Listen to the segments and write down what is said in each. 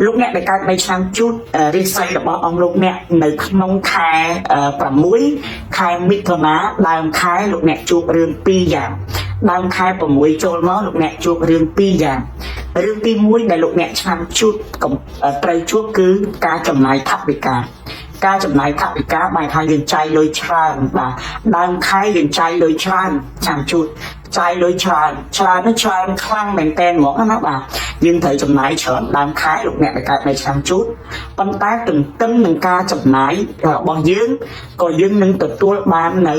លោកអ្នកដែលកើតនៅឆ្នាំជូតរាសីរបស់អង្គលោកអ្នកនៅក្នុងខែ6ខែមិថុនាដើមខែលោកអ្នកជួបរឿង2យ៉ាងដើមខែ6ចូលមកលោកអ្នកជួបរឿង2យ៉ាងរឿងទី1ដែលលោកអ្នកឆ្នាំជូតត្រូវជួបគឺការចំណាយថវិកាការចំណាយថវិកាបែរថាយើងចាយលុយច្រើនបាទដើមខែយើងចាយលុយច្រើនឆ្នាំជូតចាយលុយច្រើនច្រើននោះច្រើនខ្លាំងមែនតើហ្មងណាបាទយើងត្រូវចំណាយច្រើនដើមខែលោកអ្នកដែលកើតនៅឆ្នាំជូតប៉ុន្តែទន្ទឹមនឹងការចំណាយរបស់យើងក៏យើងនឹងទទួលបាននៅ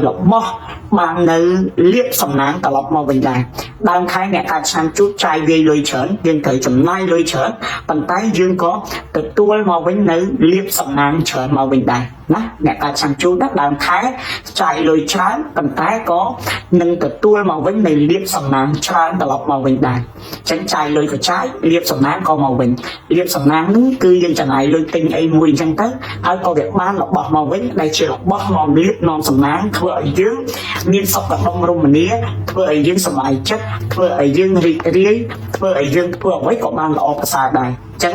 របស់បាននៅលៀបសំណាងត្រឡប់មកវិញដែរដើមខែអ្នកកើតឆ្នាំជូតចាយវាយលុយច្រើនយើងត្រូវចំណាយលុយច្រើនប៉ុន្តែយើងក៏ទទួលមកវិញនៅលៀបសំណាងច្រើនមកវិញដែរណាអ្នកកើតឆ្នាំជូតណាដើមខែចាយលុយច្រើនប៉ុន្តែក៏នឹងទទួលមកវិញនៅលៀបសំណាងច្រើនត្រឡប់មកវិញដែរអញ្ចឹងចាយលុយក៏ចាយលៀបសំណាងក៏មកវិញលៀបសំណាងហ្នឹងគឺយើងចំណាយលុយទិញអីមួយអញ្ចឹងទៅហើយក៏វាបានរបស់មកវិញដែលជារបស់នាំលៀបនាំសំណាងធ្វើឲ្យយើងមានសុខដុមរមនាធ្វើឲ្យយើងសប្បាយចិត្តធ្វើឲ្យយើងរីករាយធ្វើឲ្យយើងធ្វើអ្វីក៏បានល្អប្រសើរដែរចឹង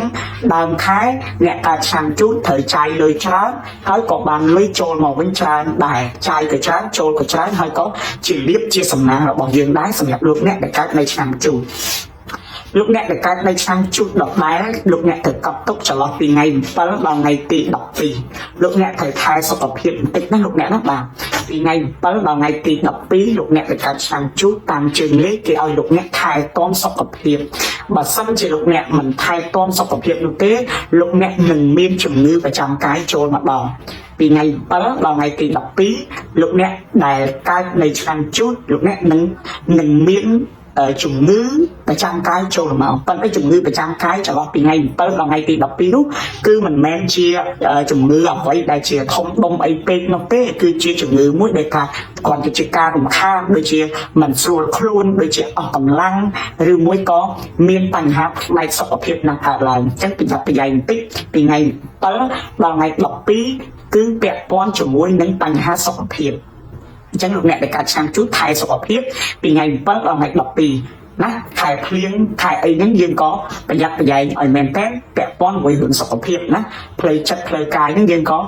ដើមខែអ្នកកើតឆ្នាំជូតត្រូវចាយលុយច្រើនហើយក៏បានលុយចូលមកវិញច្រើនដែរចាយក៏ច្រើនចូលក៏ច្រើនហើយក៏ជាលៀបជាសំណាងរបស់យើងដែរសម្រាប់លោកអ្នកដែលកើតនៅឆ្នាំជូតលោកអ្នកដែលកើតនៅឆ្នាំជូតដដែលលោកអ្នកត្រូវកត់ទុកចន្លោះពីថ្ងៃ7ដល់ថ្ងៃទី12លោកអ្នកត្រូវថែសុខភាពបន្តិចណាលោកអ្នកណាបាទពីថ្ងៃ7ដល់ថ្ងៃទី12លោកអ្នកដែលកើតឆ្នាំជូតតាមជើងលេខគេឲ្យលោកអ្នកថែទាំសុខភាពបើសិនជាលោកអ្នកមិនថែទាំសុខភាពនោះទេលោកអ្នកនឹងមានជំងឺប្រចាំកាយចូលមកដល់ពីថ្ងៃ7ដល់ថ្ងៃទី12លោកអ្នកដែលកើតនៅឆ្នាំជូតលោកអ្នកនឹងមានជំងឺប្រចាំកាយចូលមកប៉ុន្តែជំងឺប្រចាំកាយចន្លោះពីថ្ងៃ7ដល់ថ្ងៃទី12នោះគឺមិនមែនជាជំងឺអ្វីដែលជាធំដុំអីពេកនោះទេគឺជាជំងឺមួយដែលថាគ្រាន់តែជាការរំខានដូចជាមិនស្រួលខ្លួនដូចជាអស់កម្លាំងឬមួយក៏មានបញ្ហាផ្នែកសុខភាពនឹងកើតឡើងអញ្ចឹងប្រយ័ត្នប្រយែងបន្តិចពីថ្ងៃ7ដល់ថ្ងៃ12គឺពាក់ព័ន្ធជាមួយនឹងបញ្ហាសុខភាពអញ្ចឹងលោកអ្នកដែលកើតឆ្នាំជូតថែសុខភាពពីថ្ងៃ7ដល់ថ្ងៃ12ណាខែភ្លៀងខែអីហ្នឹងយើងក៏ប្រយ័ត្នប្រយែងឲ្យមែនតើពាក់ព័ន្ធមួយរឿងសុខភាពណាផ្លូវចិត្តផ្លូវកាយហ្នឹងយើងក៏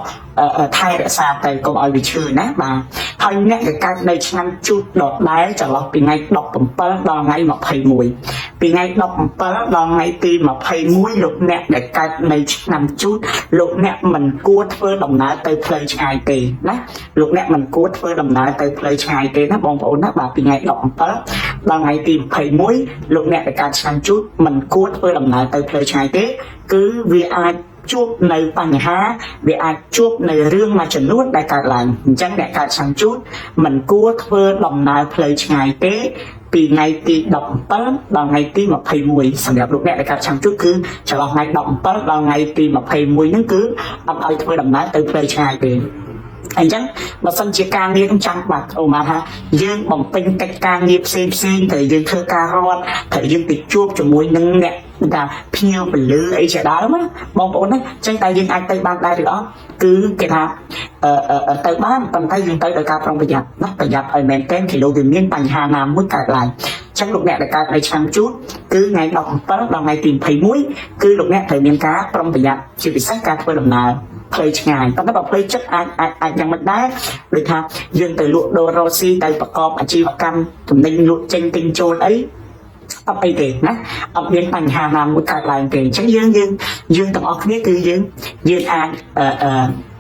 ថែរក្សាទៅកុំឲ្យវាឈឺណាបាទហើយអ្នកដែលកើតនៅឆ្នាំជូតដដែលចន្លោះពីថ្ងៃ17ដល់ថ្ងៃ21ពីថ្ងៃ17ដល់ថ្ងៃទី21លោកអ្នកដែលកើតនៅឆ្នាំជូតលោកអ្នកមិនគួរធ្វើដំណើរទៅផ្លូវឆ្ងាយទេណាលោកអ្នកមិនគួរធ្វើដំណើរទៅផ្លូវឆ្ងាយទេណាបងប្អូនណាបាទពីថ្ងៃ17ដល់ថ្ងៃទី21លោកអ្នកដែលកើតឆ្នាំជូតមិនគួរធ្វើដំណើរទៅផ្លូវឆ្ងាយទេគឺវាអាចជួបនៅបញ្ហាវាអាចជួបនៅរឿងមួយចំនួនដែលកើតឡើងអញ្ចឹងអ្នកកើតឆ្នាំជូតមិនគួរធ្វើដំណើរផ្លូវឆ្ងាយទេពីថ្ងៃទី17ដល់ថ្ងៃទី21សម្រាប់លោកអ្នកដែលកើតឆ្នាំជូតគឺចន្លោះថ្ងៃ17ដល់ថ្ងៃទី21ហ្នឹងគឺអត់ឲ្យធ្វើដំណើរទៅផ្លូវឆ្ងាយទេអញ្ចឹងបើសិនជាការងារនឹងចាំបាច់អូមកថាយើងបំពេញកិច្ចការងារផ្សេងផ្សេងត្រូវយើងធ្វើការរត់ត្រូវយើងទៅជួបជាមួយនឹងអ្នកថាភ្ញៀវពលឺអីជាដើមណាបងប្អូនណាអញ្ចឹងតែយើងអាចទៅបានដែរឬអត់គឺគេថាអឺទៅបានប៉ុន្តែយើងទៅដោយការប្រុងប្រយ័ត្នណាប្រយ័ត្នឲ្យមែនទែនគីឡូវាមានបញ្ហាណាមួយកើតឡើងចឹងលោកអ្នកដែលកើតនៅឆ្នាំជូតគឺថ្ងៃ17ដល់ថ្ងៃទី21គឺលោកអ្នកត្រូវមានការប្រុងប្រយ័ត្នជាពិសេសការធ្វើដំណើរផ្លូវឆ្ងាយប៉ុន្តែបើផ្លូវចិត្តអាចអាចអាចយ៉ាងមិនដែរដូចថាយើងទៅលក់ដូររកស៊ីទៅប្រកបអាជីវកម្មទំនិញលក់ចេញទិញចូលអីអត់អីទេណាអត់មានបញ្ហាណាមួយកើតឡើងទេអញ្ចឹងយើងយើងយើងទាំងអស់គ្នាគឺយើងយើងអាចអឺអឺ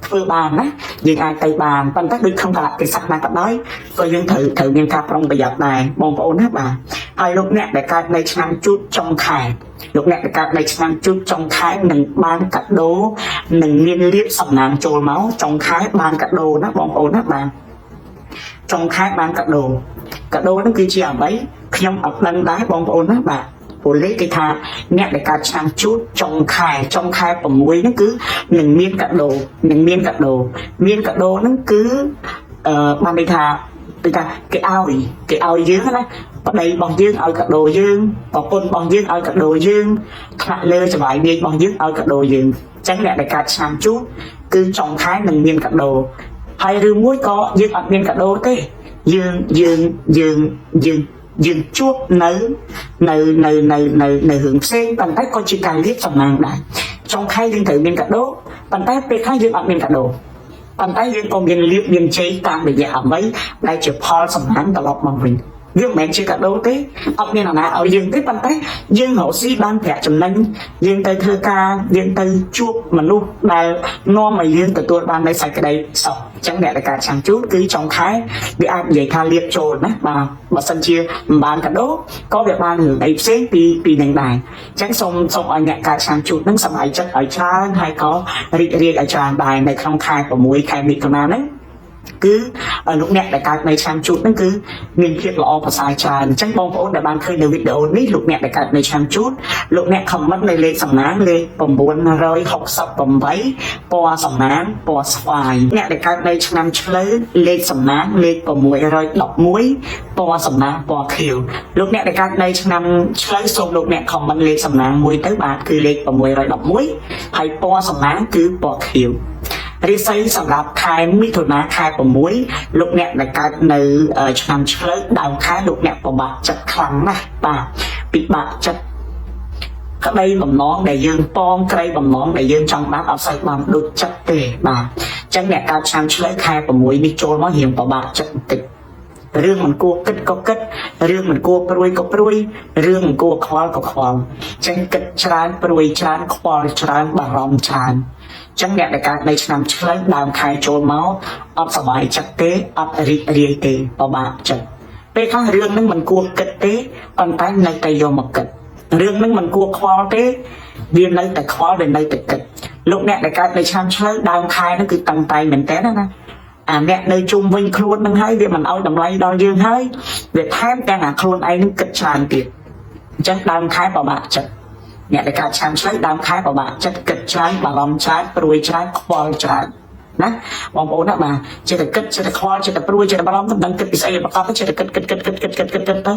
ធ្វើបានណាយើងអាចទៅបានប៉ុន្តែដូចក្នុងកលៈទេសៈណាក៏ដោយក៏យើងត្រូវត្រូវមានការប្រុងប្រយ័ត្នដែរបងប្អូនណាបាទហើយលោកអ្នកដែលកើតនៅឆ្នាំជូតចុងខែលោកអ្នកដែលកើតនៅឆ្នាំជូតចុងខែនឹងបានកាដូនឹងមានលៀបសំណាងចូលមកចុងខែបានកាដូណាបងប្អូនណាបាទចុងខែបានកាដូកាដូហ្នឹងគឺជាអ្វីខ្ញុំអត់ដឹងដែរបងប្អូនណាបាទពលលេខគេថាអ្នកដែលកើតឆ្នាំជូតចុងខែចុងខែ6ហ្នឹងគឺនឹងមានកាដូនឹងមានកាដូមានកាដូហ្នឹងគឺអឺបានន័យថាដូចថាគេឲ្យគេឲ្យយើងណាប្តីរបស់យើងឲ្យកាដូយើងប្រពន្ធរបស់យើងឲ្យកាដូយើងថ្នាក់លើចៅហ្វាយនាយរបស់យើងឲ្យកាដូយើងអញ្ចឹងអ្នកដែលកើតឆ្នាំជូតគឺចុងខែនឹងមានកាដូហើយឬមួយក៏យើងអត់មានកាដូទេយើងយើងយើងយើង យើងជួបនៅនៅនៅនៅនៅនៅរឿងផ្សេងប៉ុន្តែក៏ជាការលាភសំណាងដែរចុងខែយើងត្រូវមានកាដូប៉ុន្តែពេលខ្លះយើងអត់មានកាដូប៉ុន្តែយើងក៏មានលាភមានជ័យតាមរយៈអ្វីដែលជាផលសំណាងត្រឡប់មកវិញវាមិនមែនជាកាដូទេអត់មានអាណាឲ្យយើងទេប៉ុន្តែយើងរកស៊ីបានប្រាក់ចំណេញយើងទៅធ្វើការយើងទៅជួបមនុស្សដែលនាំឲ្យយើងទទួលបាននៅសេចក្តីសុខអញ្ចឹងអ្នកដែលកើតឆ្នាំជូតគឺចុងខែវាអាចនិយាយថាលៀបចូលណាបាទបើសិនជាមិនបានកាដូក៏វាបានរឿងអីផ្សេងពីពីនឹងដែរអញ្ចឹងសូមសូមឲ្យអ្នកកើតឆ្នាំជូតនឹងសប្បាយចិត្តឲ្យច្រើនហើយក៏រីករាយឲ្យច្រើនដែរនៅក្នុងខែ6ខែមិថុនាហ្នឹងគឺលោកអ្នកដែលកើតនៅឆ្នាំជូតហ្នឹងគឺមានភាពល្អប្រសើរច្រើនអញ្ចឹងបងប្អូនដែលបានឃើញនៅវីដេអូនេះលោកអ្នកដែលកើតនៅឆ្នាំជូតលោកអ្នក comment នៅលេខសំណាងលេខ968ពណ៌សំណាងពណ៌ស្វាយអ្នកដែលកើតនៅឆ្នាំឆ្លូវលេខសំណាងលេខ611ពណ៌សំណាងពណ៌ខៀវលោកអ្នកដែលកើតនៅឆ្នាំឆ្លូវសូមលោកអ្នក comment លេខសំណាងមួយទៅបាទគឺលេខ611ហើយពណ៌សំណាងគឺពណ៌ខៀវ រាសីសម្រាប់ខែមិថុនាខែ6លោកអ្នកដែលកើតនៅឆ្នាំឆ្លូវដើមខែលោកអ្នកពិបាកចិត្តខ្លាំងណាស់បាទពិបាកចិត្តក្តីបំណងដែលយើងប៉ងក្តីបំណងដែលយើងចង់បានអត់សូវបានដូចចិត្តទេបាទអញ្ចឹងអ្នកកើតឆ្នាំឆ្លូវខែ6នេះចូលមករៀងពិបាកចិត្តបន្តិចរឿងមិនគួរគិតក៏គិតរឿងមិនគួរព្រួយក៏ព្រួយរឿងមិនគួរខ្វល់ក៏ខ្វល់អញ្ចឹងគិតច្រើនព្រួយច្រើនខ្វល់ច្រើនបារម្ភច្រើនចឹងអ្នកដែលកើតនៅឆ្នាំឆ្លូវដើមខែចូលមកអត់សប្បាយចិត្តទេអត់រីករាយទេពិបាកចិត្តពេលខ្លះរឿងហ្នឹងមិនគួរគិតទេប៉ុន្តែនៅតែយកមកគិតរឿងហ្នឹងមិនគួរខ្វល់ទេវានៅតែខ្វល់វានៅតែគិតលោកអ្នកដែលកើតនៅឆ្នាំឆ្លូវដើមខែហ្នឹងគឺតឹងតែងមែនតើណាអាអ្នកនៅជុំវិញខ្លួននឹងហើយវាមិនឲ្យតម្លៃដល់យើងហើយវាថែមទាំងអាខ្លួនឯងនឹងគិតច្រើនទៀតអញ្ចឹងដើមខែពិបាកចិត្តអ្នកដែលកើតឆ្នាំឆ្លូវដើមខែពិបាកចិត្តគិតច្រើនបារម្ភច្រើនព្រួយច្រើនខ្វល់ច្រើនណាបងប្អូនណាបាទចេះតែគិតចេះតែខ្វល់ចេះតែព្រួយចេះតែបារម្ភមិនដឹងគិតពីស្អីប្រកបចេះតែគិតគិតគិតគិតគិតគិតគិតគិតទៅ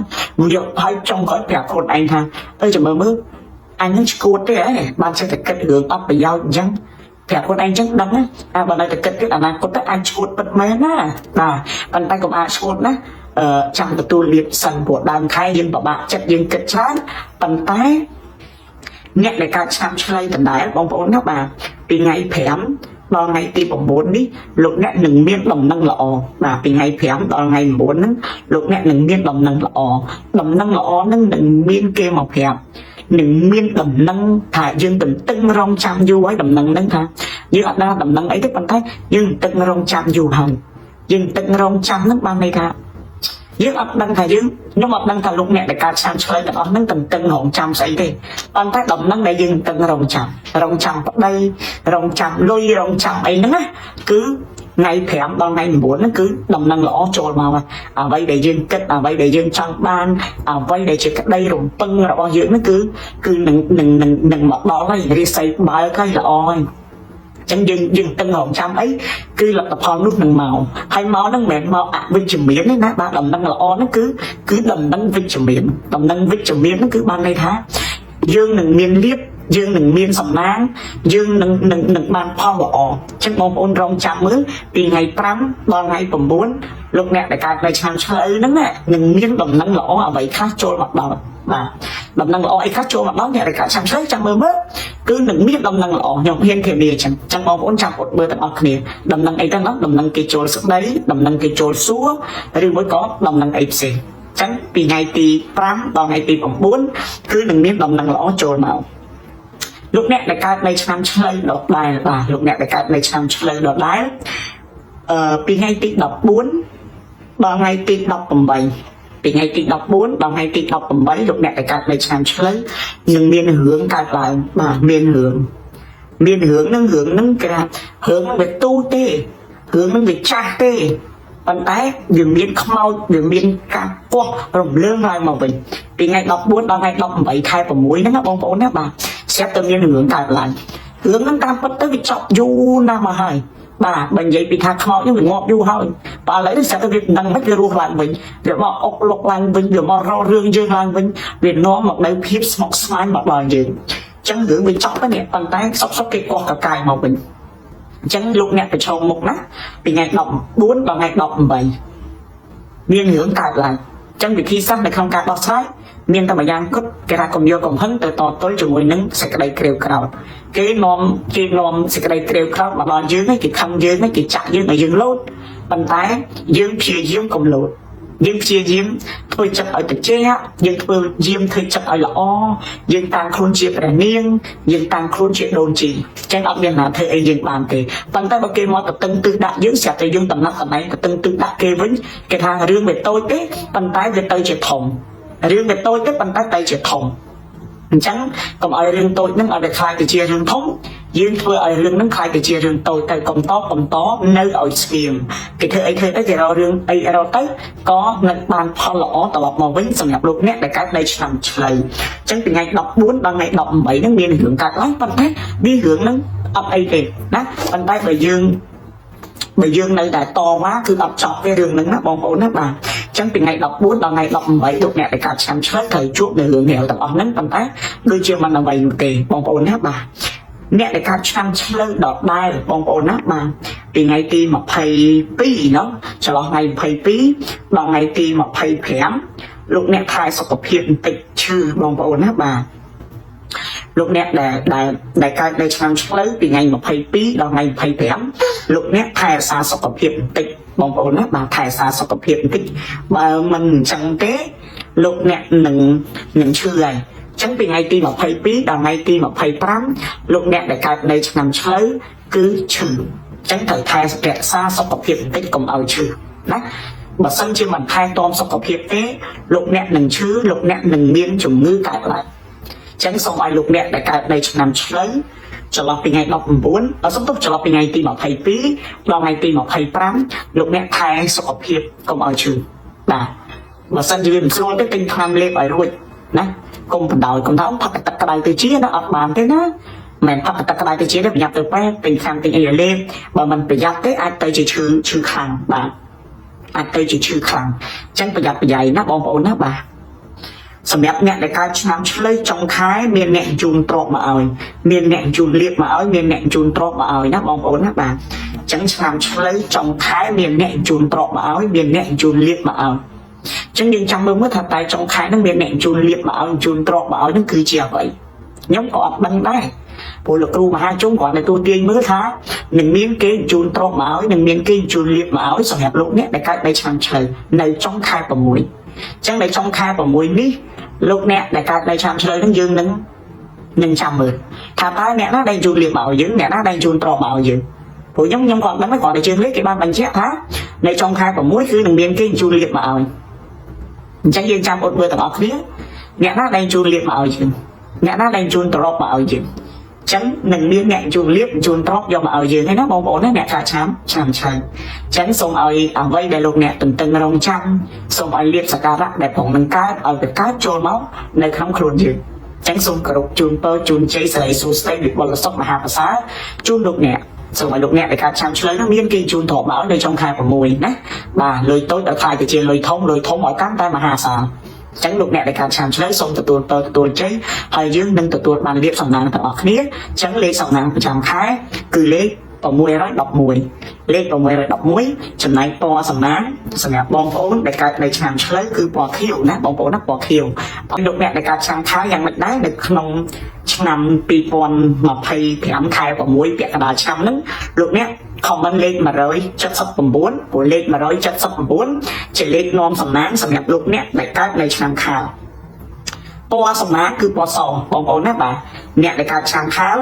យកហើយចុងក្រោយប្រាប់ខ្លួនឯងថាអើចាំមើលមើលអញនឹងឈួតទេហ៎បានចេះតែគិតរឿងអត់ប្រយោជន៍អញ្ចឹងប្រាប់ខ្លួនឯងអញ្ចឹងដឹងណាអាបើនៅតែគិតទៀតអនាគតទៅអាចឈួតពិតមែនណាបាទប៉ុន្តែកុំអាចឈួតណាអឺចាំទទួលលៀបសិនព្រោះដើមខែយើងពិបាកចិត្តយើងគិតច្រើនប៉ុន្តែអ្នកដែលកើតឆ្នាំឆ្លូវដដែលបងប្អូនណាបាទពីថ្ងៃ5ដល់ថ្ងៃទី9នេះលោកអ្នកនឹងមានដំណឹងល្អបាទពីថ្ងៃ5ដល់ថ្ងៃ9ហ្នឹងលោកអ្នកនឹងមានដំណឹងល្អដំណឹងល្អហ្នឹងនឹងមានគេមកប្រាប់នឹងមានដំណឹងថាយើងទន្ទឹងរង់ចាំយូរហើយដំណឹងហ្នឹងថាយើងអត់ដឹងដំណឹងអីទេប៉ុន្តែយើងទន្ទឹងរង់ចាំយូរហើយយើងទន្ទឹងរង់ចាំហ្នឹងបានន័យថាយើងអត់ដឹងថាយើងខ្ញុំអត់ដឹងថាលោកអ្នកដែលកើតឆ្នាំឆ្លូវទាំងអស់ហ្នឹងទន្ទឹងរង់ចាំស្អីទេប៉ុន្តែដំណឹងដែលយើងទន្ទឹងរង់ចាំរង់ចាំប្តីរង់ចាំលុយរង់ចាំអីហ្នឹងណាគឺថ្ងៃ5ដល់ថ្ងៃ9ហ្នឹងគឺដំណឹងល្អចូលមកហើយអ្វីដែលយើងគិតអ្វីដែលយើងចង់បានអ្វីដែលជាក្តីរំពឹងរបស់យើងហ្នឹងគឺគឺនឹងនឹងនឹងនឹងមកដល់ហើយរាសីបើកហើយល្អហើយចឹងយើងយើងតឹងរងចាំអីគឺលទ្ធផលនោះនឹងមកហើយមកហ្នឹងមិនមែនមកអវិជ្ជមានទេណាបាទដំណឹងល្អហ្នឹងគឺគឺដំណឹងវិជ្ជមានដំណឹងវិជ្ជមានហ្នឹងគឺបានន័យថាយើងនឹងមានលៀបយើងនឹងមានសំណាងយើងនឹងនឹងនឹងបានផលល្អចឹងបងប្អូនរងចាំមើលពីថ្ងៃ5ដល់ថ្ងៃ9លោកអ្នកដែលកើតនៅឆ្នាំឆ្លូវហ្នឹងណានឹងមានដំណឹងល្អអ្វីខ្លះចូលមកដល់បាទដំណឹងល្អអីខ្លះចូលមកដល់អ្នកដែលកើតឆ្នាំឆ្លូវចាំមើលមើលគឺនឹងមានដំណឹងល្អខ្ញុំហ៊ានធានាចឹងចឹងបងប្អូនចាំអត់មើលទាំងអស់គ្នាដំណឹងអីទៅណោះដំណឹងគេចូលស្ដីដំណឹងគេចូលសួរឬមួយក៏ដំណឹងអីផ្សេងចឹងពីថ្ងៃទី5ដល់ថ្ងៃទី9គឺនឹងមានដំណឹងល្អចូលមកលោកអ្នកដែលកើតនៅឆ្នាំឆ្លូវដដែលបាទលោកអ្នកដែលកើតនៅឆ្នាំឆ្លូវដដែលអឺពីថ្ងៃទី14ដល់ថ្ងៃទី18ពីថ្ងៃទី14ដល់ថ្ងៃទី18លោកអ្នកដែលកើតនៅឆ្នាំឆ្លូវនឹងមានរឿងកើតឡើងបាទមានរឿងមានរឿងនឹងរឿងនឹងគេថារឿងនឹងវាទូទេរឿងនឹងវាចាស់ទេប៉ុន្តែវាមានខ្មោចវាមានការគាស់រំលើងឡើងមកវិញពីថ្ងៃ14ដល់ថ្ងៃ18ខែ6ហ្នឹងណាបងប្អូនណាបាទស្រាប់តែមានរឿងកើតឡើងរឿងហ្នឹងតាមពិតទៅវាចប់យូរណាស់មកហើយបាទបើនិយាយពីថាខ្មោចហ្នឹងវាងាប់យូរហើយបើឥឡូវនេះស្រាប់តែវាដឹងមិនវារស់ឡើងវិញវាមកអុកលុកឡើងវិញវាមករករឿងយើងឡើងវិញវានាំមកនៅភាពស្មុគស្មាញមកដល់យើងអញ្ចឹងរឿងវាចប់ទៅនេះប៉ុន្តែសុកសុកគេកោះកកាយមកវិញអញ្ចឹងលោកអ្នកប្រឈមមុខណាពីថ្ងៃ14ដល់ថ្ងៃ18មានរឿងកើតឡើង ចឹងវិធីសាស្ត្រនៅក្នុងការដោះស្រាយមានតែម្យ៉ាងគត់គេថាកុំយកកំហឹងទៅតទល់ជាមួយនឹងសេចក្តីក្រេវក្រោធគេនាំគេនាំសេចក្តីក្រេវក្រោធមកដល់យើងឯងគេខឹងយើងឯងគេចាក់យើងឲ្យយើងលោតប៉ុន្តែយើងព្យាយាមកុំលោតយើងព្យាយាមធ្វើចិត្តឲ្យត្រជាក់យើងធ្វើយាមធ្វើចិត្តឲ្យល្អយើងតាំងខ្លួនជាព្រះនាងយើងតាំងខ្លួនជាដូនជីចឹងអត់មានណាធ្វើអីយើងបានទេប៉ុន្តែបើគេមកតឹងទិសដាក់យើងស្រាប់តែយើងតំណែងតំណែងតឹងទិសដាក់គេវិញគេថារឿងវាតូចទេប៉ុន្តែវាទៅជាធំរឿងវាតូចទេប៉ុន្តែទៅជាធំអញ្ចឹងកុំឲ្យរឿងតូចហ្នឹងឲ្យវាក្លាយទៅជារឿងធំយើងធ្វើឲ្យរឿងហ្នឹងក្លាយទៅជារឿងតូចទៅកុំតបកុំតនៅឲ្យស្ងៀមគេធ្វើអីធ្វើទៅគេរករឿងអីរកទៅក៏នឹងបានផលល្អត្រឡប់មកវិញសម្រាប់លោកអ្នកដែលកើតនៅឆ្នាំឆ្លូវអញ្ចឹងពីថ្ងៃ14ដល់ថ្ងៃ18ហ្នឹងមានរឿងកើតឡើងប៉ុន្តែវារឿងហ្នឹងអត់អីទេណាប៉ុន្តែបើយើងនៅតែតវ៉ាគឺអត់ចប់ទេរឿងហ្នឹងណាបងប្អូនណាបាទអញ្ចឹងពីថ្ងៃ14ដល់ថ្ងៃ18លោកអ្នកដែលកើតឆ្នាំឆ្លូវត្រូវជួបនៅរឿងរ៉ាវទាំងអស់ហ្នឹងប៉ុន្តែដូចជាមិនអ្វីនោះទេបងប្អូនណាបាទអ្នកដែលកើតឆ្នាំឆ្លូវដដែលបងប្អូនណាបាទពីថ្ងៃទី22ណោះចន្លោះថ្ងៃ22ដល់ថ្ងៃទី25លោកអ្នកថែសុខភាពបន្តិចឈឺបងប្អូនណាបាទលោកអ្នកដែលដែលដែលកើតនៅឆ្នាំឆ្លូវពីថ្ងៃ22ដល់ថ្ងៃ25លោកអ្នកថែរក្សាសុខភាពបន្តិចបងប្អូនណាបាទថែរក្សាសុខភាពបន្តិចបើមិនអញ្ចឹងទេលោកអ្នកនឹងឈឺហើយអញ្ចឹងពីថ្ងៃទី22ដល់ថ្ងៃទី25លោកអ្នកដែលកើតនៅឆ្នាំឆ្លូវគឺឈឺអញ្ចឹងត្រូវថែរក្សាសុខភាពបន្តិចកុំឲ្យឈឺណាបើសិនជាមិនថែទាំសុខភាពទេលោកអ្នកនឹងឈឺលោកអ្នកនឹងមានជំងឺកើតឡើងចឹងសូមឲ្យលោកអ្នកដែលកើតនៅឆ្នាំឆ្លូវចន្លោះពីថ្ងៃ19អសុំទោសចន្លោះពីថ្ងៃទី22ដល់ថ្ងៃទី25លោកអ្នកថែសុខភាពកុំឲ្យឈឺបាទបើសិនជាវាមិនស្រួលទេទិញថ្នាំលេបឲ្យរួចណាកុំបណ្ដោយកុំថាផឹកទឹកក្តៅទៅជាណាអត់បានទេណាមិនផឹកទឹកក្តៅទៅជាទេប្រញាប់ទៅពេទ្យទិញថ្នាំទិញអីឲ្យលេបបើមិនប្រយ័ត្នទេអាចទៅជាឈឺឈឺខ្លាំងបាទអាចទៅជាឈឺខ្លាំងអញ្ចឹងប្រយ័ត្នប្រយែងណាបងប្អូនណាបាទសម្រាប់អ្នកដែលកើតឆ្នាំឆ្លូវចុងខែមានអ្នកជូនទ្រព្យមកឲ្យមានអ្នកជូនលៀបមកឲ្យមានអ្នកជូនទ្រព្យមកឲ្យណាបងប្អូនណាបាទអញ្ចឹងឆ្នាំឆ្លូវចុងខែមានអ្នកជូនទ្រព្យមកឲ្យមានអ្នកជូនលៀបមកឲ្យអញ្ចឹងយើងចាំមើលមើលថាតែចុងខែហ្នឹងមានអ្នកជូនលៀបមកឲ្យជូនទ្រព្យមកឲ្យហ្នឹងគឺជាអ្វីខ្ញុំក៏អត់ដឹងដែរព្រោះលោកគ្រូមហាជុំគ្រាន់តែទូទាញមើលថានឹងមានគេជូនទ្រព្យមកឲ្យនឹងមានគេជូនលៀបមកឲ្យសម្រាប់លោកអ្នកដែលកើតនៅឆ្នាំឆ្លូវនៅចុងខែ6អញ្ចឹងនៅចុងខែ6នេះលោកអ្នកដែលកើតនៅឆ្នាំឆ្លូវហ្នឹងយើងនឹងចាំមើលថាតើអ្នកណាដែលជូនលៀបមកឲ្យយើងអ្នកណាដែលជូនទ្រព្យមកឲ្យយើងព្រោះខ្ញុំគាត់ដឹងគាត់តែជើងលេខគេបានបញ្ជាក់ថានៅចុងខែ6គឺនឹងមានគេជូនលៀបមកឲ្យអញ្ចឹងយើងចាំអត់មើលទាំងអស់គ្នាអ្នកណាដែលជូនលៀបមកឲ្យយើងអ្នកណាដែលជូនទ្រព្យមកឲ្យយើងចឹងនឹងមានអ្នកជូនលៀបជូនទ្រព្យយកមកឲ្យយើងឯណាបងប្អូនណាអ្នកកើតឆ្នាំឆ្នាំឆ្លូវចឹងសូមឲ្យអ្វីដែលលោកអ្នកទន្ទឹងរង់ចាំសូមឲ្យលៀបសក្ការៈដែលផងនឹងកើតឲ្យទៅកើតចូលមកនៅក្នុងខ្លួនយើងចឹងសូមគោរពជូនពរជូនជ័យសិរីសួស្តីវិបុលសុខមហាប្រសើរជូនលោកអ្នកសូមឲ្យលោកអ្នកដែលកើតឆ្នាំឆ្លូវនោះមានគេជូនទ្រព្យមកនៅចុងខែ6ណាបាទលុយតូចដល់ខ្លាយទៅជាលុយធំលុយធំឲ្យកាន់តែមហាសាលចឹងលោកអ្នកដែលកើតឆ្នាំឆ្លូវសូមទទួលពរទទួលជ័យហើយយើងនឹងទទួលបានលៀបសំណាងទាំងអស់គ្នាចឹងលេខសំណាងប្រចាំខែគឺលេខ611លេខ611ចំណែកពណ៌សំណាងសម្រាប់បងប្អូនដែលកើតនៅឆ្នាំឆ្លូវគឺពណ៌ខៀវណាបងប្អូនណាពណ៌ខៀវលោកអ្នកដែលកើតឆ្នាំខែយ៉ាងម៉េចដែរនៅក្នុងឆ្នាំ2025ខែ6ពាក់កណ្ដាលឆ្នាំហ្នឹងលោកអ្នក comment លេខ179ព្រោះលេខ179ជាលេខនាំសំណាងសម្រាប់លោកអ្នកដែលកើតនៅឆ្នាំខាលពណ៌សំណាងគឺពណ៌សបងប្អូនណាបាទអ្នកដែលកើតឆ្នាំខាល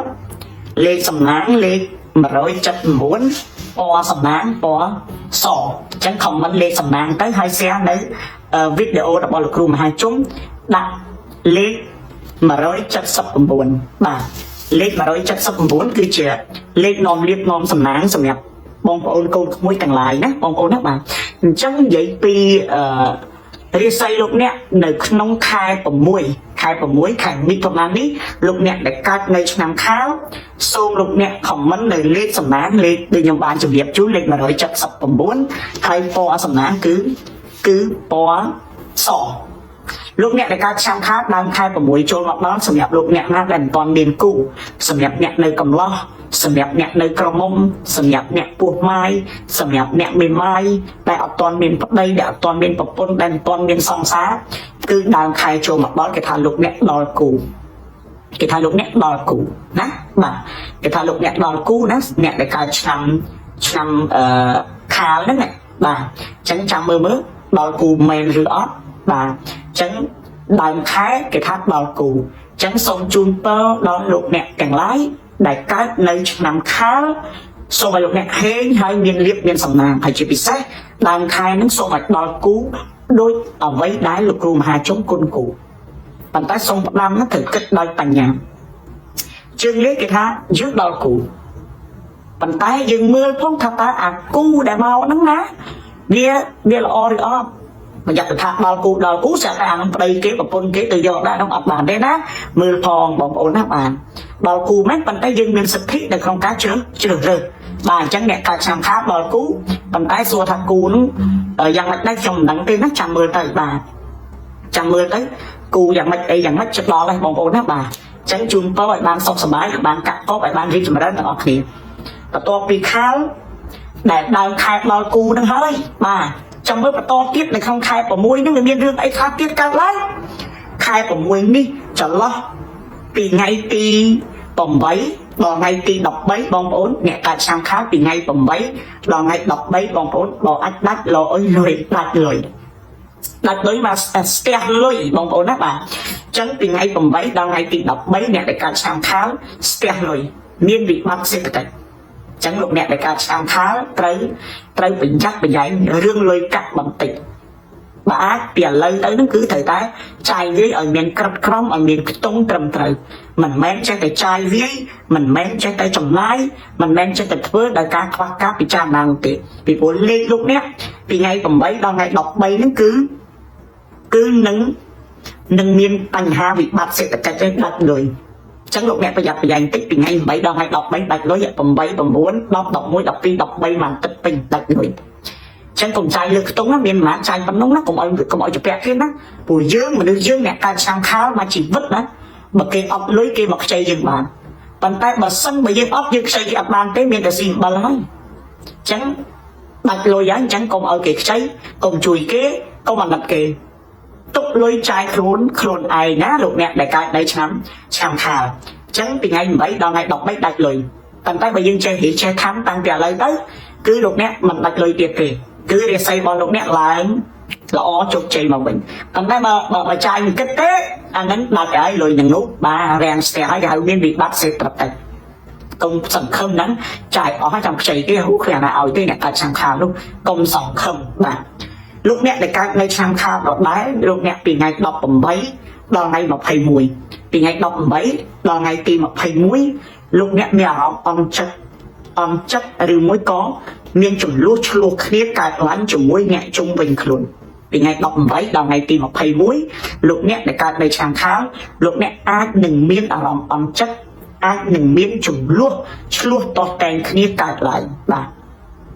លេខសំណាងលេខ179ពណ៌សំណាងពណ៌សអញ្ចឹង comment លេខសំណាងទៅហើយ share នៅវីដេអូរបស់លោកគ្រូមហាជុំដាក់លេខ179បាទលេខ179គឺជាលេខនាំលៀបនាំសំណាងសម្រាប់បងប្អូនកូនក្មួយទាំងឡាយណាបងប្អូនណាបាទអញ្ចឹងនិយាយពីអឺរាសីលោកអ្នកនៅក្នុងខែ6ខែ6ខែមិថុនានេះលោកអ្នកដែលកើតនៅឆ្នាំខាលសូមលោកអ្នក comment នៅលេខសំណាងលេខដូចខ្ញុំបានជម្រាបជូនលេខ179ហើយពណ៌សំណាងគឺពណ៌សលោកអ្នកដែលកើតឆ្នាំខាលដើមខែ6ចូលមកដល់សម្រាប់លោកអ្នកណាដែលមិនទាន់មានគូសម្រាប់អ្នកនៅកំឡោះ សម្រាប់អ្នកនៅក្រមុំសម្រាប់អ្នកពោះម៉ាយសម្រាប់អ្នកមេម៉ាយដែលអត់ទាន់មានប្តីដែលអត់ទាន់មានប្រពន្ធដែលមិនទាន់មានសង្សារគឺដើមខែចូលមកដល់គេថាលោកអ្នកដល់គូគេថាលោកអ្នកដល់គូណាបាទគេថាលោកអ្នកដល់គូណាអ្នកដែលកើតឆ្នាំឆ្នាំអឺខាលហ្នឹងណាបាទអញ្ចឹងចាំមើលមើលដល់គូមែនឬអត់បាទអញ្ចឹងដើមខែគេថាដល់គូអញ្ចឹងសូមជូនពរដល់លោកអ្នកទាំងឡាយដែលកើតនៅឆ្នាំខាលសូមឲ្យលោកអ្នកហេងហើយមានលៀបមានសំណាងហើយជាពិសេសដើមខែហ្នឹងសូមឲ្យដល់គូដូចអ្វីដែលលោកគ្រូមហាជុំគុណគូប៉ុន្តែសូមផ្ដាំហ្នឹងត្រូវគិតដោយបញ្ញាជើងលេខគេថាយើងដល់គូប៉ុន្តែយើងមើលផងថាតើអាគូដែលមកហ្នឹងណាវាវាល្អឬអត់មិនយ៉ាប់ទៅថាដល់គូដល់គូស្រាប់តែអានឹងប្តីគេប្រពន្ធគេទៅយកដែរនោះអត់បានទេណាមើលផងបងប្អូនណាបាទដល់គូមែនប៉ុន្តែយើងមានសិទ្ធិនៅក្នុងការជ្រើសជ្រើសរើសបាទអញ្ចឹងអ្នកកើតឆ្នាំខាលដល់គូប៉ុន្តែសួរថាគូហ្នឹងយ៉ាងម៉េចដែរខ្ញុំមិនដឹងទេណាចាំមើលទៅបាទចាំមើលទៅគូយ៉ាងម៉េចអីយ៉ាងម៉េចចិត្តដល់ហើយបងប្អូនណាបាទអញ្ចឹងជូនពរឲ្យបានសុខសប្បាយឲ្យបានកាក់កបឲ្យបានរីកចម្រើនទាំងអស់គ្នាបន្ទាប់ពីខាលដែលដើមខែដល់គូនឹងហើយបាទចាំមើលបន្តទៀតនៅក្នុងខែ6ហ្នឹងវាមានរឿងអីខ្លះទៀតកើតឡើងខែ6នេះចន្លោះពីថ្ងៃទី8ដល់ថ្ងៃទី13បងប្អូនអ្នកកើតឆ្នាំខាលពីថ្ងៃ8ដល់ថ្ងៃ13បងប្អូនបើអាចដាច់លោអុយលុយដាច់លុយដាច់លុយមកស្ទះលុយបងប្អូនណាបាទអញ្ចឹងពីថ្ងៃ8ដល់ថ្ងៃទី13អ្នកដែលកើតឆ្នាំខាលស្ទះលុយមានវិបត្តិសេដ្ឋកិច្ចចឹងលោកអ្នកដែលកើតឆ្នាំខាលត្រូវត្រូវប្រយ័ត្នប្រយែងរឿងលុយកាក់បន្តិចបើអាចពីឥឡូវទៅនឹងគឺត្រូវតែចាយវាយឲ្យមានក្រិតក្រមឲ្យមានខ្ទង់ត្រឹមត្រូវមិនមែនចេះតែចាយវាយមិនមែនចេះតែចំណាយមិនមែនចេះតែធ្វើដោយការខ្វះការពិចារណានោះទេពីព្រោះលេខលោកអ្នកពីថ្ងៃ8ដល់ថ្ងៃ13ហ្នឹងគឺគឺនឹងនឹងមានបញ្ហាវិបត្តិសេដ្ឋកិច្ចឯងដាច់លុយចឹងលោកអ្នកប្រយ័ត្នប្រយែងតិចពីថ្ងៃ8ដល់ថ្ងៃ13ដាច់លុយ8 9 10 11 12 13មួយទឹកពេញដាច់លុយចឹងកុំចាយលើខ្ទង់ណាមានប្រហែលចាយប៉ុណ្ណឹងណាកុំឲ្យកុំឲ្យជពាក់គេណាព្រោះយើងមនុស្សយើងអ្នកកើតឆ្នាំខាលមកជីវិតណាបើគេអត់លុយគេមកខ្ចីយើងបានប៉ុន្តែបើសិនបើយើងអត់យើងខ្ចីគេអត់បានទេមានតែស៊ីអំបិលហើយចឹងដាច់លុយហើយចឹងកុំឲ្យគេខ្ចីកុំជួយគេកុំអាណិតគេទុកលុយចាយខ្លួនខ្លួនឯងណាលោកអ្នកដែលកើតនៅឆ្នាំឆ្នាំខាលចឹងពីថ្ងៃ8ដល់ថ្ងៃ13ដាច់លុយប៉ុន្តែបើយើងចេះរៀបចេះខំតាំងពីឥឡូវទៅគឺលោកអ្នកមិនដាច់លុយទៀតទេគឺរាសីរបស់លោកអ្នកឡើងល្អជោគជ័យមកវិញប៉ុន្តែបើបើចាយមិនគិតទេអាហ្នឹងដាច់ហើយលុយនឹងនោះបាទរាំងស្ទះហើយគេហៅមានវិបត្តិសេដ្ឋកិច្ចកុំសង្ឃឹមហ្នឹងចាយអស់ហើយចាំខ្ចីគេហូគ្រាន់តែឲ្យទេអ្នកកើតឆ្នាំខាលនោះកុំសង្ឃឹមបាទលោកអ្នកដែលកើតនៅឆ្នាំខាលដដែលលោកអ្នកពីថ្ងៃ18ដល់ថ្ងៃ21ពីថ្ងៃ18ដល់ថ្ងៃទី21លោកអ្នកមានអារម្មណ៍អន់ចិត្តអន់ចិត្តឬមួយក៏មានចំនួនឆ្លោះគ្នាកើតឡើងជាមួយអ្នកជុំវិញខ្លួនពីថ្ងៃ18ដល់ថ្ងៃទី21លោកអ្នកដែលកើតនៅឆ្នាំខាលលោកអ្នកអាចនឹងមានអារម្មណ៍អន់ចិត្តអាចនឹងមានចំនួនឆ្លោះទាស់តែងគ្នាកើតឡើងបាទ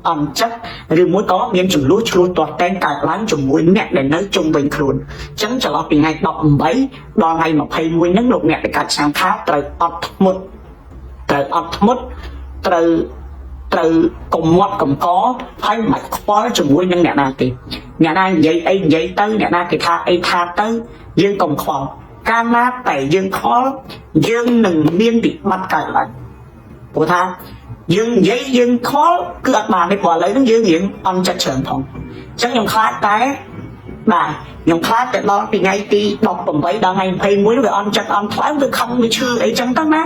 អន់ចិត្តឬមួយក៏មានចំនួនឆ្លោះទាស់តែងកើតឡើងជាមួយអ្នកដែលនៅជុំវិញខ្លួនអញ្ចឹងចន្លោះពីថ្ងៃ18ដល់ថ្ងៃ21ហ្នឹងលោកអ្នកដែលកើតឆ្នាំខាលត្រូវអត់ធ្មត់ត្រូវអត់ធ្មត់ត្រូវត្រូវកុំមាត់កំកហើយមិនខ្វល់ជាមួយនឹងអ្នកណាទេអ្នកណានិយាយអីនិយាយទៅអ្នកណាគេថាអីថាទៅយើងកុំខ្វល់កាលណាតែយើងខ្វល់យើងនឹងមានវិបត្តិកើតឡើងព្រោះថាយើងនិយាយយើងខ្វល់គឺអត់បានទេព្រោះឥឡូវហ្នឹងយើងរៀងអន់ចិត្តច្រើនផងអញ្ចឹងខ្ញុំខ្លាចតែបាទខ្ញុំខ្លាចតែដល់ពីថ្ងៃទី18ដល់ថ្ងៃ21វាអន់ចិត្តអន់ថ្លើមវាខឹងវាឈឺអីចឹងទៅណា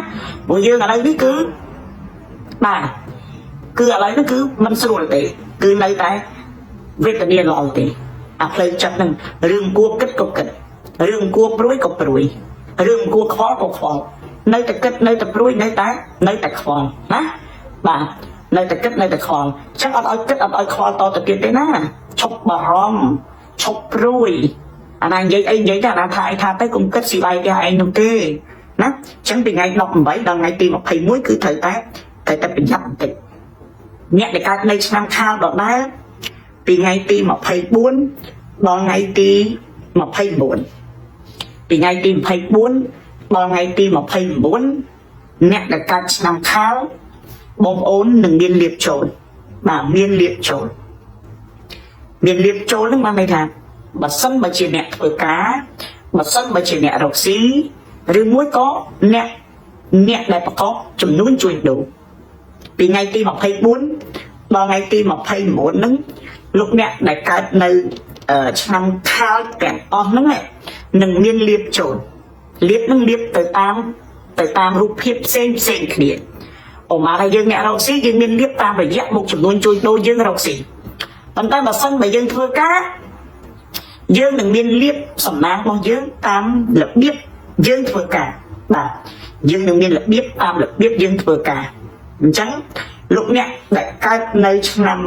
ព្រោះយើងឥឡូវនេះគឺបាទគឺឥឡូវនេះគឺមិនស្រួលទេគឺនៅតែវេទនាឡើយទេអាផ្លូវចិត្តហ្នឹងរឿងគួរគិតក៏គិតរឿងគួរព្រួយក៏ព្រួយរឿងគួរខ្វល់ក៏ខ្វល់នៅតែគិតនៅតែព្រួយនៅតែនៅតែខ្វល់ណាបាទនៅតែគិតនៅតែខ្វល់អញ្ចឹងអត់ឲ្យគិតអត់ឲ្យខ្វល់តទៅទៀតទេណាឈប់បារម្ភឈប់ព្រួយអាណានិយាយអីនិយាយទៅអាណាថាអីថាទៅកុំគិតស៊ីបាយគេឯងនោះទេណាអញ្ចឹងពីថ្ងៃ18ដល់ថ្ងៃទី21គឺត្រូវតែត្រូវតែប្រយ័ត្នបន្តិចអ្នកដែលកើតនៅឆ្នាំខាលដដែលពីថ្ងៃទី24ដល់ថ្ងៃទី29ពីថ្ងៃទី24ដល់ថ្ងៃទី29អ្នកដែលកើតឆ្នាំខាល បងប្អូននឹងមានលៀបចូលបាទមានលៀបចូលមានលៀបចូលនឹងបានន័យថាបើសិនបើជាអ្នកធ្វើការបើសិនបើជាអ្នករកស៊ីឬមួយក៏អ្នកអ្នកដែលប្រកបចំនួនជួញដូរពីថ្ងៃទី24ដល់ថ្ងៃទី29ហ្នឹងលោកអ្នកដែលកើតនៅឆ្នាំខាលទាំងអស់ហ្នឹងនឹងមានលៀបចូលលៀបនឹងលៀបទៅតាមទៅតាមរូបភាពផ្សេងផ្សេងគ្នាអូម៉ាថាយើងអ្នករកស៊ីយើងមានលៀបតាមរយៈមុខចំនួនជួញដូរយើងរកស៊ីប៉ុន្តែបើសិនបើយើងធ្វើការយើងនឹងមានលៀបសំណាងរបស់យើងតាមរបៀបយើងធ្វើការបាទយើងនឹងមានរបៀបតាមរបៀបយើងធ្វើការអញ្ចឹងលោកអ្នកដែលកើតនៅឆ្នាំ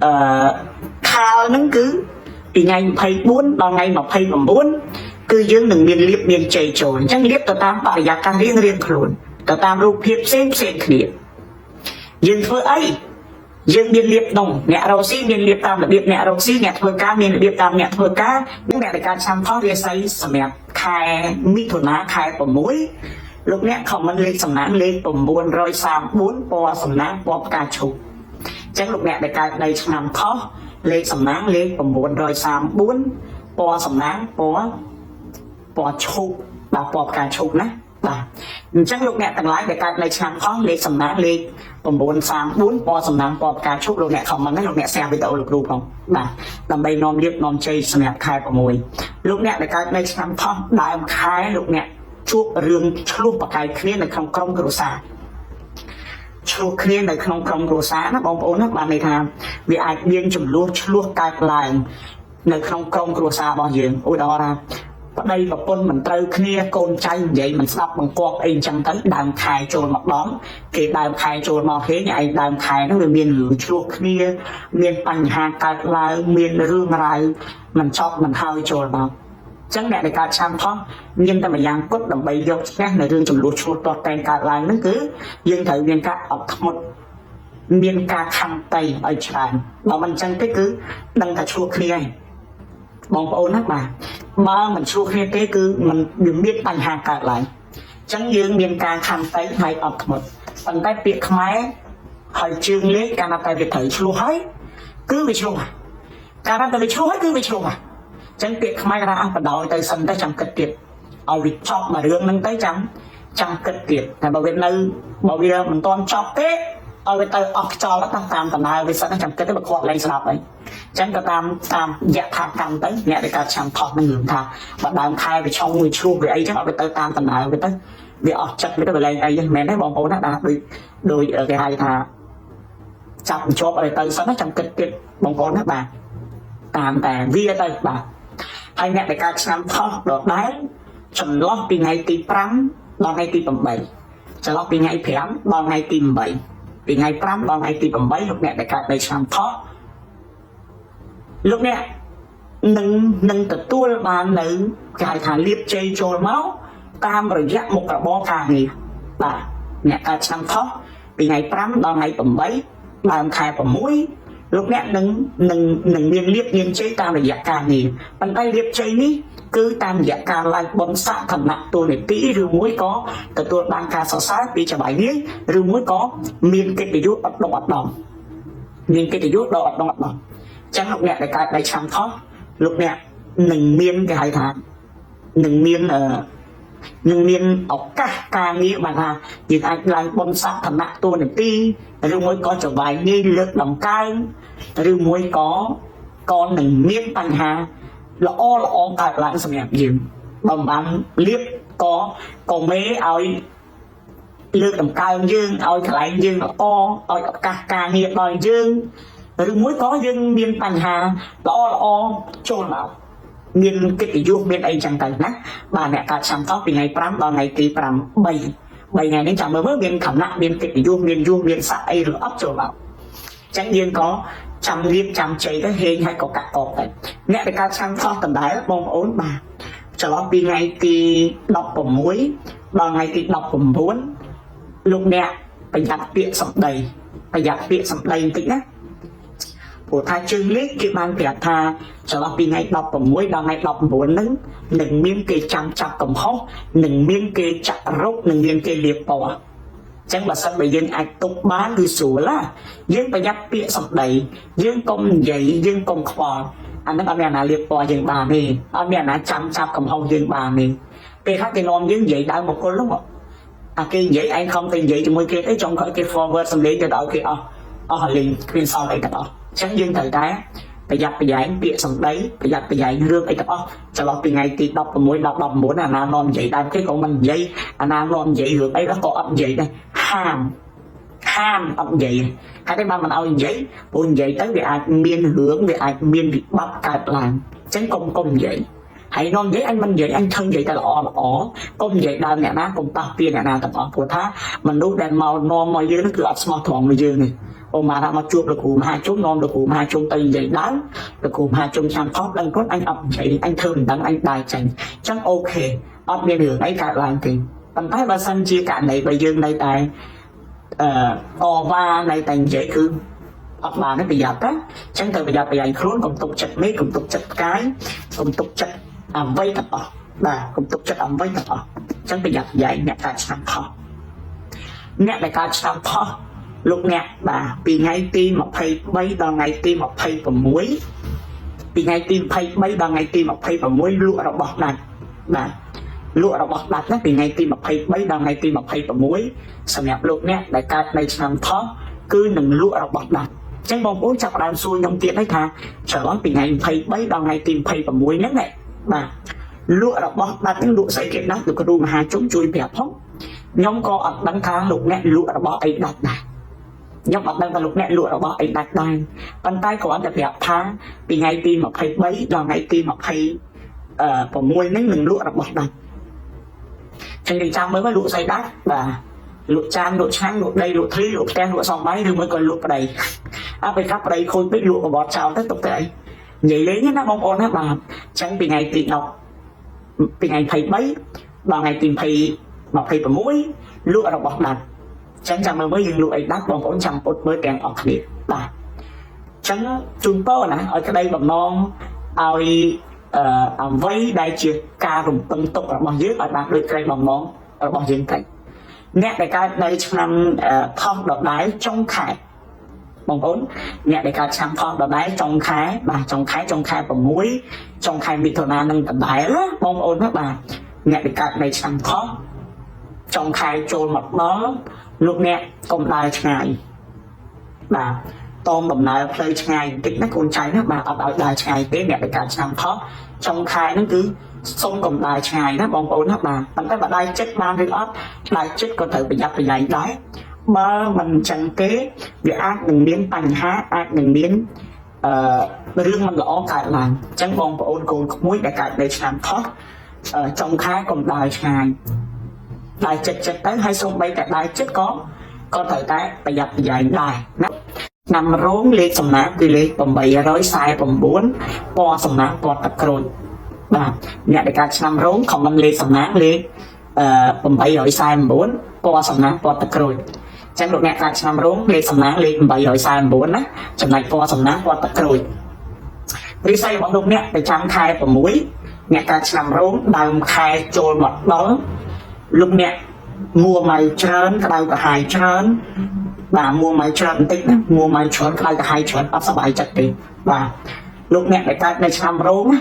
អឺខាលហ្នឹងគឺពីថ្ងៃ24ដល់ថ្ងៃ29គឺយើងនឹងមានលៀបមានជ័យចូលអញ្ចឹងលៀបទៅតាមបរិយាកាសរៀងរៀងខ្លួនទៅតាមរូបភាពផ្សេងផ្សេងគ្នាយើងធ្វើអីយើងមានលៀបនំអ្នករកស៊ីមានលៀបតាមរបៀបអ្នករកស៊ីអ្នកធ្វើការមានរបៀបតាមអ្នកធ្វើការនិងអ្នកដែលកើតឆ្នាំថោះរាសីសម្រាប់ខែមិថុនាខែ6លោកអ្នកខមមិនលេខសំណាងលេខ934ពណ៌សំណាងពណ៌ផ្កាឈូកអញ្ចឹងលោកអ្នកដែលកើតនៅឆ្នាំថោះលេខសំណាងលេខ934ពណ៌សំណាងពណ៌ពណ៌ឈូកបាទពណ៌ផ្កាឈូកណាបាទអញ្ចឹងលោកអ្នកទាំងឡាយដែលកើតនៅឆ្នាំថោះលេខសំណាងលេខ934ពណ៌សំណាងពណ៌ផ្កាឈូកលោកអ្នកខមមិនណាលោកអ្នក share វីដេអូលោកគ្រូផងបាទដើម្បីនាំលៀបនាំជ័យសម្រាប់ខែ6លោកអ្នកដែលកើតនៅឆ្នាំថោះដើមខែលោកអ្នកជួបរឿងឆ្លោះប្រកែកគ្នានៅក្នុងក្រុមគ្រួសារឆ្លោះគ្នានៅក្នុងក្រុមគ្រួសារណាបងប្អូនណាបានន័យថាវាអាចមានចំនួនឆ្លោះកើតឡើងនៅក្នុងក្រុមគ្រួសាររបស់យើងឧទាហរណ៍ថាប្តីប្រពន្ធមិនត្រូវគ្នាកូនចៅនិយាយមិនស្ដាប់បង្គាប់អីអញ្ចឹងទៅដើមខែចូលមកដល់គេដើមខែចូលមកហេងឯងដើមខែហ្នឹងវាមានរឿងឆ្លោះគ្នាមានបញ្ហាកើតឡើងមានរឿងរ៉ាវមិនចប់មិនហើយចូលមកចឹងអ្នកដែលកើតឆ្នាំថោះមានតែម្យ៉ាងគត់ដើម្បីយកឈ្នះនៅរឿងចំនួនឆ្លោះទាស់តែងកើតឡើងហ្នឹងគឺយើងត្រូវមានការអត់ធ្មត់មានការខន្តីឲ្យច្រើនបើមិនចឹងទេគឺដឹងថាឆ្លោះគ្នាហើយបងប្អូនណាបាទបើមិនឆ្លោះគ្នាទេគឺมันវាមានបញ្ហាកើតឡើងចឹងយើងមានការខន្តីហើយអត់ធ្មត់ប៉ុន្តែពាក្យខ្មែរហើយជើងលេខកាលណាតែវាត្រូវឆ្លោះហើយគឺវាឆ្លោះកាលណាតែវាឆ្លោះហើយគឺវាឆ្លោះចឹងពាក្យខ្មែរគេថាអស់បដោយទៅសិនទៅចាំគិតទៀតឲ្យវាចប់មួយរឿងហ្នឹងទៅចាំចាំគិតទៀតតែបើវានៅបើវាមិនទាន់ចប់ទេឲ្យវាទៅអស់ខ្យល់តាមតាមដំណើរវាសិនចាំគិតទៅបើគាត់លែងស្ដាប់អីចឹងក៏តាមតាមយថាកម្មទៅអ្នកដែលកើតឆ្នាំថោះនឹងរឿងថាបើដើមខែវាឆុងវាឆ្លោះវាអីចឹងឲ្យវាទៅតាមដំណើរវាទៅវាអស់ចិត្តវាទៅវាលែងអីហ្នឹងមែនទេបងប្អូនណាបាទដូចដូចគេហៅថាចាប់ជាប់ឲ្យទៅសិនចាំគិតទៀតបងប្អូនណាបាទតាមតែវាទៅបាទហើយអ្នកដែលកើតឆ្នាំថោះដដែលចន្លោះពីថ្ងៃទី5ដល់ថ្ងៃទី8ចន្លោះពីថ្ងៃ5ដល់ថ្ងៃទី8ពីថ្ងៃ5ដល់ថ្ងៃទី8លោកអ្នកដែលកើតនៅឆ្នាំថោះលោកអ្នកនឹងនឹងទទួលបាននៅគេហៅថាលៀបជ័យចូលមកតាមរយៈមុខរបរការងារបាទអ្នកកើតឆ្នាំថោះពីថ្ងៃ5ដល់ថ្ងៃ8ដើមខែ6លោកអ្នកនឹងនឹងនឹងមានលៀបមានជ័យតាមរយៈការងារប៉ុន្តែលៀបជ័យនេះគឺតាមរយៈការឡើងបុណ្យស័ក្តិឋានៈតួនាទីឬមួយក៏ទទួលបានការសរសើរពីចៅហ្វាយនាយឬមួយក៏មានកិត្តិយសអត់ដងអត់ដំមានកិត្តិយសដល់អត់ដងអត់ដំអញ្ចឹងលោកអ្នកដែលកើតในឆ្នាំថោះលោកអ្នកនឹងមានគេហៅថានឹងមានអឺនឹងមានឱកាសការងារបានថាយើងអាចឡើងបុណ្យស័ក្តិឋានៈតួនាទីឬមួយក៏ចវាយនាយលើកដំកើងឬមួយក៏ក៏នឹងមានបញ្ហាល្អល្អកើតឡើងសម្រាប់យើងបើមិនបានលៀបក៏ក៏មេឲ្យលើកដំកើងយើងឲ្យកន្លែងយើងល្អឲ្យឱកាសការងារដល់យើងឬមួយក៏យើងមានបញ្ហាល្អល្អចូលមកមានកិត្តិយសមានអីចឹងទៅណាបាទអ្នកកើតឆ្នាំថោះពីថ្ងៃ5ដល់ថ្ងៃទី8 3ថ្ងៃនេះចាំមើលមើលមានខណៈមានកិត្តិយសមានយសមានស័ក្តិអីឬអត់ចូលមកចឹងយើងក៏ចាំរៀបចាំជ័យទៅហេងហើយក៏កាក់កបទៅអ្នកដែលកើតឆ្នាំថោះដដែលបងប្អូនបាទចន្លោះពីថ្ងៃទី16ដល់ថ្ងៃទី19លោកអ្នកប្រយ័ត្នពាក្យសម្ដីប្រយ័ត្នពាក្យសម្ដីបន្តិចណាព្រោះថាជើងលេខគេបានប្រាប់ថាចន្លោះពីថ្ងៃ16ដល់ថ្ងៃ19ហ្នឹងនឹងមានគេចាំចាប់កំហុសនឹងមានគេចាក់រោគនឹងមានគេលាបពណ៌ ចឹងបើសិនបើយើងអាចទប់បានគឺស្រួលណាយើងប្រយ័ត្នពាក្យសម្ដីយើងកុំនិយាយយើងកុំខ្វល់អានឹងអត់មានអាណាលៀបពណ៌យើងបានទេអត់មានអាណាចាំចាប់កំហុសយើងបានទេពេលខ្លះគេនាំយើងនិយាយដើមមកគល់នោះអាគេនិយាយឯងខំទៅនិយាយជាមួយគេអីចង់ឲ្យគេ forward សំឡេងទៅដល់គេអស់អស់លីងគ្មានសល់អីទាំងអស់ចឹងយើងត្រូវតែប្រយ័ត្នប្រយែងពាក្យសម្ដីប្រយ័ត្នប្រយែងរឿងអីទាំងអស់ចន្លោះពីថ្ងៃទី16ដល់19អាណានាំនិយាយដើមគេក៏មិននិយាយអាណានាំនិយាយរឿងអីដល់ក៏អត់និយាយដែរហាមហាមអត់និយាយហើយតែបានមិនឲ្យនិយាយព្រោះនិយាយទៅវាអាចមានរឿងវាអាចមានវិបត្តិកើតឡើងអញ្ចឹងកុំកុំនិយាយហើយនាំនិយាយអញមិននិយាយអញធ្វើនិយាយតែល្អល្អកុំនិយាយដើមអ្នកណាកុំប៉ះពាអ្នកណាទាំងអស់ព្រោះថាមនុស្សដែលមកនាំមកយើងនោះគឺអត់ស្មោះត្រង់មកយើងទេអូមកថាមកជួបលោកគ្រូមហាជននាំលោកគ្រូមហាជនទៅនិយាយដើមលោកគ្រូមហាជនចាំខុសដឹងគាត់អញអត់និយាយអញធ្វើមិនដឹងអញដើរចេញអញ្ចឹង OK អត់មានរឿងអីកើតឡើងទេប៉ុន្តែបើសិនជាករណីបើយើងនៅតែអឺតវ៉ានៅតែនិយាយគឺអត់បានទេប្រយ័ត្នណាអញ្ចឹងត្រូវប្រយ័ត្នប្រយែងខ្លួនកុំទុកចិត្តមេឃកុំទុកចិត្តផ្កាយកុំទុកចិត្តអ្វីទាំងអស់បាទកុំទុកចិត្តអ្វីទាំងអស់អញ្ចឹងប្រយ័ត្នប្រយែងអ្នកកើតឆ្នាំថោះអ្នកដែលកើតឆ្នាំថោះលោកអ្នកបាទពីថ្ងៃទី23ដល់ថ្ងៃទី26ពីថ្ងៃទី23ដល់ថ្ងៃទី26លក់របស់ដាច់បាទលក់របស់ដាច់ណាពីថ្ងៃទី23ដល់ថ្ងៃទី26សម្រាប់លោកអ្នកដែលកើតនៅឆ្នាំថោះគឺនឹងលក់របស់ដាច់ចឹងបងប្អូនចាប់ផ្ដើមសួរខ្ញុំទៀតហើយថាច្រឡំពីថ្ងៃ23ដល់ថ្ងៃទី26ហ្នឹងណាបាទលក់របស់ដាច់ហ្នឹងលក់ស្អីគេដាច់លោកគ្រូមហាជនជួយប្រាប់ផងខ្ញុំក៏អត់ដឹងថាលោកអ្នកលក់របស់អីដាច់ដែរខ្ញុំអត់ដឹងថាលោកអ្នកលក់របស់អីដាច់ដែរប៉ុន្តែគ្រាន់តែប្រាប់ថាពីថ្ងៃទី23ដល់ថ្ងៃទី26ហ្នឹងនឹងលក់របស់ដាច់ចឹងយើងចាំមើលមកលក់ស្អីដាច់បាទលក់ចានលក់ឆ្នាំងលក់ដីលក់ធ្លីលក់ផ្ទះលក់សំបាយឬមួយក៏លក់ប្តីអើពេលខ្លះប្តីខូចពេកលក់កបត់ចោលទៅទុកទៅអីនិយាយលេងណាបងប្អូនណាបាទចឹងពីថ្ងៃទី10ពីថ្ងៃ23ដល់ថ្ងៃទី20 26លក់របស់ដាច់ចឹងចាំមើលមើលយើងលក់អីដាច់បងប្អូនចាំពុតមើលទាំងអស់គ្នាបាទចឹងជូនពរណាឲ្យក្តីបំណងឲ្យអឺអ្វីដែលជាការរំពឹងទុករបស់យើងឲ្យបានដូចក្តីបំណងរបស់យើងទៅអ្នកដែលកើតនៅឆ្នាំថោះដដែលចុងខែបងប្អូនអ្នកដែលកើតឆ្នាំថោះដដែលចុងខែបាទចុងខែចុងខែ6ចុងខែមិថុនានឹងដដែលណាបងប្អូនណាបាទអ្នកដែលកើតនៅឆ្នាំថោះចុងខែចូលមកដល់លោកអ្នកកុំដើរឆ្ងាយបាទតមដំណើរផ្លូវឆ្ងាយបន្តិចណាកូនចៅណាបាទអត់ឲ្យដើរឆ្ងាយទេអ្នកដែលកើតឆ្នាំថោះចុងខែហ្នឹងគឺសុំកុំដើរឆ្ងាយណាបងប្អូនណាបាទប៉ុន្តែបើដើរចិត្តបានឬអត់ដើរចិត្តក៏ត្រូវប្រយ័ត្នប្រយែងដែរបើមិនចឹងទេវាអាចនឹងមានបញ្ហាអាចនឹងមានអឺរឿងមិនល្អកើតឡើងអញ្ចឹងបងប្អូនកូនក្មួយដែលកើតនៅឆ្នាំថោះចុងខែកុំដើរឆ្ងាយដើរចិត្តចិត្តទៅហើយសូម្បីតែដើរចិត្តក៏ក៏ត្រូវតែប្រយ័ត្នប្រយែងដែរណាឆ្នាំរោងលេខសំណាងគឺលេខ849ពណ៌សំណាងពណ៌ទឹកក្រូចបាទអ្នកដែលកើតឆ្នាំរោងខមមិនលេខសំណាងលេខអឺ849ពណ៌សំណាងពណ៌ទឹកក្រូចចឹងលោកអ្នកកើតឆ្នាំរោងលេខសំណាងលេខ849ណាចំណែកពណ៌សំណាងពណ៌ទឹកក្រូចរិស័យរបស់លោកអ្នកប្រចាំខែ6អ្នកកើតឆ្នាំរោងដើមខែចូលមកដល់លោកអ្នកមួម៉ៅច្រើនក្តៅក្រហាយច្រើនបាទមួម៉ៅច្រើនបន្តិចណាមួម៉ៅច្រើនក្តៅក្រហាយច្រើនអត់សប្បាយចិត្តទេបាទលោកអ្នកដែលកើតនៅឆ្នាំរោងណា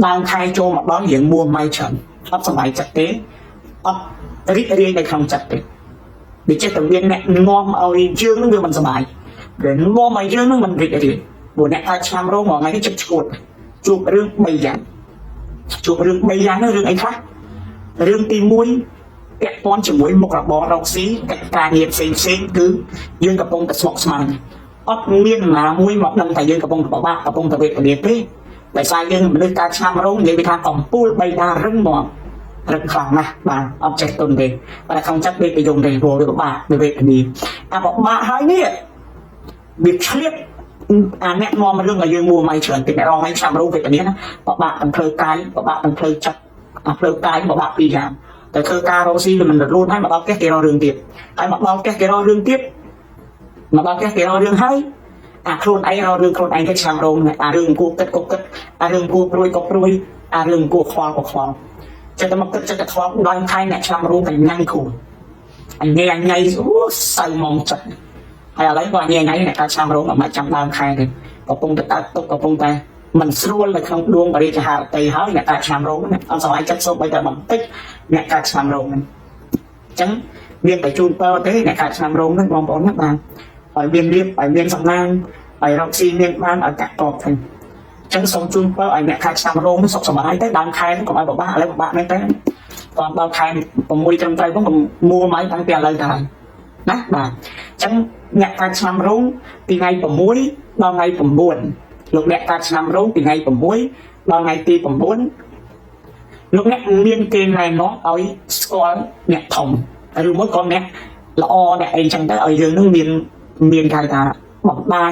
ដើមខែចូលមកដល់រៀងមួម៉ៅច្រើនអត់សប្បាយចិត្តទេអត់រីករាយនៅក្នុងចិត្តទេវាចេះតែមានអ្នកនាំឲ្យយើងនឹងវាមិនសប្បាយវានាំឲ្យយើងនឹងមិនរីករាយព្រោះអ្នកកើតឆ្នាំរោងមួយថ្ងៃនេះចិត្តឈួតជួបរឿង3យ៉ាងជួបរឿង3យ៉ាងហ្នឹងរឿងអីខ្លះរឿងទី1ពាក់ព័ន្ធជាមួយមុខរបររកស៊ីកិច្ចការងារផ្សេងផ្សេងគឺយើងកំពុងតែស្មុគស្មាញអត់មានណាមួយមកដឹងថាយើងកំពុងតែពិបាកកំពុងតែវេទនាទេដោយសារយើងមនុស្សកើតឆ្នាំរោងនិយាយពីថាកំពូលបីតារឹងមាំរឹងខ្លាំងណាស់បាទអត់ចេះទុនទេតែក្នុងចិត្តវាប្រយំទេព្រោះវាពិបាកវាវេទនាអាពិបាកហើយនេះវាឆ្លៀតអាអ្នកនាំរឿងឲ្យយើងមួម៉ៃច្រើនតិចអ្នករងថ្ងៃឆ្នាំរោងវេទនាណាពិបាកទាំងផ្លូវកាយពិបាកទាំងផ្លូវចិត្តអាផ្លូវកាយពិបាកពីរយ៉ាងតែធ្វើការរកស៊ីវាមិនរលូនហើយមកដល់ផ្ទះគេរករឿងទៀតហើយមកដល់ផ្ទះគេរករឿងទៀតមកដល់ផ្ទះគេរករឿងហើយអាខ្លួនឯងរករឿងខ្លួនឯងទៅឆ្នាំរោងអារឿងគួគិតក៏គិតអារឿងគួព្រួយក៏ព្រួយអារឿងគួខ្វល់ក៏ខ្វល់ចិត្តតែមកគិតចិត្តតែខ្វល់ដល់ខែអ្នកឆ្នាំរោងកញ្ញាំងគ្រូ អញញ៉ៃអញញ៉ៃអូសៅហ្មងចិត្តហើយឥឡូវក៏អញញ៉ៃញ៉ៃអ្នកកើតឆ្នាំរោងអត់មកចាំដើមខែទេកំពុងតែកើតទុកកំពុងតែមិនស្រួលនៅក្នុងដួងបរិយាហារតីហើយអ្នកកើតឆ្នាំរោងហ្នឹងអត់សប្បាយចិត្តសូម្បីតែបន្តិចអ្នកកើតឆ្នាំរោងហ្នឹងអញ្ចឹងមានតែជូនពរទេអ្នកកើតឆ្នាំរោងហ្នឹងបងប្អូនណាបាទឲ្យមានលៀបឲ្យមានសំណាងឲ្យរកស៊ីមានបានឲ្យកាក់កបទៅចឹងសូមជូនពរឲ្យអ្នកកើតឆ្នាំរោងសុខសប្បាយទៅដើមខែកុំឲ្យពិបាកឥឡូវពិបាកមែនទេតដល់ខែ6ត្រឹមត្រូវផងកុំមួម៉ៃតាំងពីឥឡូវទៅហើយណាបាទអញ្ចឹងអ្នកកើតឆ្នាំរោងពីថ្ងៃ6ដល់ថ្ងៃ9លោកអ្នកកើតឆ្នាំរោងពីថ្ងៃ6ដល់ថ្ងៃទី9លោកអ្នកមានគេណែនាំឲ្យស្គាល់អ្នកធំឬមួយក៏អ្នកល្អអ្នកអីចឹងទៅឲ្យយើងនឹងមានគេហៅថាបណ្ដាញ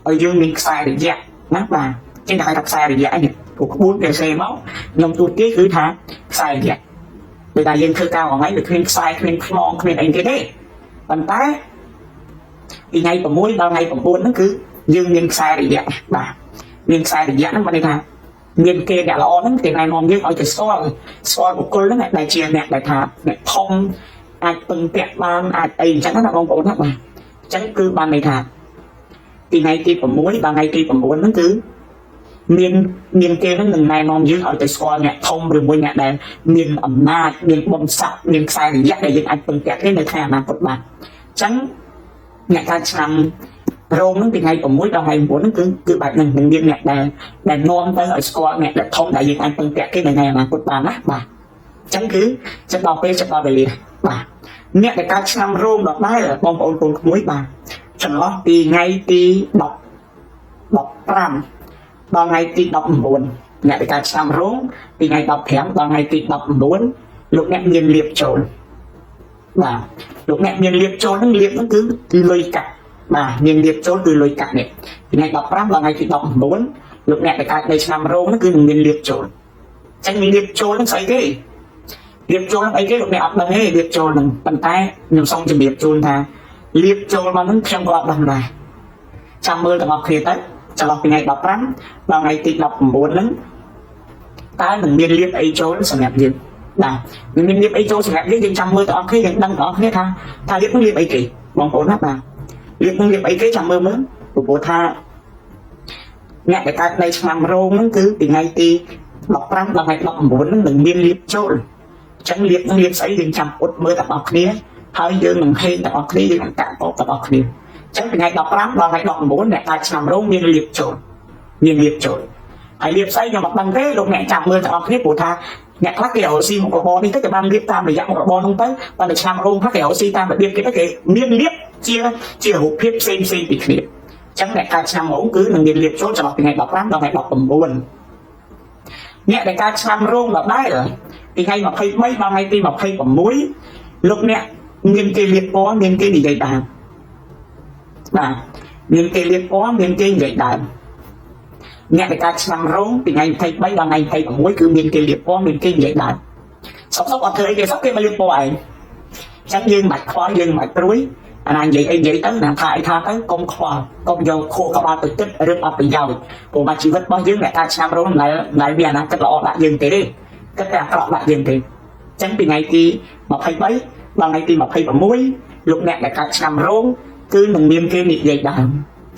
ឲ្យយើងមានខ្សែរយៈណាបាទចឹងគេហៅថាខ្សែរយៈនេះព្រោះក្បួនគេសេមកខ្ញុំទូទាយគឺថាខ្សែរយៈដូចតែយើងធ្វើការមួយថ្ងៃវាគ្មានខ្សែគ្មានខ្នងគ្មានអីគេទេប៉ុន្តែពីថ្ងៃ6ដល់ថ្ងៃ9ហ្នឹងគឺយើងមានខ្សែរយៈបាទមានខ្សែរយៈហ្នឹងបានន័យថាមានគេអ្នកល្អហ្នឹងគេណែនាំយើងឲ្យទៅស្គាល់បុគ្គលហ្នឹងដែលជាអ្នកដែលថាអ្នកធំអាចពឹងពាក់បានអាចអីអញ្ចឹងណាបងប្អូនណាបាទអញ្ចឹងគឺបានន័យថាពីថ្ងៃទី6ដល់ថ្ងៃទី9ហ្នឹងគឺមានគេហ្នឹងនឹងណែនាំយើងឲ្យទៅស្គាល់អ្នកធំឬមួយអ្នកដែលមានអំណាចមានបុណ្យស័ក្តិមានខ្សែរយៈដែលយើងអាចពឹងពាក់គេនៅថ្ងៃអនាគតបានអញ្ចឹងអ្នកកើតឆ្នាំរោងហ្នឹងពីថ្ងៃ6ដល់ថ្ងៃ9ហ្នឹងគឺបែបហ្នឹងនឹងមានអ្នកដែលនាំទៅឲ្យស្គាល់អ្នកដែលធំដែលយើងអាចពឹងពាក់គេនៅថ្ងៃអនាគតបានណាបាទអញ្ចឹងគឺចិត្តដល់ពេលចិត្តដល់វេលាបាទអ្នកដែលកើតឆ្នាំរោងដដែលបងប្អូនកូនក្មួយបាទចន្លោះពីថ្ងៃទី10 15ដល់ថ្ងៃទី19អ្នកដែលកើតឆ្នាំរោងពីថ្ងៃ15ដល់ថ្ងៃទី19លោកអ្នកមានលៀបចូលបាទលោកអ្នកមានលៀបចូលហ្នឹងលៀបហ្នឹងគឺលុយកាក់បាទមានលៀបចូលគឺលុយកាក់នេះពីថ្ងៃ15ដល់ថ្ងៃទី19លោកអ្នកដែលកើតនៅឆ្នាំរោងហ្នឹងគឺនឹងមានលៀបចូលអញ្ចឹងលៀបចូលហ្នឹងស្អីគេលៀបចូលហ្នឹងអីគេលោកអ្នកអត់ដឹងទេលៀបចូលហ្នឹងប៉ុន្តែខ្ញុំសូមជម្រាបជូនថាលៀបចូលមកហ្នឹងខ្ញុំក៏អត់ដឹងដែរចាំមើលទាំងអស់គ្នាទៅចន្លោះពីថ្ងៃ15ដល់ថ្ងៃទី19ហ្នឹងតើនឹងមានលៀបអីចូលសម្រាប់យើងបាទនឹងមានលៀបអីចូលសម្រាប់យើងយើងចាំមើលទាំងអស់គ្នាយើងដឹងទាំងអស់គ្នាថាលៀបនឹងលៀបអីគេបងប្អូនណាបាទលៀបនឹងលៀបអីគេចាំមើលមើលព្រោះថាអ្នកដែលកើតនៅឆ្នាំរោងហ្នឹងគឺពីថ្ងៃទី15ដល់ថ្ងៃ19ហ្នឹងនឹងមានលៀបចូលអញ្ចឹងលៀបនឹងលៀបស្អីយើងចាំអ៊ុតមើលទាំងអស់គ្នាហើយយើងនឹងហេងទាំងអស់គ្នាយើងនឹងកាក់កបទាំងអស់គ្នាអញ្ចឹងពីថ្ងៃ15ដល់ថ្ងៃ19អ្នកកើតឆ្នាំរោងមានលៀបចូលមានលៀបចូលហើយលៀបស្អីខ្ញុំអត់ដឹងទេលោកអ្នកចាំមើលទាំងអស់គ្នាព្រោះថាអ្នកខ្លះគេរកស៊ីមុខរបរនេះទៅគេបានលៀបតាមរយៈមុខរបរនោះទៅប៉ុន្តែឆ្នាំរោងខ្លះគេរកស៊ីតាមរបៀបគេទៅគេមានលៀបជារូបភាពផ្សេងផ្សេងពីគ្នាអញ្ចឹងអ្នកកើតឆ្នាំរោងគឺនឹងមានលៀបចូលចន្លោះពីថ្ងៃ15ដល់ថ្ងៃ19អ្នកដែលកើតឆ្នាំរោងដដែលពីថ្ងៃ23ដល់ថ្ងៃទី26លោកអ្នកមានគេលៀបពណ៌មានគេនិយាយដើមបាទមានគេលៀបពណ៌មានគេនិយាយដើមអ្នកដែលកើតឆ្នាំរោងពីថ្ងៃ23ដល់ថ្ងៃ26គឺមានគេលៀបពណ៌មានគេនិយាយដើមសុកសុកអត់ធ្វើអីគេសុកគេមកលៀបពណ៌ឯងអញ្ចឹងយើងមិនបាច់ខ្វល់យើងមិនបាច់ព្រួយអាណានិយាយអីនិយាយទៅណាថាអីថាទៅកុំខ្វល់កុំយកខួរក្បាលទៅគិតរឿងអត់ប្រយោជន៍ព្រោះមកជីវិតរបស់យើងអ្នកកើតឆ្នាំរោងមិនដែលមានអនាគតល្អដាក់យើងទេគិតតែអាក្រក់ដាក់យើងទេអញ្ចឹងពីថ្ងៃទី23ដល់ថ្ងៃទី26លោកអ្នកដែលកើតឆ្នាំរោងគឺនឹងមានគេនិយាយដើម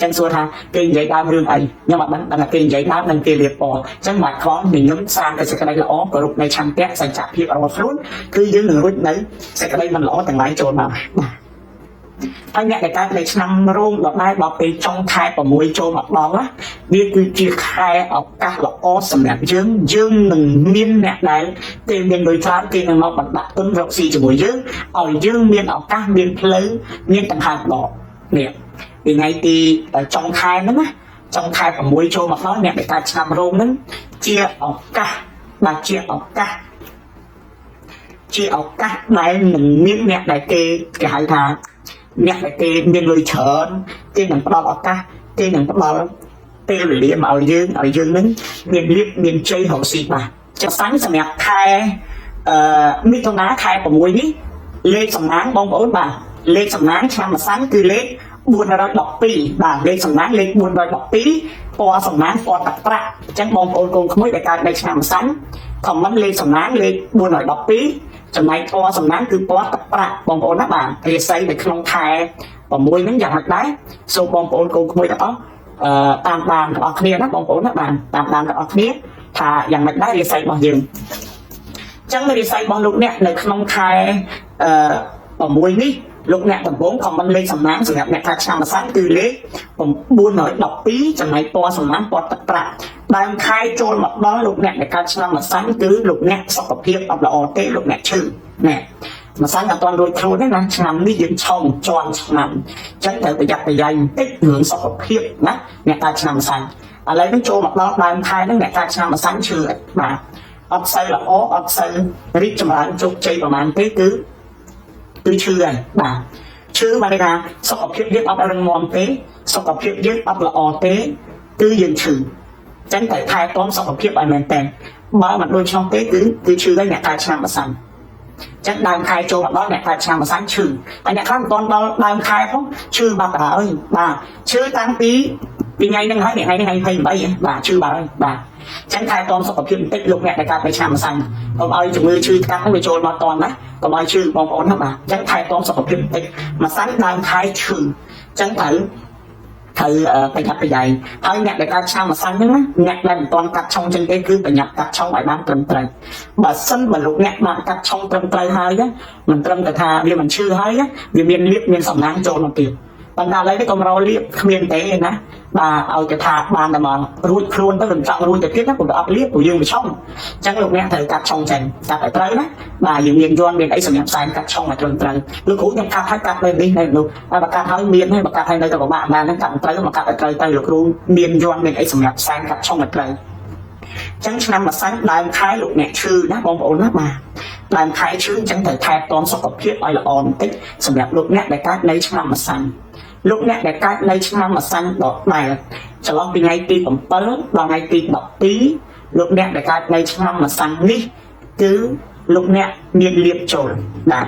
ចឹងសួរថាគេនិយាយដើមរឿងអីខ្ញុំអត់ដឹងថាគេនិយាយដើមនិងគេលៀបពណ៌ចឹងមកខ្វល់ញញឹមសាងតែសេចក្តីល្អគោរពនៃឆន្ទៈសច្ចភាពរបស់ខ្លួនគឺយើងនឹងរួចនៅសេចក្តីមិនល្អទាំងឡាយចូលមកបាទហើយអ្នកដែលកើតនៅឆ្នាំរោងដដែលដល់ពេលចុងខែ6ចូលមកដល់ណាវាគឺជាខែឱកាសល្អសម្រាប់យើងយើងនឹងមានអ្នកដែលគេមានលុយច្រើនគេនឹងមកបណ្ដាក់ទុនរកស៊ីជាមួយយើងឲ្យយើងមានឱកាសមានផ្លូវមានដង្ហើមដកនេះពីថ្ងៃទីចុងខែហ្នឹងណាចុងខែ6ចូលមកដល់អ្នកដែលកើតឆ្នាំរោងហ្នឹងជាឱកាសបាទជាឱកាសជាឱកាសដែលនឹងមានអ្នកដែលគេហៅថាអ្នកដែលគេមានលុយច្រើនគេនឹងផ្ដល់ឱកាសគេនឹងផ្ដល់ពេលវេលាមកឲ្យយើងឲ្យយើងនឹងមានលៀបមានជ័យរកស៊ីបាទចាសាញ់សម្រាប់ខែមិថុនាខែ6នេះលេខសំណាងបងប្អូនបាទលេខសំណាងឆ្នាំម្សាញ់គឺលេខ412បាទលេខសំណាងលេខ412ពណ៌សំណាងពណ៌ទឹកប្រាក់អញ្ចឹងបងប្អូនកូនក្មួយដែលកើតនៅឆ្នាំម្សាញ់ខមមិនលេខសំណាងលេខ412 ចំណែកពណ៌សំណាងគឺពណ៌ទឹកប្រាក់បងប្អូនណាបាទរាសីនៅក្នុងខែ6ហ្នឹងយ៉ាងម៉េចដែរសូមបងប្អូនកូនក្មួយទាំងអស់អឺតាមដានទាំងអស់គ្នាណាបងប្អូនណាបាទតាមដានទាំងអស់គ្នាថាយ៉ាងម៉េចដែររាសីរបស់យើងចឹងរាសីរបស់លោកអ្នកនៅក្នុងខែអឺ6នេះលោកអ្នកដំបងខមមិនលេខសំណាងសម្រាប់អ្នកកើតឆ្នាំម្សាញ់គឺលេខ912ចំណែកពណ៌សំណាងពណ៌ទឹកប្រាក់ដើមខែចូលមកដល់លោកអ្នកដែលកើតឆ្នាំម្សាញ់គឺលោកអ្នកសុខភាពអត់ល្អទេលោកអ្នកឈឺណែម្សាញ់អត់ទាន់រួចខ្លួនទេណាឆ្នាំនេះយើងឆុងជាន់ឆ្នាំអញ្ចឹងត្រូវប្រយ័ត្នប្រយែងបន្តិចរឿងសុខភាពណាអ្នកកើតឆ្នាំម្សាញ់ឥឡូវនេះចូលមកដល់ដើមខែហ្នឹងអ្នកកើតឆ្នាំម្សាញ់ឈឺបាទអត់សូវល្អអត់សូវរីកចម្រើនជោគជ័យប្រហែលទេគឺឈឺហើយបាទឈឺបានន័យថាសុខភាពយើងអត់រឹងមាំទេសុខភាពយើងអត់ល្អទេគឺយើងឈឺចឹងត្រូវថែទាំសុខភាពឲ្យមែនតើបើមិនដូច្នោះទេគឺឈឺហើយអ្នកកើតឆ្នាំម្សាញ់ចឹងដើមខែចូលមកដល់អ្នកកើតឆ្នាំម្សាញ់ឈឺហើយអ្នកខ្លះមិនទាន់ដល់ដើមខែផងឈឺបាត់ទៅហើយបាទឈឺតាំងពីថ្ងៃហ្នឹងហើយថ្ងៃនេះថ្ងៃ28បាទឈឺបាត់ហើយបាទចឹងថែទាំសុខភាពបន្តិចលោកអ្នកដែលកើតនៅឆ្នាំម្សាញ់កុំឲ្យជំងឺឈឺថ្កាត់ហ្នឹងវាចូលមកតន់ណាកុំឲ្យឈឺបងប្អូនណាបាទចឹងថែទាំសុខភាពបន្តិចម្សាញ់ដើមខែឈឺចឹងត្រូវប្រយ័ត្នប្រយែងហើយអ្នកដែលកើតឆ្នាំម្សាញ់ហ្នឹងណាអ្នកដែលមិនទាន់កាត់ឆុងចឹងទេគឺប្រញាប់កាត់ឆុងឲ្យបានត្រឹមត្រូវបើសិនបើលោកអ្នកបានកាត់ឆុងត្រឹមត្រូវហើយណាមិនត្រឹមតែថាវាមិនឈឺហើយណាវាមានលៀបមានសំណាងចូលមកទៀតប៉ុន្តែឥឡូវនេះកុំរលៀបគ្មានទេណាបាទឲ្យគេថាបានតែមករួចខ្លួនទៅមិនចង់រួចទៅទៀតណាព្រោះអត់លៀបព្រោះយើងមិនឆុងអញ្ចឹងលោកអ្នកត្រូវកាត់ឆុងចេញកាត់ឲ្យត្រូវណាបាទយើងមានយ័ន្តមានអីសម្រាប់សែនកាត់ឆុងឲ្យត្រឹមត្រូវលោកគ្រូខ្ញុំកាត់ឲ្យកាត់នៅនេះនៅនោះហើយបើកាត់ហើយមានហើយបើកាត់ឲ្យនៅតែពិបាកបានហ្នឹងកាត់មិនត្រូវមកកាត់ឲ្យត្រូវទៅលោកគ្រូមានយ័ន្តមានអីសម្រាប់សែនកាត់ឆុងឲ្យត្រូវចឹងឆ្នាំម្សាញ់ដើមខែលោកអ្នកឈឺណាបងប្អូនណាបាទដើមខែឈឺអញ្ចឹងត្រូវថែទាំសុខភាពឲ្យល្អបន្តិចសម្រាប់លោកអ្នកដែលកើតនៅឆ្នាំម្សាញ់លោកអ្នកដែលកើតនៅឆ្នាំម្សាញ់ដដែលចន្លោះពីថ្ងៃទី7ដល់ថ្ងៃទី12លោកអ្នកដែលកើតនៅឆ្នាំម្សាញ់នេះគឺលោកអ្នកមានលៀបចូលបាទ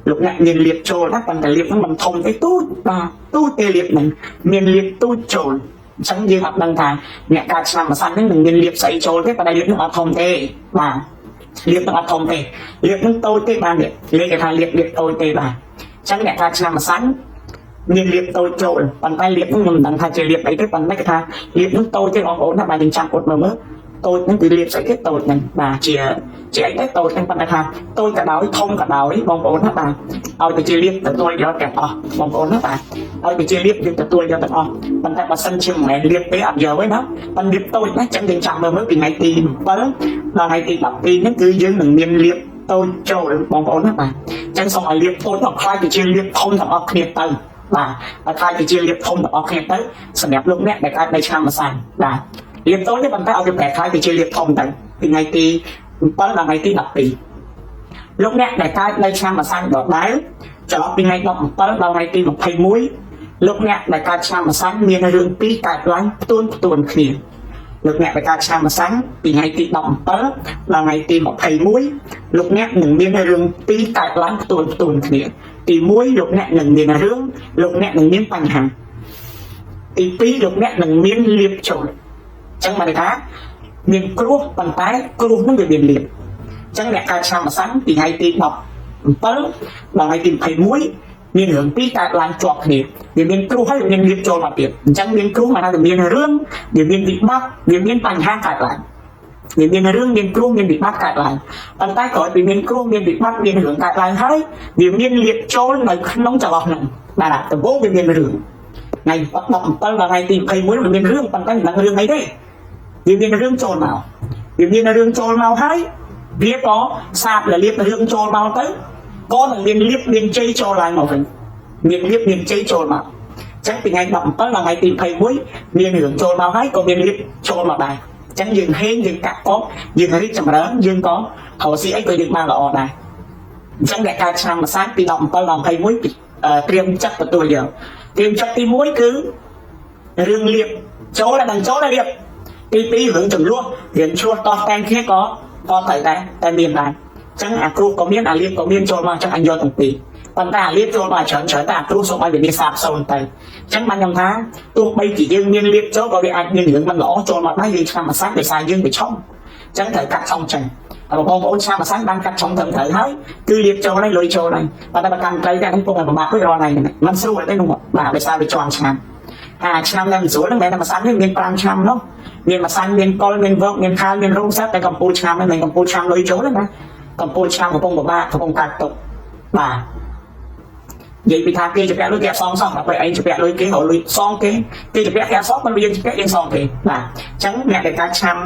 លោកអ្នកមានលៀបចូលណាប៉ុន្តែលៀបហ្នឹងមិនធំទេទូចបាទទូចទេលៀបហ្នឹងមានលៀបទូចចូលអញ្ចឹងយើងអត់ដឹងថាអ្នកកើតឆ្នាំម្សាញ់ហ្នឹងនឹងមានលៀបស្អីចូលទេប៉ុន្តែលៀបហ្នឹងអត់ធំទេបាទលៀបហ្នឹងអត់ធំទេលៀបហ្នឹងតូចទេបាទលេខគេថាលៀបតូចទេបាទអញ្ចឹងអ្នកកើតឆ្នាំម្សាញ់មានលៀបតូចចូលប៉ុន្តែលៀបហ្នឹងខ្ញុំមិនដឹងថាជាលៀបអីទេប៉ុន្តែគេថាលៀបហ្នឹងតូចទេបងប្អូនណាបាទយើងចាំអត់មើលមើលតូចហ្នឹងគឺលៀបស្អីគេតូចហ្នឹងបាទជាអីទេតូចហ្នឹងប៉ុន្តែថាតូចក៏ដោយធំក៏ដោយបងប្អូនណាបាទឲ្យទៅជាលៀបទទួលយកទាំងអស់បងប្អូនណាបាទឲ្យទៅជាលៀបយើងទទួលយកទាំងអស់ប៉ុន្តែបើសិនជាមិនមែនលៀបទេអត់យកទេណាប៉ុន្តែលៀបតូចណាចឹងយើងចាំមើលមើលពីថ្ងៃទី7ដល់ថ្ងៃទី12ហ្នឹងគឺយើងនឹងមានលៀបតូចចូលបងប្អូនណាបាទចឹងសូមឲ្យលៀបតូចដល់ខ្លាចទៅជាលៀបធំទាំងអស់គ្នាទៅបាទឲ្យខ្លាចទៅជាលៀបធំទាំងអស់គ្នាទៅសម្រាប់លោកអ្នកដែលកើតនៅឆ្នាំម្សាញ់បាទលៀបតូចទេប៉ុន្តែឲ្យវាប្រែខ្លាយទៅជាលៀបធំទៅពីថ្ងៃទី7ដល់ថ្ងៃទី12លោកអ្នកដែលកើតនៅឆ្នាំម្សាញ់ដដែលចន្លោះពីថ្ងៃ17ដល់ថ្ងៃទី21លោកអ្នកដែលកើតឆ្នាំម្សាញ់មានរឿងពីរកើតឡើងផ្ទួនផ្ទួនគ្នាលោកអ្នកដែលកើតឆ្នាំម្សាញ់ពីថ្ងៃទី17ដល់ថ្ងៃទី21លោកអ្នកនឹងមានរឿងពីរកើតឡើងផ្ទួនផ្ទួនគ្នាទី1លោកអ្នកនឹងមានរឿងលោកអ្នកនឹងមានបញ្ហាទី2លោកអ្នកនឹងមានលៀបចូលអញ្ចឹងបានន័យថាមានគ្រោះប៉ុន្តែគ្រោះនឹងវាមានលៀបអញ្ចឹងអ្នកកើតឆ្នាំម្សាញ់ពីថ្ងៃទី17ដល់ថ្ងៃទី21មានរឿងពីរកើតឡើងជាប់គ្នាវាមានគ្រោះហើយវាមានលៀបចូលមកទៀតអញ្ចឹងមានគ្រោះមកថាវាមានរឿងវាមានវិបត្តិវាមានបញ្ហាកើតឡើងវាមានរឿងមានគ្រោះមានវិបត្តិកើតឡើងប៉ុន្តែក្រោយពីមានគ្រោះមានវិបត្តិមានរឿងកើតឡើងហើយវាមានលៀបចូលនៅក្នុងចន្លោះហ្នឹងបាទដំបូងវាមានរឿងថ្ងៃ17ដល់ថ្ងៃទី21វាមានរឿងប៉ុន្តែមិនដឹងរឿងអីទេវាមានរឿងចូលមកវាមានរឿងចូលមកហើយវាក៏សាបលៀបរឿងចូលមកទៅក៏នឹងមានលៀបមានជ័យចូលឡើងមកវិញមានលៀបមានជ័យចូលមកចឹងពីថ្ងៃ17ដល់ថ្ងៃទី21មានរឿងចូលមកហើយក៏មានលៀបចូលមកដែរចឹងយើងហេងយើងកាក់កបយើងរីកចម្រើនយើងក៏រកស៊ីអីក៏យើងបានល្អដែរអញ្ចឹងអ្នកកើតឆ្នាំម្សាញ់ពី17ដល់21ត្រៀមចិត្តទទួលយកត្រៀមចិត្តទី1គឺរឿងលៀបចូលដល់ដឹងចូលដល់លៀបទី2រឿងចំនួនរឿងឆ្លោះតោះតែងគ្នាក៏ត្រូវដែរតែមានដែរអញ្ចឹងអាគ្រោះក៏មានអាលៀបក៏មានចូលមកអញ្ចឹងអញយកទាំងពីរប៉ុន្តែអាលៀបចូលមកច្រើនច្រើនតែអាគ្រោះសូមឲ្យវាមានសាបសូន្យទៅអញ្ចឹងបានខ្ញុំថាទោះបីជាយើងមានលៀបចូលក៏វាអាចមានរឿងមិនល្អចូលមកដែរយើងឆ្នាំម្សាញ់ដោយសារយើងប្រឈមអញ្ ចឹងត្រូវកាត់ឆុងចឹងហើយបងប្អូនឆ្នាំម្សាញ់បានកាត់ឆុងត្រឹមត្រូវហើយគឺលៀបចូលហើយលុយចូលហើយប៉ុន្តែបើកាន់ត្រូវតែហ្នឹងពុកតែពិបាកដូចរាល់ថ្ងៃហ្នឹងมันស្រួលទេនោះបាទដោយសារវាជាន់ឆ្នាំអាឆ្នាំដែលមិនស្រួលហ្នឹងមិនមែនតែម្សាញ់ទេមាន5ឆ្នាំនោះមានម្សាញ់មានកុលមានវកមានខាលមានរោងសិតតែកម្ពុជាឆ្នាំហ្នឹងមិនកម្ពុជាឆ្នាំលុយចូលទេណាកម្ពុជាឆ្នាំកំពុងពិបាកកំពុងកាត់ទុកបាទនិយាយពីថាគេជពាក់លុយគេអត់សងសោះដល់ពេលឯងជពាក់លុយគេរកលុយសងគេគេជពាក់គេអត់សងមិនយើងជពាក់យើងសងគេបាទអញ្ចឹងអ្នកដែលកើតឆ្នាំ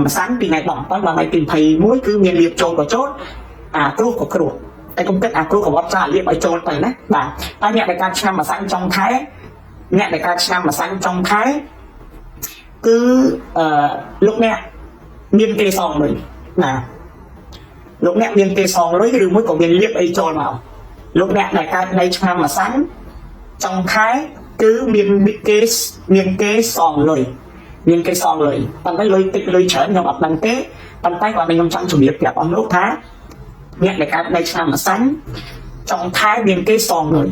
ម្សាញ់ពីថ្ងៃ17ដល់ថ្ងៃទី21គឺមានលៀបចូលក៏ចូលអាគ្រោះក៏គ្រោះតែកុំគិតអាគ្រោះក៏វត្តចាលៀបឲ្យចូលទៅណាបាទហើយអ្នកដែលកើតឆ្នាំម្សាញ់ចុងខែអ្នកដែលកើតឆ្នាំម្សាញ់ចុងខែគឺអឺលោកអ្នកមានគេសងលុយបាទលោកអ្នកមានគេសងលុយឬមួយក៏មានលៀបអីចូលមកលោកអ្នកដែលកើតនៅឆ្នាំម្សាញ់ចុងខែគឺមានគេមានគេសងលុយមានគេសងលុយប៉ុន្តែលុយតិចលុយច្រើនខ្ញុំអត់ដឹងទេប៉ុន្តែគាត់ខ្ញុំចង់ជម្រាបប្រាប់អស់លោកថាអ្នកដែលកើតនៅឆ្នាំម្សាញ់ចុងខែមានគេសងលុយ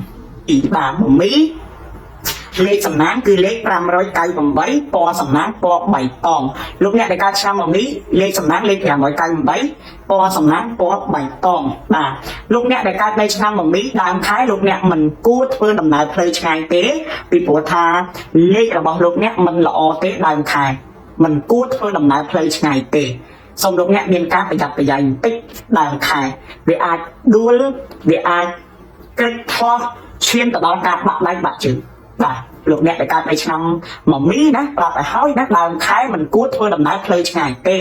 អ៊ីបាទមមីលេខសំណាងគឺលេខ598ពណ៌សំណាងពណ៌បៃតងលោកអ្នកដែលកើតឆ្នាំមមីលេខសំណាងលេខ598ពណ៌សំណាងពណ៌បៃតងបាទលោកអ្នកដែលកើតនៅឆ្នាំមមីដើមខែលោកអ្នកមិនគួរធ្វើដំណើរផ្លូវឆ្ងាយទេពីព្រោះថាលេខរបស់លោកអ្នកមិនល្អទេដើមខែមិនគួរធ្វើដំណើរផ្លូវឆ្ងាយទេសូមលោកអ្នកមានការប្រយ័ត្នប្រយែងបន្តិចដើមខែវាអាចដួលវាអាចក្រេចធាស់ឈានទៅដល់ការបាក់ដៃបាក់ជើងបាទលោកអ្នកដែលកើតនៅឆ្នាំមមីណាប្រាប់ឲ្យហើយណាដើមខែមិនគួរធ្វើដំណើរផ្លូវឆ្ងាយទេ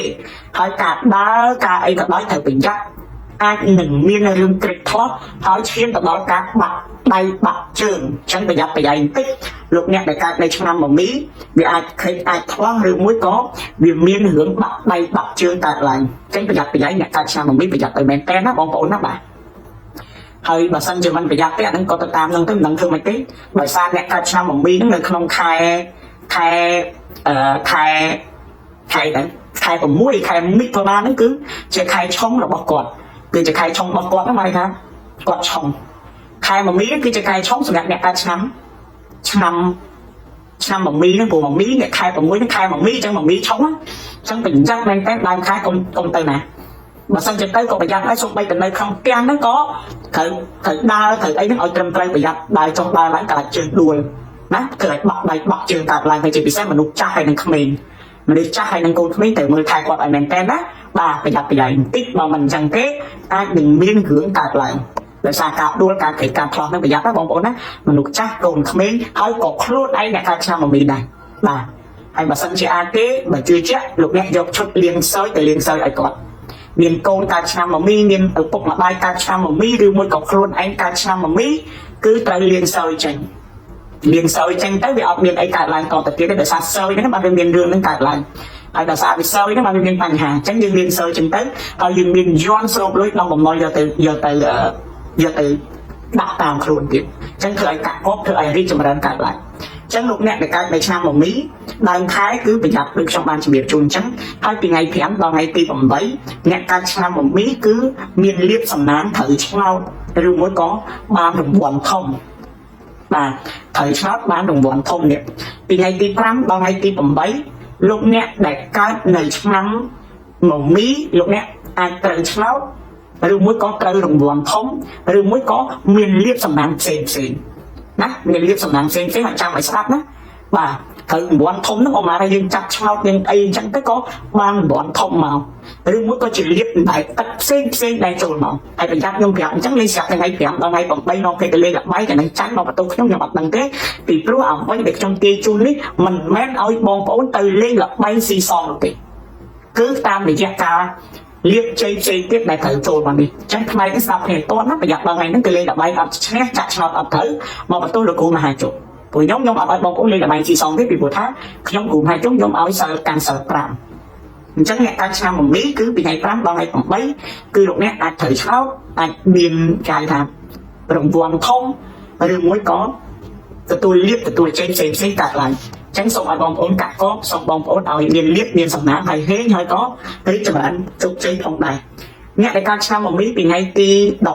ហើយការដើរការអីក៏ដោយត្រូវប្រយ័ត្នអាចនឹងមានរឿងក្រេចធាស់ហើយឈានទៅដល់ការបាក់ដៃបាក់ជើងអញ្ចឹងប្រយ័ត្នប្រយែងបន្តិចលោកអ្នកដែលកើតនៅឆ្នាំមមីវាអាចខេចអាចធាស់ឬមួយក៏វាមានរឿងបាក់ដៃបាក់ជើងកើតឡើងអញ្ចឹងប្រយ័ត្នប្រយែងអ្នកកើតឆ្នាំមមីប្រយ័ត្នឲ្យមែនតើណាបងប្អូនណាបាទហើយបើសិនជាមិនប្រយ័ត្នទេអាហ្នឹងក៏ទៅតាមហ្នឹងទៅមិនដឹងធ្វើម៉េចទេដោយសារអ្នកកើតឆ្នាំមមីហ្នឹងនៅក្នុងខែខែអឺខែខែហ្នឹងខែ6ខែមិថុនាហ្នឹងគឺជាខែឆុងរបស់គាត់គឺជាខែឆុងរបស់គាត់ហ្នឹងមកថាគាត់ឆុងខែមមីគឺជាខែឆុងសម្រាប់អ្នកកើតឆ្នាំឆ្នាំឆ្នាំមមីហ្នឹងព្រោះមមីអ្នកខែ6ហ្នឹងខែមមីអញ្ចឹងមមីឆុងអញ្ចឹងប្រយ័ត្នមែនតើដើមខែកុំកុំទៅណាបើសិនជាទៅក៏ប្រយ័ត្នដែរសូម្បីតែនៅក្នុងផ្ទះហ្នឹងក៏ត្រូវត្រូវដើរត្រូវអីហ្នឹងឲ្យត្រឹមត្រូវប្រយ័ត្នដើរចុះដើរឡើងកាច់ជើងដួលណាគឺឲ្យបាក់ដៃបាក់ជើងកើតឡើងហើយជាពិសេសមនុស្សចាស់ហើយនឹងក្មេងមនុស្សចាស់ហើយនឹងកូនក្មេងត្រូវមើលថែគាត់ឲ្យមែនតើណាបាទប្រយ័ត្នប្រយែងបន្តិចបើមិនអញ្ចឹងទេអាចនឹងមានរឿងកើតឡើងដោយសារការដួលការក្រេកការផ្លោះហ្នឹងប្រយ័ត្នណាបងប្អូនណាមនុស្សចាស់កូនក្មេងហើយក៏ខ្លួនឯងអ្នកកើតឆ្នាំមមីដែរបាទហើយបើសិនជាអាចទេបើជឿជាក់លោកអ្នកយកឈុតលាងសើចទៅលាងសើចឲ្យគាត់មានកូនកើតឆ្នាំមមីមានឪពុកម្ដាយកើតឆ្នាំមមីឬមួយក៏ខ្លួនឯងកើតឆ្នាំមមីគឺត្រូវលាងសើចចេញលាងសើចចេញទៅវាអត់មានអីកើតឡើងតទៅទៀតទេដោយសារសើចហ្នឹងបានវាមានរឿងហ្នឹងកើតឡើងហើយដោយសារវាសើចហ្នឹងបានវាមានបញ្ហាអញ្ចឹងយើងលាងសើចចេញទៅហើយយើងមានយន់ស្រូបលុយដល់បំណុលយកទៅយកទៅយកទៅដាក់តាមខ្លួនទៀតអញ្ចឹងធ្វើឲ្យកាក់កបធ្វើឲ្យរីកចម្រើនកើតឡើងអញ្ចឹងលោកអ្នកដែលកើតនៅឆ្នាំមមីដើមខែគឺប្រយ័ត្នដូចខ្ញុំបានជម្រាបជូនអញ្ចឹងហើយពីថ្ងៃ5ដល់ថ្ងៃទី8អ្នកកើតឆ្នាំមមីគឺមានលៀបសំណាងត្រូវឆ្នោតឬមួយក៏បានរង្វាន់ធំបាទត្រូវឆ្នោតបានរង្វាន់ធំនេះពីថ្ងៃទី5ដល់ថ្ងៃទី8លោកអ្នកដែលកើតនៅឆ្នាំមមីលោកអ្នកអាចត្រូវឆ្នោតឬមួយក៏ត្រូវរង្វាន់ធំឬមួយក៏មានលៀបសំណាងផ្សេងផ្សេងណាមានលៀបសំណាងផ្សេងផ្សេងឲ្យចាំឲ្យស្ដាប់ណាបាទត្រូវរង្វាន់ធំហ្នឹងអមថាយើងចាប់ឆ្នោតយើងអីអញ្ចឹងទៅក៏បានរង្វាន់ធំមកឬមួយក៏ជាលៀបដែលទឹកផ្សេងផ្សេងដែលចូលមកហើយប្រយ័ត្នខ្ញុំប្រាប់អញ្ចឹងលេងស្រាប់ថ្ងៃ5ដល់ថ្ងៃ8នាំគេទៅលេងល្បែងតែនឹងចាញ់មកបន្ទោខ្ញុំខ្ញុំអត់ដឹងទេពីព្រោះអ្វីដែលខ្ញុំទាយជូននេះមិនមែនឲ្យបងប្អូនទៅលេងល្បែងស៊ីសងនោះទេគឺតាមរយៈការលៀបជ័យផ្សេងទៀតដែលត្រូវចូលមកនេះអញ្ចឹងផ្នែកនេះស្ដាប់គ្នាតន់ណាប្រយ័ត្នដល់ថ្ងៃហ្នឹងគេលេងល្បែងអត់ឈ្នះចាក់ឆ្នោតអត់ត្រូវមកបន្ទោសលោកគ្រូមហាជុព្រោះខ្ញុំខ្ញុំអត់ឲ្យបងប្អូនលេងល្បែងស៊ីសងទេពីព្រោះថាខ្ញុំគ្រូមហាជុខ្ញុំឲ្យសិលកាន់សិល5អញ្ចឹងអ្នកកើតឆ្នាំមមីគឺពីថ្ងៃ5ដល់ថ្ងៃ8គឺលោកអ្នកអាចត្រូវឆ្នោតអាចមានគេហៅថារង្វាន់ធំឬមួយក៏ទទួលលៀបទទួលជ័យផ្សេងផ្សេងកើតឡើងចឹងសូមឲ្យបងប្អូនកាក់កបសូមបងប្អូនឲ្យមានលៀបមានសំណាងហើយហេងហើយក៏រីកចម្រើនជោគជ័យផងដែរអ្នកដែលកើតឆ្នាំមមីពីថ្ងៃទី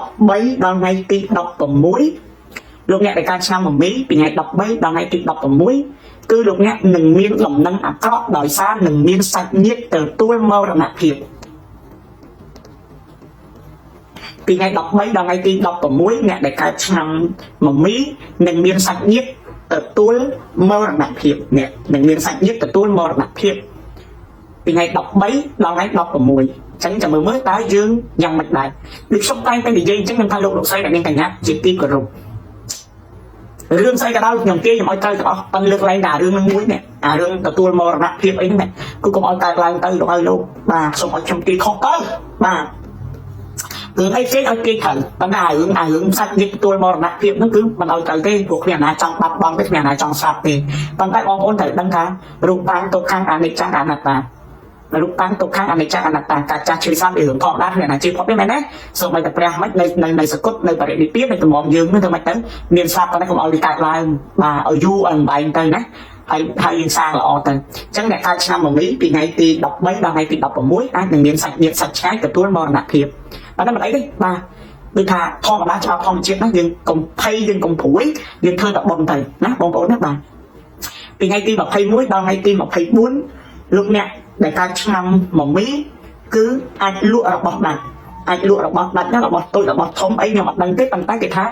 13ដល់ថ្ងៃទី16លោកអ្នកដែលកើតឆ្នាំមមីពីថ្ងៃ13ដល់ថ្ងៃទី16 គឺលោកអ្នកនឹងមានលំនឹងអាក្រក់ដោយសារនឹងមានសាច់ញាតិទទួលមរណភាពពីថ្ងៃ13ដល់ថ្ងៃទី16អ្នកដែលកើតឆ្នាំមមីនឹងមានសាច់ញាតិទទួលមរណភាពអ្នកនឹងមានសាច់ញាតិទទួលមរណភាពពីថ្ងៃ13ដល់ថ្ងៃ16ចឹងចាំមើលមើលតើយើងយ៉ាងម៉េចដែរដូចខ្ញុំតែងតែនិយាយអញ្ចឹងខ្ញុំថាលោកលោកស្រីដែលមានកញ្ញាជាទីគោរពរឿងស្អីក៏ដោយខ្ញុំទាយខ្ញុំឲ្យត្រូវទាំងអស់ប៉ិនលើកឡើងតែរឿងនឹងមួយនេះអារឿងទទួលមរណភាពអីហ្នឹងគឺកុំឲ្យកើតឡើងទៅលោកឲ្យលោកបាទសូមឲ្យខ្ញុំទាយខុសទៅបាទរឿងអីផ្សេងឲ្យគេត្រូវប៉ុន្តែអារឿងសាច់ញាតិទទួលមរណភាពហ្នឹងគឺមិនឲ្យត្រូវទេព្រោះគ្មានអាណាចង់បាត់បង់ទេគ្មានអាណាចង់ស្លាប់ទេប៉ុន្តែបងប្អូនត្រូវដឹងថារូបតាំងទុក្ខំអនិច្ចំអនត្តារូបតាំងទុក្ខំអនិច្ចំអនត្តាការចាស់ឈឺស្លាប់ជារឿងធម្មតាគ្មានអាណាជឿផុតទេមែនទេសូម្បីតែព្រះមិននៅនៅនៅសកុតនៅបរិនិព្វាននៅតំងយើងនឹងធ្វើម៉េចទៅមានស្លាប់ប៉ុន្តែកុំឲ្យវាកើតឡើងបាទឲ្យយូរឲ្យបំបែងទៅណាហើយហើយយើងសាងល្អទៅអញ្ចឹងអ្នកកើតឆ្នាំមមីពីថ្ងៃទី13ដល់ថ្ងៃទី16អាចនឹងមានសាច់ញាតិសាច់ឆ្ងាយទទួលមរណភាពប៉ុន្តែមិនអីទេបាទដូចថាធម្មតាច្បាប់ធម្មជាតិណាយើងកុំភ័យយើងកុំព្រួយយើងធ្វើតែបុណ្យទៅណាបងប្អូនណាបាទពីថ្ងៃទី21ដល់ថ្ងៃទី24លោកអ្នកដែលកើតឆ្នាំមមីគឺអាចលក់របស់ដាច់អាចលក់របស់ដាច់ណារបស់តូចរបស់ធំអីខ្ញុំអត់ដឹងទេប៉ុន្តែគេថា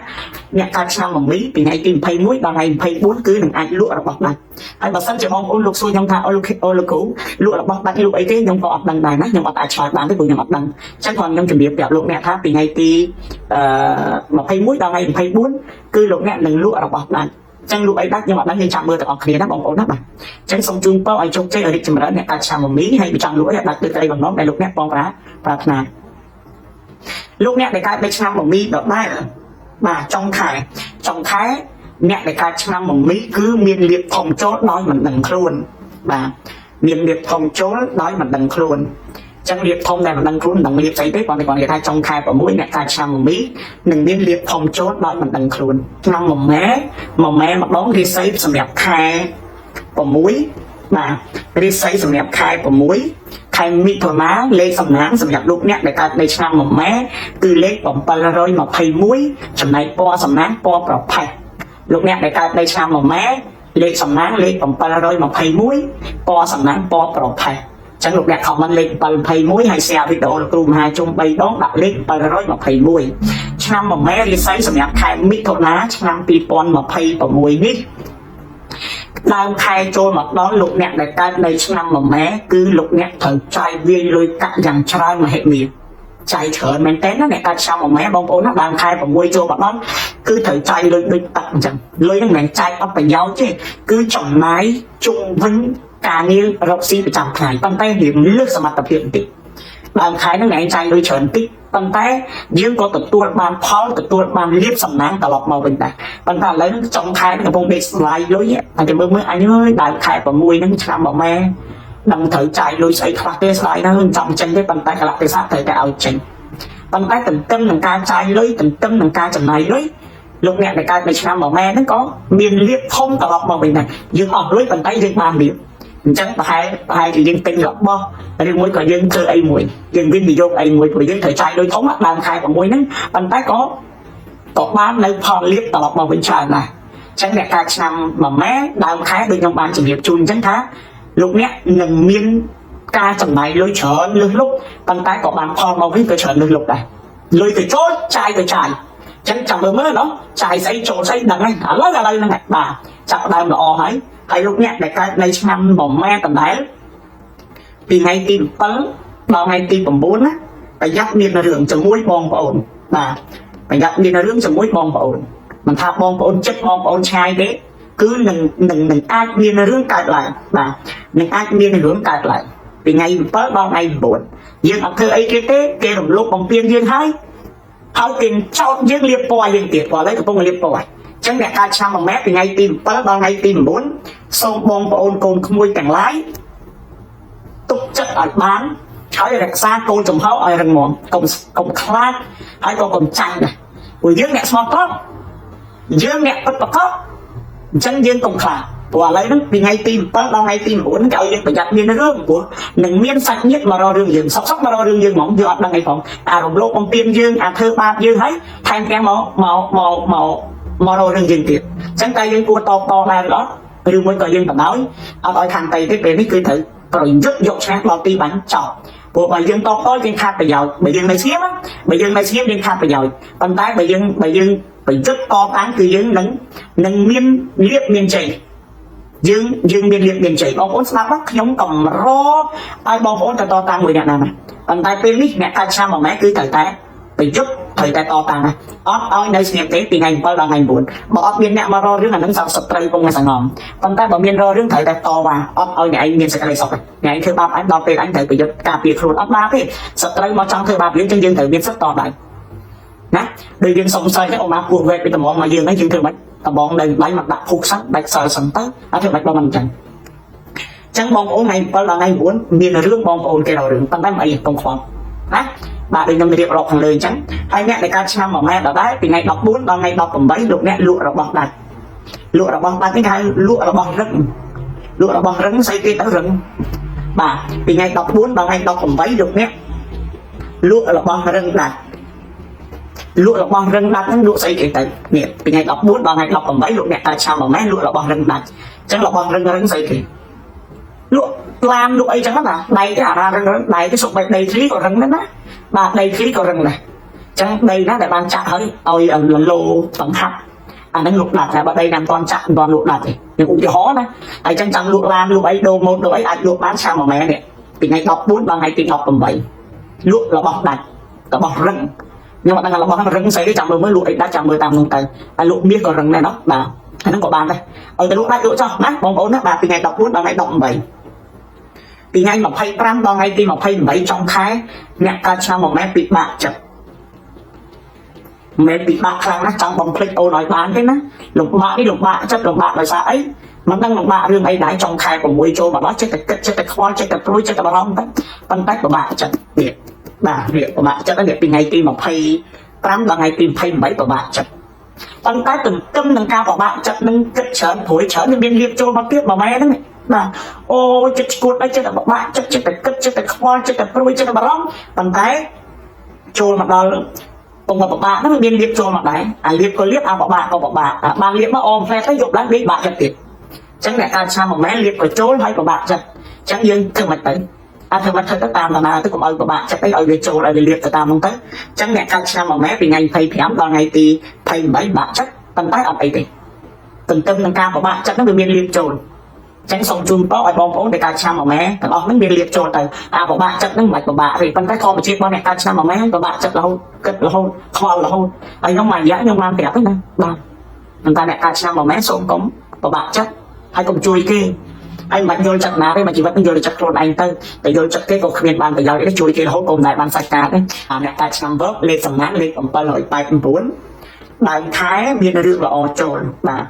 អ្នកកើតឆ្នាំមមីពីថ្ងៃទី21ដល់ថ្ងៃ24គឺនឹងអាចលក់របស់ដាច់ហើយបើសិនជាបងប្អូនលោកសួរខ្ញុំថាអូលោកអូលោកគ្រូលក់របស់ដាច់លក់អីទេខ្ញុំក៏អត់ដឹងដែរណាខ្ញុំអត់អាចឆ្លើយបានទេព្រោះខ្ញុំអត់ដឹងអញ្ចឹងគាត់ខ្ញុំជម្រាបប្រាប់លោកអ្នកថាពីថ្ងៃទីអឺ21ដល់ថ្ងៃ24គឺលោកអ្នកនឹងលក់របស់ដាច់ចឹងលក់អីដាច់ខ្ញុំអត់ដឹងយើងចាំមើលទាំងអស់គ្នាណាបងប្អូនណាបាទចឹងសូមជូនពរឲ្យជោគជ័យឲ្យរីកចម្រើនអ្នកកើតឆ្នាំមមីហើយបើចង់លក់អីដាច់ដូចក្តីបំណងដែលលោកអ្នកបងប្រាប្រាថ្នាលោកអ្នកដែលកើតនៅឆ្នាំមមីដដែលបាទចុងខែចុងខែអ្នកដែលកើតឆ្នាំមមីគឺមានលៀបធំចូលដោយមិនដឹងខ្លួនបាទមានលៀបធំចូលដោយមិនដឹងខ្លួនចឹងលៀបធំដែលមិនដឹងខ្លួនមិនដឹងលៀបស្អីទេបងប្អូនគេថាចុងខែ6អ្នកកើតឆ្នាំមមីនឹងមានលៀបធំចូលដោយមិនដឹងខ្លួនឆ្នាំមម៉ែមម៉ែម្ដងរាសីសម្រាប់ខែ6បាទរាសីសម្រាប់ខែ6ខែមិថុនាលេខសំណាងសម្រាប់លោកអ្នកដែលកើតនៅឆ្នាំមម៉ែគឺលេខ721ចំណែកពណ៌សំណាងពណ៌ប្រផេះលោកអ្នកដែលកើតនៅឆ្នាំមម៉ែលេខសំណាងលេខ721ពណ៌សំណាងពណ៌ប្រផេះចឹងលោកអ្នក comment លេខ721ហើយ share វីដេអូលោកគ្រូមហាជុំ3ដងដាក់លេខ721ឆ្នាំមម៉ែរាសីសម្រាប់ខែមិថុនាឆ្នាំ2026នេះដើមខែចូលមកដល់លោកអ្នកដែលកើតនៅឆ្នាំមម៉ែគឺលោកអ្នកត្រូវចាយវាយលុយកាក់យ៉ាងច្រើនមហិមាចាយច្រើនមែនតើណាអ្នកកើតឆ្នាំមម៉ែបងប្អូនណាដើមខែ6ចូលមកដល់គឺត្រូវចាយលុយដូចទឹកអញ្ចឹងលុយហ្នឹងមិនមែនចាយអត់ប្រយោជន៍ទេគឺចំណាយជុំវិញការងាររកស៊ីប្រចាំថ្ងៃប៉ុន្តែរៀងលើសសមត្ថភាពបន្តិចដើមខែហ្នឹងអ្នកឯងចាយលុយច្រើនតិចប៉ុន្តែយើងក៏ទទួលបានផលទទួលបានលៀបសំណាងត្រឡប់មកវិញដែរប៉ុន្តែឥឡូវហ្នឹងចុងខែហ្នឹងកំពុងដេកស្លាយលុយតែគេមើលមើលអញអើយដើមខែ6ហ្នឹងឆ្នាំមកម៉ែដឹងត្រូវចាយលុយស្អីខ្លះទេស្ដាយណាស់ចង់ចេញទេប៉ុន្តែកលៈទេសៈត្រូវតែឲ្យចេញប៉ុន្តែទន្ទឹមនឹងការចាយលុយទន្ទឹមនឹងការចំណាយលុយលោកអ្នកដែលកើតនៅឆ្នាំមកម៉ែហ្នឹងក៏មានលៀបធំត្រឡប់មកវិញដែរយើងអស់លុយប៉ុន្តែយើងបានលៀបអញ្ចឹងប្រហែលប្រហែលជាយើងទិញរបស់ឬមួយក៏យើងធ្វើអីមួយយើងវិនិយោគអីមួយព្រោះយើងត្រូវចាយលុយធំដើមខែ6ហ្នឹងប៉ុន្តែក៏ក៏បាននៅផលលៀបត្រឡប់មកវិញច្រើនដែរអញ្ចឹងអ្នកកើតឆ្នាំមួយម៉ែដើមខែដូចខ្ញុំបានជម្រាបជូនអញ្ចឹងថាលោកអ្នកនឹងមានការចំណាយលុយច្រើនលើសលប់ប៉ុន្តែក៏បានផលមកវិញក៏ច្រើនលើសលប់ដែរលុយទៅចូលចាយទៅចាយអញ្ចឹងចាំមើលមើលណោះចាយស្អីចូលស្អីដឹងហើយឥឡូវឥឡូវហ្នឹងបាទចាប់ដើមល្អហើយហើយលោកអ្នកដែលកើតនៅឆ្នាំមួយម៉ែដដែលពីថ្ងៃទី7ដល់ថ្ងៃទី9ណាប្រយ័ត្នមានរឿងជាមួយបងប្អូនបាទប្រយ័ត្នមានរឿងជាមួយបងប្អូនមិនថាបងប្អូនចិត្តបងប្អូនឆ្ងាយទេគឺនឹងនឹងនឹងអាចមានរឿងកើតឡើងបាទនឹងអាចមានរឿងកើតឡើងពីថ្ងៃ7ដល់ថ្ងៃ9យើងអត់ធ្វើអីគេទេគេរំលោភបំពានយើងហើយហើយគេចោទយើងលៀបពណ៌យើងទៀតព្រោះឥឡូវកំពុងលៀបពណ៌អញ្ចឹងអ្នកកើតឆ្នាំមួយម៉ែពីថ្ងៃទី7ដល់ថ្ងៃទី9សូមបងប្អូនកូនក្មួយទាំងឡាយទុកចិត្តឲ្យបានហើយរក្សាគោលចំហឲ្យរឹងមាំកុំកុំខ្លាចហើយក៏កុំចាញ់ដែរព្រោះយើងអ្នកស្មោះត្រង់យើងអ្នកពិតប្រាកដអញ្ចឹងយើងកុំខ្លាចព្រោះឥឡូវហ្នឹងពីថ្ងៃទី7ដល់ថ្ងៃទី9គេឲ្យយើងប្រយ័ត្នមានរឿងព្រោះនឹងមានសាច់ញាតិមករករឿងយើងសុកសុកមករករឿងយើងហ្មងយើងអត់ដឹងអីផងអារំលោភបំពានយើងអាធ្វើបាបយើងហើយថែមទាំងមកមកមកមកមករករឿងយើងទៀតអញ្ចឹងតែយើងគួរតបតដែរឬអត់ ឬមួយក៏យើងបដោយអត់ឲ្យខាងតៃទេពេលនេះគឺត្រូវប្រយុទ្ធយកឈ្នះដល់ទីបញ្ចប់ព្រោះបើយើងតបតយើងខាតប្រយោជន៍បើយើងនៅស្ងៀមបើយើងនៅស្ងៀមយើងខាតប្រយោជន៍ប៉ុន្តែបើយើងប្រយុទ្ធតតាំងគឺយើងនឹងមានលៀបមានជ័យយើងមានលៀបមានជ័យបងប្អូនស្ដាប់ខ្ញុំកម្រឲ្យបងប្អូនទៅតតាំងមួយអ្នកណាណាប៉ុន្តែពេលនេះអ្នកកាច់ឆ្នាំមួយម៉ែគឺត្រូវតែប្រយុទ្ធត្រូវតែតតាំងណាអត់ឲ្យនៅស្ងៀមទេពីថ្ងៃ7ដល់ថ្ងៃ9បើអត់មានអ្នកមករករឿងអានឹងសត្រូវពងសងំប៉ុន្តែបើមានរករឿងត្រូវតែតវ៉ាអត់ឲ្យអ្នកឯងមានសេចក្តីសុខទេអ្នកឯងធ្វើបាបឯងដល់ពេលឯងត្រូវប្រយុទ្ធការពារខ្លួនអត់បាបទេសត្រូវមកចង់ធ្វើបាបយើងចឹងយើងត្រូវមានសិទ្ធិតដៃណាដូចយើងសុំសិលចឹងអូម៉ាពោះវែកពីតំងមកយើងហ្នឹងយើងធ្វើម៉េចតំងនៅដៃមកដាក់ភុកសិនដាច់សិលសិនទៅអត់ធ្វើម៉េចបងមិនចឹងចឹងបងប្អូនថ្ងៃ7ដល់ថ្ងៃ9មានរឿងបងប្អូនគេរករឿងប៉ុន្តែមិនអីកុំខ្វល់ណាបាទដូចខ្ញុំរៀបរាប់ខាងលើអញ្ចឹងហើយអ្នកដែលកើតឆ្នាំ1ម៉ែដដែលពីថ្ងៃ14ដល់ថ្ងៃ18លោកអ្នកលក់របស់ដាច់លក់របស់ដាច់នេះគេហៅលក់របស់រឹងលក់របស់រឹងស្អីគេទៅរឹងបាទពីថ្ងៃ14ដល់ថ្ងៃ18លោកអ្នកលក់របស់រឹងដាច់លក់របស់រឹងដាច់ហ្នឹងលក់ស្អីគេទៅនេះពីថ្ងៃ14ដល់ថ្ងៃ18លោកអ្នកកើតឆ្នាំ1ម៉ែលក់របស់រឹងដាច់អញ្ចឹងរបស់រឹងរឹងស្អីគេលក់ឡានលក់អីចឹងណាដៃគេអារឹងរឹងដៃគេសុកបីដីធ្លីក៏រឹងដែរណាបាទដីធ្លីក៏រឹងដែរចឹងដីណាដែលបានចាក់ហើយឲ្យលលោបង្ហាប់អាហ្នឹងលក់ដាច់តែបើដីណាមិនទាន់ចាក់មិនទាន់លក់ដាច់ទេខ្ញុំឧទាហរណ៍ណាហើយចឹងចង់លក់ឡានលក់អីដូរម៉ូតដូរអីអាចលក់បានឆ្នាំ1ម៉ែនេះពីថ្ងៃ14ដល់ថ្ងៃទី18លក់របស់ដាច់របស់រឹងខ្ញុំអត់ដឹងថារបស់ហ្នឹងរឹងស្អីទេចាំមើលមើលលក់អីដាច់ចាំមើលតាមនោះទៅហើយលក់មាសក៏រឹងដែរណោះបាទអាហ្នឹងក៏បានដែរឲ្យតែលក់ដាច់លក់ចោះណាបងប្អូនណាបាទពីថ្ងៃ14ដល់ថ្ងៃ18ពីថ្ងៃ25ដល់ថ្ងៃទី28ចុងខែអ្នកកើតឆ្នាំ1ម៉ែពិបាកចិត្តមិនពិបាកខ្លាំងណាស់ចង់បំភ្លេចអូនឲ្យបានទេណាលំបាកនេះលំបាកចិត្តលំបាកដោយសារអីមិនដឹងលំបាករឿងអីដែរចុងខែ6ចូលមកដល់ចិត្តតែគិតចិត្តតែខ្វល់ចិត្តតែព្រួយចិត្តតែបារម្ភទៅប៉ុន្តែពិបាកចិត្តនេះបាទវាពិបាកចិត្តនេះពីថ្ងៃទី25ដល់ថ្ងៃទី28ពិបាកចិត្តប៉ុន្តែទន្ទឹមនឹងការពិបាកចិត្តនឹងគិតច្រើនព្រួយច្រើនវាមានលៀបចូលមកទៀតមួយម៉ែហ្នឹងបាទអូចិត្តឈួតអីចិត្តតែពិបាកចិត្តចិត្តតែគិតចិត្តតែខ្វល់ចិត្តតែព្រួយចិត្តតែបារម្ភប៉ុន្តែចូលមកដល់ពងមកពិបាកហ្នឹងវាមានលៀបចូលមកដែរអាលៀបក៏លៀបអាពិបាកក៏ពិបាកអាបានលៀបមកអមផ្លែទៅយប់ឡើងលៀបបាក់ចិត្តទៀតអញ្ចឹងអ្នកកើតឆ្នាំមួយម៉ែលៀបក៏ចូលហើយពិបាកចិត្តអញ្ចឹងយើងធ្វើមិនទៅអត់ធ្វើមិនធ្វើទៅតាមដំណើរទៅកុំឲ្យពិបាកចិត្តអីឲ្យវាចូលឲ្យវាលៀបទៅតាមហ្នឹងទៅអញ្ចឹងអ្នកកើតឆ្នាំមួយម៉ែពីថ្ងៃ25ដល់ថ្ងៃទី28បាក់ចិត្តប៉ុន្តែអត់អីទេទន្ទឹមនឹងការពិបាកចិត្តហ្នឹងវាមានលៀបចូលចឹងសូមជូនពរឲ្យបងប្អូនដែលកើតឆ្នាំមួយម៉ែទាំងអស់ហ្នឹងមានលៀបចូលទៅអាពិបាកចិត្តហ្នឹងមិនបាច់ពិបាកទេប៉ុន្តែធម្មជាតិរបស់អ្នកកើតឆ្នាំមួយម៉ែពិបាកចិត្តរហូតគិតរហូតខ្វល់រហូតហើយខ្ញុំមួយរយៈខ្ញុំបានប្រាប់ហ្នឹងណាបាទប៉ុន្តែអ្នកកើតឆ្នាំមួយម៉ែសូមកុំពិបាកចិត្តហើយកុំជួយគេហើយមិនបាច់យល់ចិត្តណាទេមួយជីវិតនឹងយល់ចិត្តខ្លួនឯងទៅតែយល់ចិត្តគេក៏គ្មានបានប្រយោជន៍ទេជួយគេរហូតក៏មិនដែលបានសាច់ការទេអាអ្នកកើតឆ្នាំវើកលេខសំណាងលេខ789ដើមខែមានរឿងល្អចូលបាទ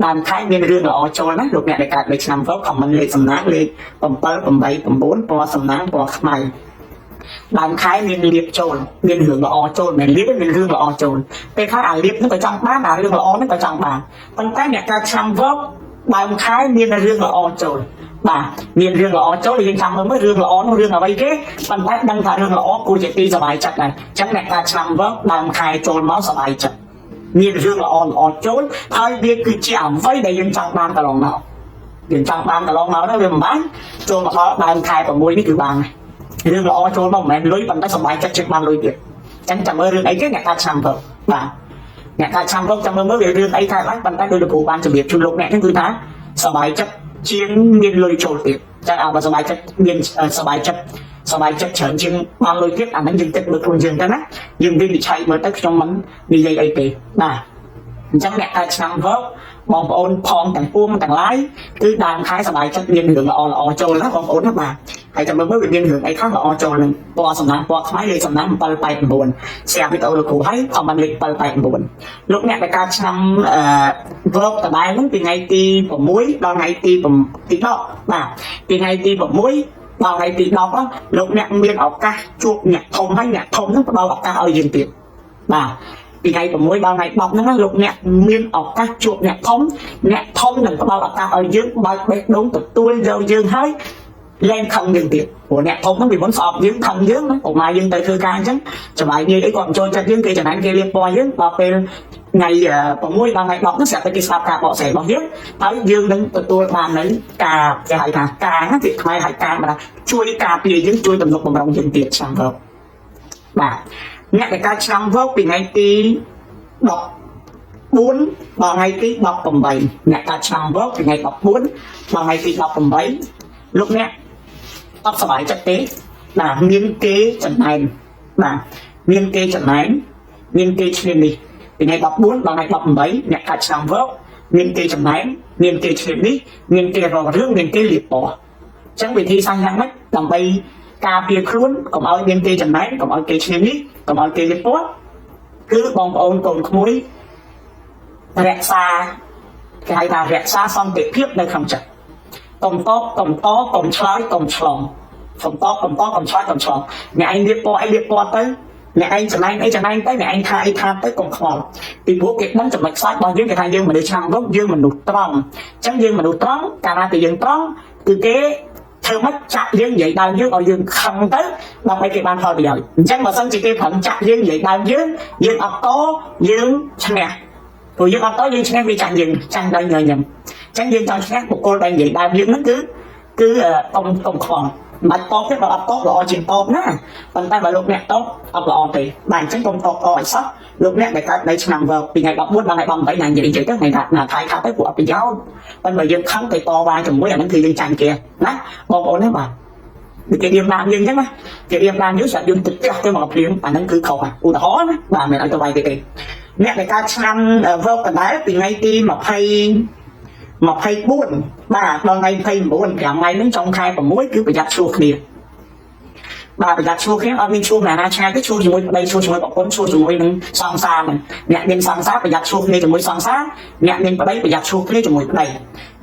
ដើមខែមានរឿងល្អចូលណាលោកអ្នកដែលកើតនៅឆ្នាំវកខមមិនលេខសំណាងលេខ789ពណ៌សំណាងពណ៌ខ្មៅដើមខែមានលៀបចូលមានរឿងល្អចូលមិនលៀបទេមានរឿងល្អចូលពេលខ្លះអាលៀបហ្នឹងក៏ចង់បានអារឿងល្អហ្នឹងក៏ចង់បានប៉ុន្តែអ្នកកើតឆ្នាំវកដើមខែមានរឿងល្អចូលបាទមានរឿងល្អចូលយើងចាំមើលមើលរឿងល្អនោះរឿងអ្វីគេប៉ុន្តែដឹងថារឿងល្អគួរជាទីសប្បាយចិត្តដែរអញ្ចឹងអ្នកកើតឆ្នាំវកដើមខែចូលមកសប្បាយចិត្តមានរឿងល្អល្អចូលហើយវាគឺជាអ្វីដែលយើងចង់បានកន្លងមកយើងចង់បានកន្លងមកហ្នឹងវាមិនបានចូលមកដល់ដើមខែ6នេះគឺបានរឿងល្អចូលមកមិនមែនលុយប៉ុន្តែសប្បាយចិត្តជាងបានលុយទៀតអញ្ចឹងចាំមើលរឿងអីគេអ្នកកើតឆ្នាំវកបាទអ្នកកើតឆ្នាំវកចាំមើលមើលវារឿងអីថាឡើងប៉ុន្តែដោយលោកគ្រូបានជម្រាបជូនលោកអ្នកហ្នឹងគឺថាសប្បាយចិត្តជាងមានលុយចូលទៀតចឹងឲ្យបើសប្បាយចិត្តមានសប្បាយចិត្តសប្បាយចិត្តច្រើនជាងបានលុយទៀតអាហ្នឹងយើងគិតមើលខ្លួនយើងទៅណាយើងវិនិច្ឆ័យមើលទៅខ្ញុំមិននិយាយអីទេបាទអញ្ចឹងអ្នកកើតឆ្នាំវកបងប្អូនផងទាំងពួងទាំងឡាយគឺដើមខែសប្បាយចិត្តមានរឿងល្អល្អចូលណាបងប្អូនណាបាទហើយចាំមើលមើលវាមានរឿងអីខ្លះល្អចូលនឹងពណ៌សំណាងពណ៌ខ្មៅលេខសំណាង789 share វីដេអូលោកគ្រូហើយ comment លេខ789លោកអ្នកដែលកើតឆ្នាំអឺវកដដែលហ្នឹងពីថ្ងៃទី6ដល់ថ្ងៃទីទី10បាទពីថ្ងៃទី6ដល់ថ្ងៃទី10លោកអ្នកមានឱកាសជួបអ្នកធំហើយអ្នកធំហ្នឹងផ្ដល់ឱកាសឲ្យយើងទៀតបាទពីថ្ងៃ6ដល់ថ្ងៃ10ហ្នឹងលោកអ្នកមានឱកាសជួបអ្នកធំអ្នកធំនឹងផ្ដល់ឱកាសឲ្យយើងបើកបេះដូងទទួលយកយើងហើយ លែងខឹងយើងទៀតព្រោះអ្នកធំហ្នឹងពីមុនស្អប់យើងខឹងយើងណាឧមាយើងទៅធ្វើការអញ្ចឹងចំបាយងាយអីគាត់មិនចូលចិត្តយើងគេចំណែនគេរៀបពណ៌យើងដល់ពេលថ្ងៃ6ដល់ថ្ងៃ10ហ្នឹងស្រាប់តែគេស្ដាប់ការបកស្រាយរបស់យើងហើយយើងនឹងទទួលបាននៅការគេហៅថាការណាពាក្យខ្មែរហៅការមកថាជួយការពារយើងជួយទំនុកបំរុងយើងទៀតឆ្នាំវកបាទអ្នកដែលកើតឆ្នាំវកពីថ្ងៃទី14ដល់ថ្ងៃទី18អ្នកកើតឆ្នាំវកពីថ្ងៃ14ដល់ថ្ងៃទី18លោកអ្នកអត់សប្បាយចិត្តទេបាទមានគេចំណែនបាទមានគេចំណែនមានគេឈ្លាននេះពីថ្ងៃ14ដល់ថ្ងៃ18អ្នកកើតឆ្នាំវកមានគេចំណែនមានគេឈ្លាននេះមានគេរករឿងមានគេលៀបពណ៌អញ្ចឹងវិធីសាស្ត្រយ៉ាងម៉េចដើម្បីការពារខ្លួនកុំឲ្យមានគេចំណែនកុំឲ្យគេឈ្លាននេះកុំឲ្យគេលៀបពណ៌គឺបងប្អូនកូនក្មួយរក្សាគេហៅថារក្សាសន្តិភាពនៅក្នុងចិត្តកុំតបកុំតកុំឆ្លើយកុំឆ្លងកុំតបកុំតកុំឆ្លើយកុំឆ្លងអ្នកឯងលៀបពណ៌អីលៀបពណ៌ទៅអ្នកឯងចំណែនអីចំណែនទៅអ្នកឯងថាអីថាទៅកុំខ្វល់ពីព្រោះគេដឹងចំណុចខ្សោយរបស់យើងគេថាយើងមនុស្សឆ្នាំវកយើងមនុស្សត្រង់អញ្ចឹងយើងមនុស្សត្រង់កាលណាតែយើងត្រង់គឺគេធ្វើម៉េចចាក់យើងនិយាយដើមយើងឲ្យយើងខឹងទៅដើម្បីគេបានផលប្រយោជន៍អញ្ចឹងបើសិនជាគេប្រឹងចាក់យើងនិយាយដើមយើងយើងអត់តយើងឈ្នះព្រោះយើងអត់តយើងឈ្នះវាចាញ់យើងចាញ់ដល់ញញឹមអញ្ចឹងយើងចង់ឈ្នះបុគ្គលដែលនិយាយដើមយើងហ្នឹងគឺគឺកុំកុំខ្វល់មិនបាច់តបទេបើអត់តបល្អជាងតបណាប៉ុន្តែបើលោកអ្នកតបអត់ល្អទេបាទអញ្ចឹងកុំតបតឲ្យសោះលោកអ្នកដែលកើតនៅឆ្នាំវកពីថ្ងៃ14ដល់ថ្ងៃ18ណានិយាយនិយាយទៅថ្ងៃណាថៃខាត់ទៅព្រោះអត់ប្រយោជន៍ប៉ុន្តែបើយើងខឹងទៅតវ៉ាជាមួយអាហ្នឹងគឺយើងចាញ់គេណាបងប្អូនណាបាទដូចគេរៀបតាមយើងអញ្ចឹងណាគេរៀបតាមយើងស្រាប់យើងទៅផ្ទះទៅមកភ្លាមអាហ្នឹងគឺខុសឧទាហរណ៍ណាបាទមិនឲ្យទៅវាយគេទេអ្នកដែលកើតឆ្នាំវកកណ្ដាលពីថ្ងៃទី20 24បាទដល់ថ្ងៃ29 5ថ្ងៃហ្នឹងចុងខែ6គឺប្រយ័ត្នឆ្លោះគ្នាបាទប្រយ័ត្នឆ្លោះគ្នាអត់មានឆ្លោះណាណាឆ្ងាយទេឆ្លោះជាមួយប្តីឆ្លោះជាមួយប្រពន្ធឆ្លោះជាមួយនឹងសង្សារហ្នឹងអ្នកមានសង្សារប្រយ័ត្នឆ្លោះគ្នាជាមួយសង្សារអ្នកមានប្តីប្រយ័ត្នឆ្លោះគ្នាជាមួយប្តី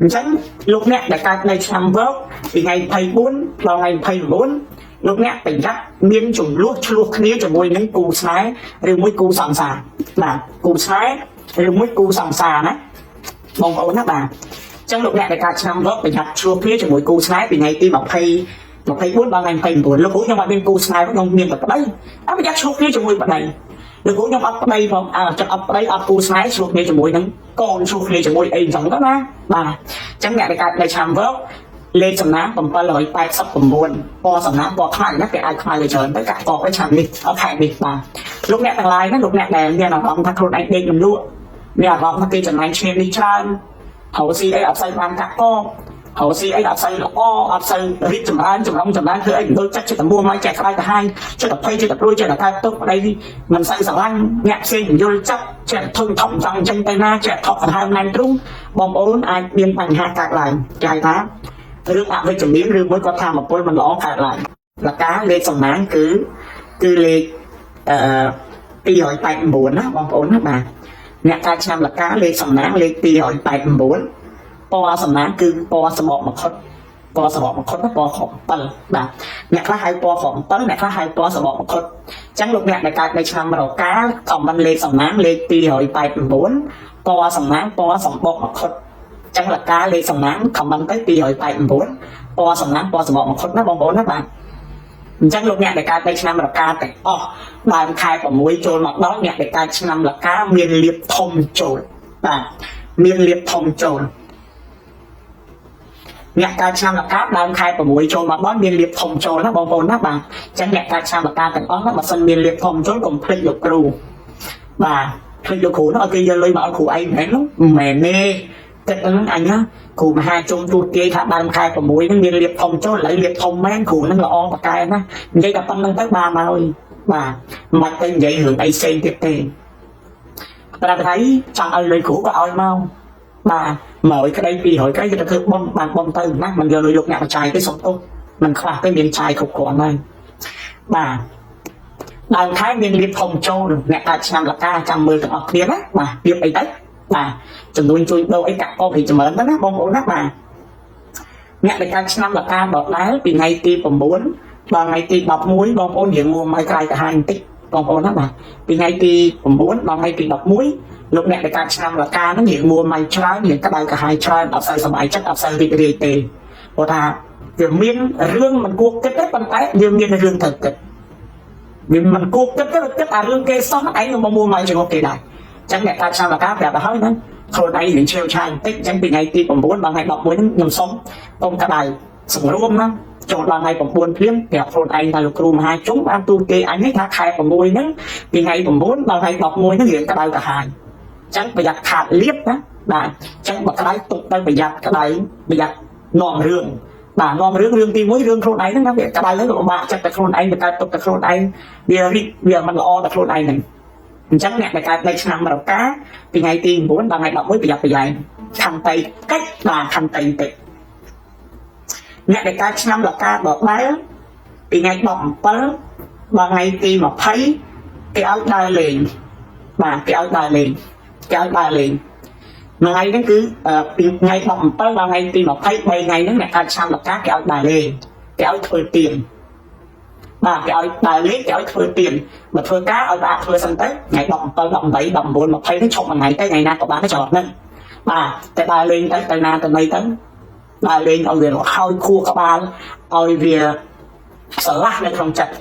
អញ្ចឹងលោកអ្នកដែលកើតនៅឆ្នាំវកពីថ្ងៃ24ដល់ថ្ងៃ29លោកអ្នកប្រយ័ត្នមានចំនួនឆ្លោះគ្នាជាមួយនឹងគូស្នេហ៍ឬមួយគូសង្សារបាទគូស្នេហ៍ឬមួយគូសង្សារណាបងប្អូនណាបាទអញ្ចឹងលោកអ្នកដែលកើតឆ្នាំវកប្រយ័ត្នឆ្លោះគ្នាជាមួយគូស្នេហ៍ពីថ្ងៃទី20 24ដល់ថ្ងៃ29លោកគ្រូខ្ញុំអត់មានគូស្នេហ៍ខ្ញុំមានតែប្តីអត់ប្រយ័ត្នឆ្លោះគ្នាជាមួយប្តីលោកគ្រូខ្ញុំអត់ប្តីផងអើចិត្តអត់ប្តីអត់គូស្នេហ៍ឆ្លោះគ្នាជាមួយនឹងកូនឆ្លោះគ្នាជាមួយអីអញ្ចឹងទៅណាបាទអញ្ចឹងអ្នកដែលកើតនៅឆ្នាំវកលេខសំណាង789ពណ៌សំណាងពណ៌ខ្មៅណាគេអាចខ្មៅទៅច្រើនទៅកាក់កបទៅឆ្នាំនេះអត់ខែនេះបាទលោកអ្នកទាំងឡាយណាលោកអ្នកដែលមានអារម្មណ៍ថាខ្លួនឯងដេកមិនលក់មានអារម្មណ៍ថាគេចំណែនឈ្នានេះច្រើនរកស៊ីអីអត់សូវបានកាក់កបរកស៊ីអីអត់សូវល្អអត់សូវរីកចម្រើនចម្រុងចម្រើនធ្វើអីមិនដូចចិត្តចិត្តតែមួមកចេះក្តៅក្រហាយចិត្តតែភ័យចិត្តតែព្រួយចិត្តតែកើតទុក្ខប្តីមិនសូវស្រឡាញ់អ្នកផ្សេងមិនយល់ចិត្តចេះធុញថប់ចង់ចេញទៅណាចេះថប់ដង្ហើមណែនទ្រូងបងប្អូនអាចមានបញ្ហាកើតឡើងគេហៅថារឿងអវិជ្ជមានឬមួយគាត់ថាមពលមិនល្អកើតឡើងលកាលេខសំណាងគឺគឺលេខអឺ289ណាបងប្អូនណាបាទអ្នកកើតឆ្នាំលកាលេខសំណាងលេខ289ពណ៌សំណាងគឺពណ៌សម្បកមកុដពណ៌សម្បកមកុដពណ៌ខ7បាទអ្នកខ្លះហៅពណ៌ខ7អ្នកខ្លះហៅពណ៌សម្បកមកុដអញ្ចឹងលោកអ្នកដែលកើតនៅឆ្នាំរកាខមមិនលេខសំណាងលេខ289ពណ៌សំណាងពណ៌សម្បកមកុដអញ្ចឹងលកាលេខសំណាងខមមិនទៅ289ពណ៌សំណាងពណ៌សម្បកមកុដណាបងប្អូនណាបាទអញ្ចឹងលោកអ្នកដែលកើតនៅឆ្នាំរកាទាំងអស់ដើមខែ6ចូលមកដល់អ្នកដែលកើតឆ្នាំរកាមានលៀបធំចូលបាទមានលៀបធំចូលអ្នកកើតឆ្នាំលកាដើមខែ6ចូលមកដល់មានលៀបធំចូលណាបងប្អូនណាបាទអញ្ចឹងអ្នកកើតឆ្នាំលកាទាំងអស់ណាបើសិនមានលៀបធំចូលកុំភ្លេចលោកគ្រូបាទភ្លេចលោកគ្រូនោះឲ្យគេយកលុយមកឲ្យគ្រូឯងមែននោះមិនមែនទេទឹកហ្នឹងអញណាគ្រូមហាជុំទូទាយថាដើមខែ6ហ្នឹងមានលៀបធំចូលឥឡូវលៀបធំមែនគ្រូហ្នឹងល្អប៉កែណានិយាយតែប៉ុណ្្នឹងទៅបានហើយបាទមិនបាច់ទៅនិយាយរឿងអីផ្សេងទៀតទេប្រាប់ថាចង់ឲ្យលុយគ្រូក៏ឲ្យមកបាទ100ក្តី200ក្តីគេទៅធ្វើបំបានបំទៅណាមិនយកលុយលោកអ្នកបច្ច័យទេសុំទោសមិនខ្វះទេមានចាយគ្រប់គ្រាន់ហើយបាទដើមខែមានលៀបធំចូលអ្នកកើតឆ្នាំលកាចាំមើលទាំងអស់គ្នាណាបាទលៀបអីទៅបាទចំនួនជួយដូរអីកាក់កបរីចម្រើនទៅណាបងប្អូនណាបាទអ្នកដែលកើតឆ្នាំលកាដដែលពីថ្ងៃទី9ដល់ថ្ងៃទី11បងប្អូនរៀងមួមកក្រៃកាហាយបន្តិចបងប្អូនណាបាទពីថ្ងៃទី9ដល់ថ្ងៃទី11លោកអ្នកដែលកើតឆ្នាំលកាហ្នឹងរៀងមួម៉ៃច្រើនរៀងក្តៅក្រហាយច្រើនអត់សូវសប្បាយចិត្តអត់សូវរីករាយទេព្រោះថា វាមានរឿងមិនគួរគិតទេប៉ុន្តែវាមានរឿងត្រូវគិតវាមិនគួរគិតទេគិតអារឿងគេសោះឯងមកមួម៉ៅជាមួយគេដែរអញ្ចឹងអ្នកកើតឆ្នាំលកាប្រាប់ទៅហើយណាខ្លួនឯងរៀងឆេវឆាយបន្តិចអញ្ចឹងពីថ្ងៃទី9ដល់ថ្ងៃ11ហ្នឹងខ្ញុំសុំកុំក្តៅសង្រួមណាចូលដល់ថ្ងៃ9ភ្លាមប្រាប់ខ្លួនឯងថាលោកគ្រូមហាជុំបានទូលគេអញនេះថាខែ6ហ្នឹងពីថ្ងៃ9ដល់ថ្ងៃ11ហ្នឹងរៀងក្តៅក្រហាយអញ្ចឹងប្រយ័ត្នខាតលៀបណាបាទអញ្ចឹងបើក្តៅទុកទៅប្រយ័ត្នក្តៅប្រយ័ត្ននាំរឿងបាទនាំរឿងរឿងទី1រឿងខ្លួនឯងហ្នឹងណាវាក្តៅហ្នឹងវាពិបាកចិត្តតែខ្លួនឯងវាកើតទុកតែខ្លួនឯងវារីកវាមិនល្អតែខ្លួនឯងហ្នឹងអញ្ចឹងអ្នកដែលកើតនៅឆ្នាំរកាពីថ្ងៃទី9ដល់ថ្ងៃ11ប្រយ័ត្នប្រយែងខន្តីកិច្ចបាទខន្តីបន្តិចអ្នកដែលកើតឆ្នាំលកាដដែលពីថ្ងៃ17ដល់ថ្ងៃទី20គេឲ្យដើរលេងបាទគេឲ្យដើរលេងគេឲ្យដើរលេងថ្ងៃហ្នឹងគឺពីថ្ងៃ17ដល់ថ្ងៃទី23ថ្ងៃហ្នឹងអ្នកកើតឆ្នាំលកាគេឲ្យដើរលេងគេឲ្យធ្វើទៀនបាទគេឲ្យដើរលេងគេឲ្យធ្វើទៀនបើធ្វើការឲ្យបាក់ធ្វើសិនទៅថ្ងៃ17 18 19 20ហ្នឹងឈប់មួយថ្ងៃទៅថ្ងៃណាក៏បានដែរច្រឡំហ្នឹងបាទតែដើរលេងទៅទៅណាទៅណីទៅដើរលេងឲ្យវាហើយខួរក្បាលឲ្យវាស្រឡះនៅក្នុងចិត្ត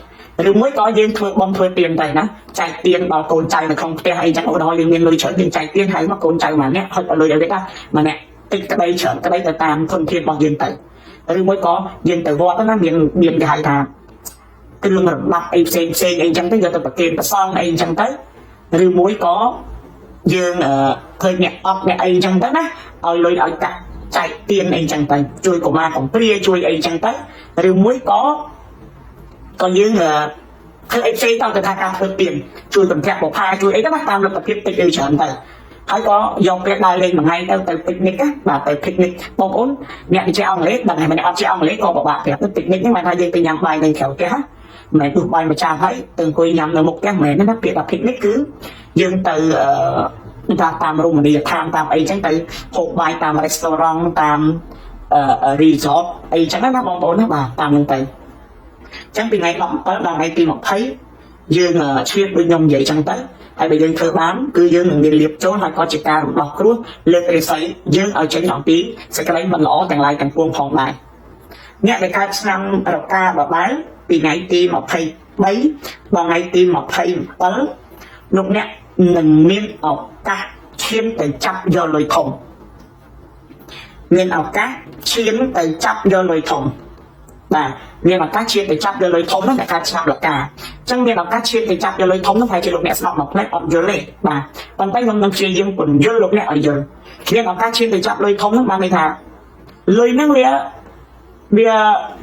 ឬមួយក៏យើងធ្វើបំធ្វើទៀនទៅណាចែកទៀនដល់កូនចៅនៅក្នុងផ្ទះអីចឹងឧទាហរណ៍យើងមានលុយច្រើនយើងចែកទៀនហើយមកកូនចៅម្នាក់ហុចឲ្យលុយឲ្យវាថាម្នាក់តិចក្តីច្រើនក្តីទៅតាមធនធានរបស់យើងទៅឬមួយក៏យើងទៅវត្តណាមានមានគេហៅថាគ្រឿងរំដាប់អីផ្សេងផ្សេងអីចឹងទៅយកទៅប្រគេនព្រះសង្ឃអីចឹងទៅឬមួយក៏យើងឃើញអ្នកអត់អ្នកអីចឹងទៅណាឲ្យលុយឲ្យកាក់ចែកទៀនអីចឹងទៅជួយកុមារកំព្រាជួយអីចឹងទៅឬមួយក៏ក៏យើងធ្វើអីផ្សេងទៅទៅថាការធ្វើទៀនជួយកម្ចាក់បុផាជួយអីទៅណាតាមលទ្ធភាពតិចឬច្រើនទៅហើយក៏យកពេលដើរលេងមួយថ្ងៃទៅទៅ picnic ណាបាទទៅ picnic បងប្អូនអ្នកចេះអង់គ្លេសដឹងហើយម្នាក់អត់ចេះអង់គ្លេសក៏ពិបាកប្រាប់ទៅ picnic ហ្នឹងបានថាយើងទៅញ៉ាំបាយនៅក្រៅផ្ទះណាមិនមែនទោះបាយមួយចានហើយទៅអង្គុយញ៉ាំនៅមុខផ្ទះមិនមែនទេណាពាក្យថា picnic គឺយើងទៅអឺថាតាមរមណីយដ្ឋានតាមអីចឹងទៅហូបបាយតាម restaurant តាមអឺ resort អីចឹងណាបងប្អូនណាបាទតាមហ្នឹងទៅចឹងពីថ្ងៃ17ដល់ថ្ងៃទី20យើងឆ្លៀតដូចខ្ញុំនិយាយចឹងទៅហើយបើយើងធ្វើបានគឺយើងនឹងមានលៀបចូលហើយក៏ជាការរំដោះគ្រោះលើករិស័យយើងឲ្យចេញអំពីសេចក្តីមិនល្អទាំងឡាយទាំងពួងផងដែរអ្នកដែលកើតឆ្នាំរកាដដែលពីថ្ងៃទី23ដល់ថ្ងៃទី27លោកអ្នកនឹងមានឱកាសឈានទៅចាប់យកលុយធំមានឱកាសឈានទៅចាប់យកលុយធំបាទមានឱកាសឈានទៅចាប់យកលុយធំហ្នឹងតែកើតឆ្នាំលកាអញ្ចឹងមានឱកាសឈានទៅចាប់យកលុយធំហ្នឹងប្រហែលជាលោកអ្នកស្ដាប់មកផ្លែអត់យល់ទេបាទប៉ុន្តែខ្ញុំនឹងព្យាយាមពន្យល់លោកអ្នកឲ្យយល់មានឱកាសឈានទៅចាប់លុយធំហ្នឹងបានន័យថាលុយហ្នឹងវាវា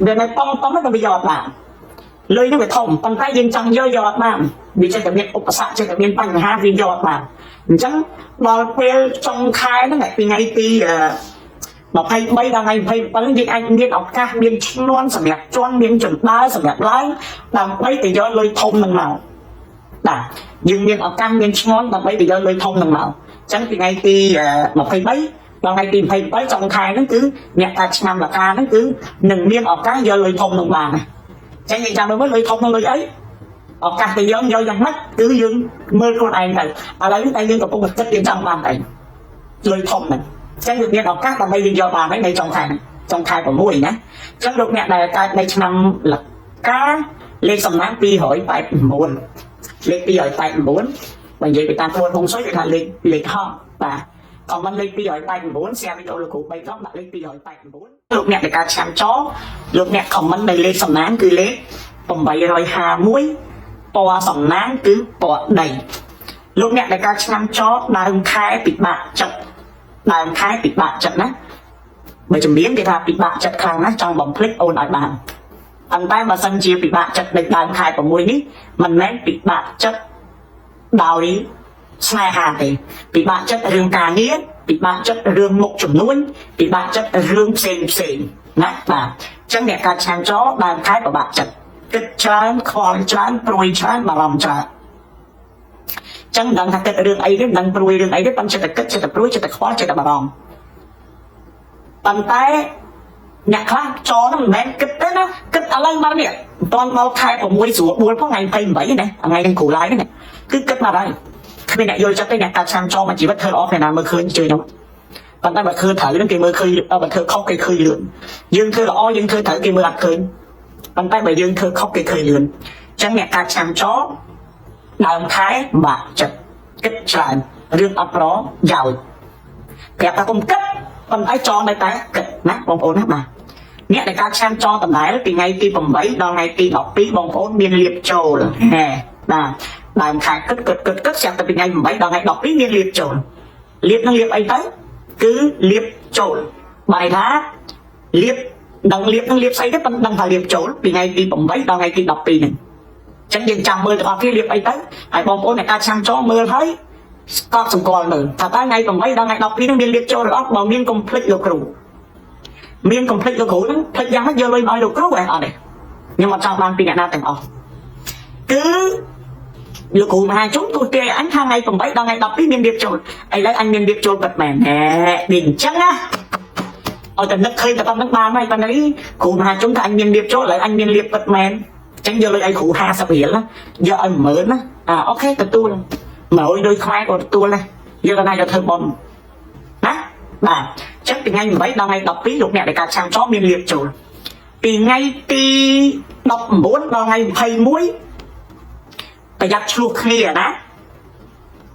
វានៅប៉ងប៉ងហ្នឹងវាយកអត់បានលុយហ្នឹងវាធំប៉ុន្តែយើងចង់យកយកអត់បានវាចេះតែមានឧបសគ្គចេះតែមានបញ្ហាវាយកអត់បានអញ្ចឹងដល់ពេលចុងខែហ្នឹងពីថ្ងៃទី23ដល់ថ្ងៃ27យើងអាចមានឱកាសមានឈ្នន់សម្រាប់ជន់មានចណ្ដើសម្រាប់ឡើងដើម្បីទៅយកលុយធំនឹងមកបាទយើងមានឱកាសមានឈ្នន់ដើម្បីទៅយកលុយធំនឹងមកអញ្ចឹងពីថ្ងៃទី23ដល់ថ្ងៃទី27ចុងខែហ្នឹងគឺអ្នកកើតឆ្នាំលកាហ្នឹងគឺនឹងមានឱកាសយកលុយធំនឹងបានណាអញ្ចឹងយើងចាំមើលលុយធំនឹងលុយអីឱកាសទៅយកយកយ៉ាងម៉េចគឺយើងមើលខ្លួនឯងទៅឥឡូវនេះតែយើងកំពុងតែគិតយើងចង់បានអីលុយធំហ្នឹងអញ្ចឹងវាមានឱកាសដើម្បីយើងយកបានហើយនៅចុងខែហ្នឹងចុងខែ6ណាអញ្ចឹងលោកអ្នកដែលកើតនៅឆ្នាំលកាលេខសំណាង289លេខ289បើនិយាយទៅតាមខ្លួនហុងស៊ុយគេថាលេខលេខហោះបាទ comment លេខ289 share វីដេអូលោកគ្រូ3ដងដាក់លេខ289លោកអ្នកដែលកើតឆ្នាំចលោកអ្នក comment នៅលេខសំណាងគឺលេខ851ពណ៌សំណាងគឺពណ៌ដីលោកអ្នកដែលកើតឆ្នាំចដើមខែពិបាកចិត្តដើមខែពិបាកចិត្តណាបើចម្រៀងគេថាពិបាកចិត្តខ្លាំងណាស់ចង់បំភ្លេចអូនឲ្យបានប៉ុន្តែបើសិនជាពិបាកចិត្តនៅដើមខែ6នេះមិនមែនពិបាកចិត្តដោយស្នេហាទេពិបាកចិត្តរឿងការងារពិបាកចិត្តរឿងមុខចំនួនពិបាកចិត្តរឿងផ្សេងផ្សេងណាបាទអញ្ចឹងអ្នកកើតឆ្នាំចដើមខែពិបាកចិត្តគិតច្រើនខ្វល់ច្រើនព្រួយច្រើនបារម្ភច្រើនចឹងមិនដឹងថាគិតរឿងអីទេមិនដឹងព្រួយរឿងអីទេប៉ុន្តែចិត្តតែគិតចិត្តតែព្រួយចិត្តតែខ្វល់ចិត្តតែបារម្ភប៉ុន្តែអ្នកខ្លះចហ្នឹងមិនមែនគិតទេណាគិតឥឡូវមកនេះមិនទាន់ដល់ខែ6ស្រួលបួលផងថ្ងៃ28ណាថ្ងៃនឹងគ្រូឡាយហ្នឹងគឺគិតមកហើយគ្មានអ្នកយល់ចិត្តទេអ្នកកើតឆ្នាំចមកជីវិតធ្វើល្អគ្មានណាមើលឃើញជឿខ្ញុំ ប៉ុន្តែបើធ្វើត្រូវហ្នឹងគេមើលឃើញបើធ្វើខុសគេឃើញលឿនយើងធ្វើល្អយើងធ្វើត្រូវគេមើលអត់ឃើញប៉ុន្តែបើយើងធ្វើខុសគេឃើញលឿនអញ្ចឹងអ្នកកើតឆ្នាំចដើមខែបាក់ចិត្តគិតច្រើនរឿងអត់ប្រយោជន៍ប្រាប់ថាកុំគិតប៉ុន្តែចនៅតែគិតណាបងប្អូនណាបាទអ្នកដែលកើតឆ្នាំចដដែលពីថ្ងៃទី8ដល់ថ្ងៃទី12បងប្អូនមានលៀបចូលហេបាទដើមខែគិតគិតគិតគិតស្រាប់តែពីថ្ងៃ8ដល់ថ្ងៃ12មានលៀបចូលលៀបនឹងលៀបអីទៅគឺលៀបចូលបែរថាលៀបដឹងលៀបនឹងលៀបស្អីទៅប៉ុន្តែដឹងថាលៀបចូលពីថ្ងៃទី8ដល់ថ្ងៃទី12ហ្នឹងចឹងយើងចាំមើលទាំងអស់គ្នាលៀបអីទៅហើយបងប្អូនអ្នកកើតឆ្នាំចមើលហើយស្កប់សម្គាល់មើលថាតើថ្ងៃ8ដល់ថ្ងៃ12ហ្នឹងមានលៀបចូលឬអត់បើមានកុំភ្លេចលោកគ្រូមានកុំភ្លេចលោកគ្រូហ្នឹងភ្លេចយ៉ាងម៉េចយកលុយមកឲ្យលោកគ្រូអីអត់ទេខ្ញុំអត់ចង់បានពីអ្នកណាទាំងអស់គឺលោកគ្រូមហាជនទូទាយអញថាថ្ងៃ8ដល់ថ្ងៃ12មានលៀបចូលឥឡូវអញមានលៀបចូលពិតមែនហេវាអញ្ចឹងណាឲ្យតែនឹកឃើញតែប៉ុណ្្នឹងបានហើយប៉ុន្តែគ្រូមហាជនថាអញមានលៀបចូលឥឡូវអញមានលៀបពិតមែនអញ្ចឹងយកលុយឲ្យគ្រូ50រៀលណាយកឲ្យ10000ណាអា OK ទទួល100ដូចខ្មែរក៏ទទួលដែរយកទៅណាយកធ្វើបុណ្យណាបាទអញ្ចឹងពីថ្ងៃ8ដល់ថ្ងៃ12លោកអ្នកដែលកើតឆ្នាំចមានលៀបចូលពីថ្ងៃទី19ដល់ថ្ងៃ21ប្រយ័ត្នឆ្លោះគ្នាណា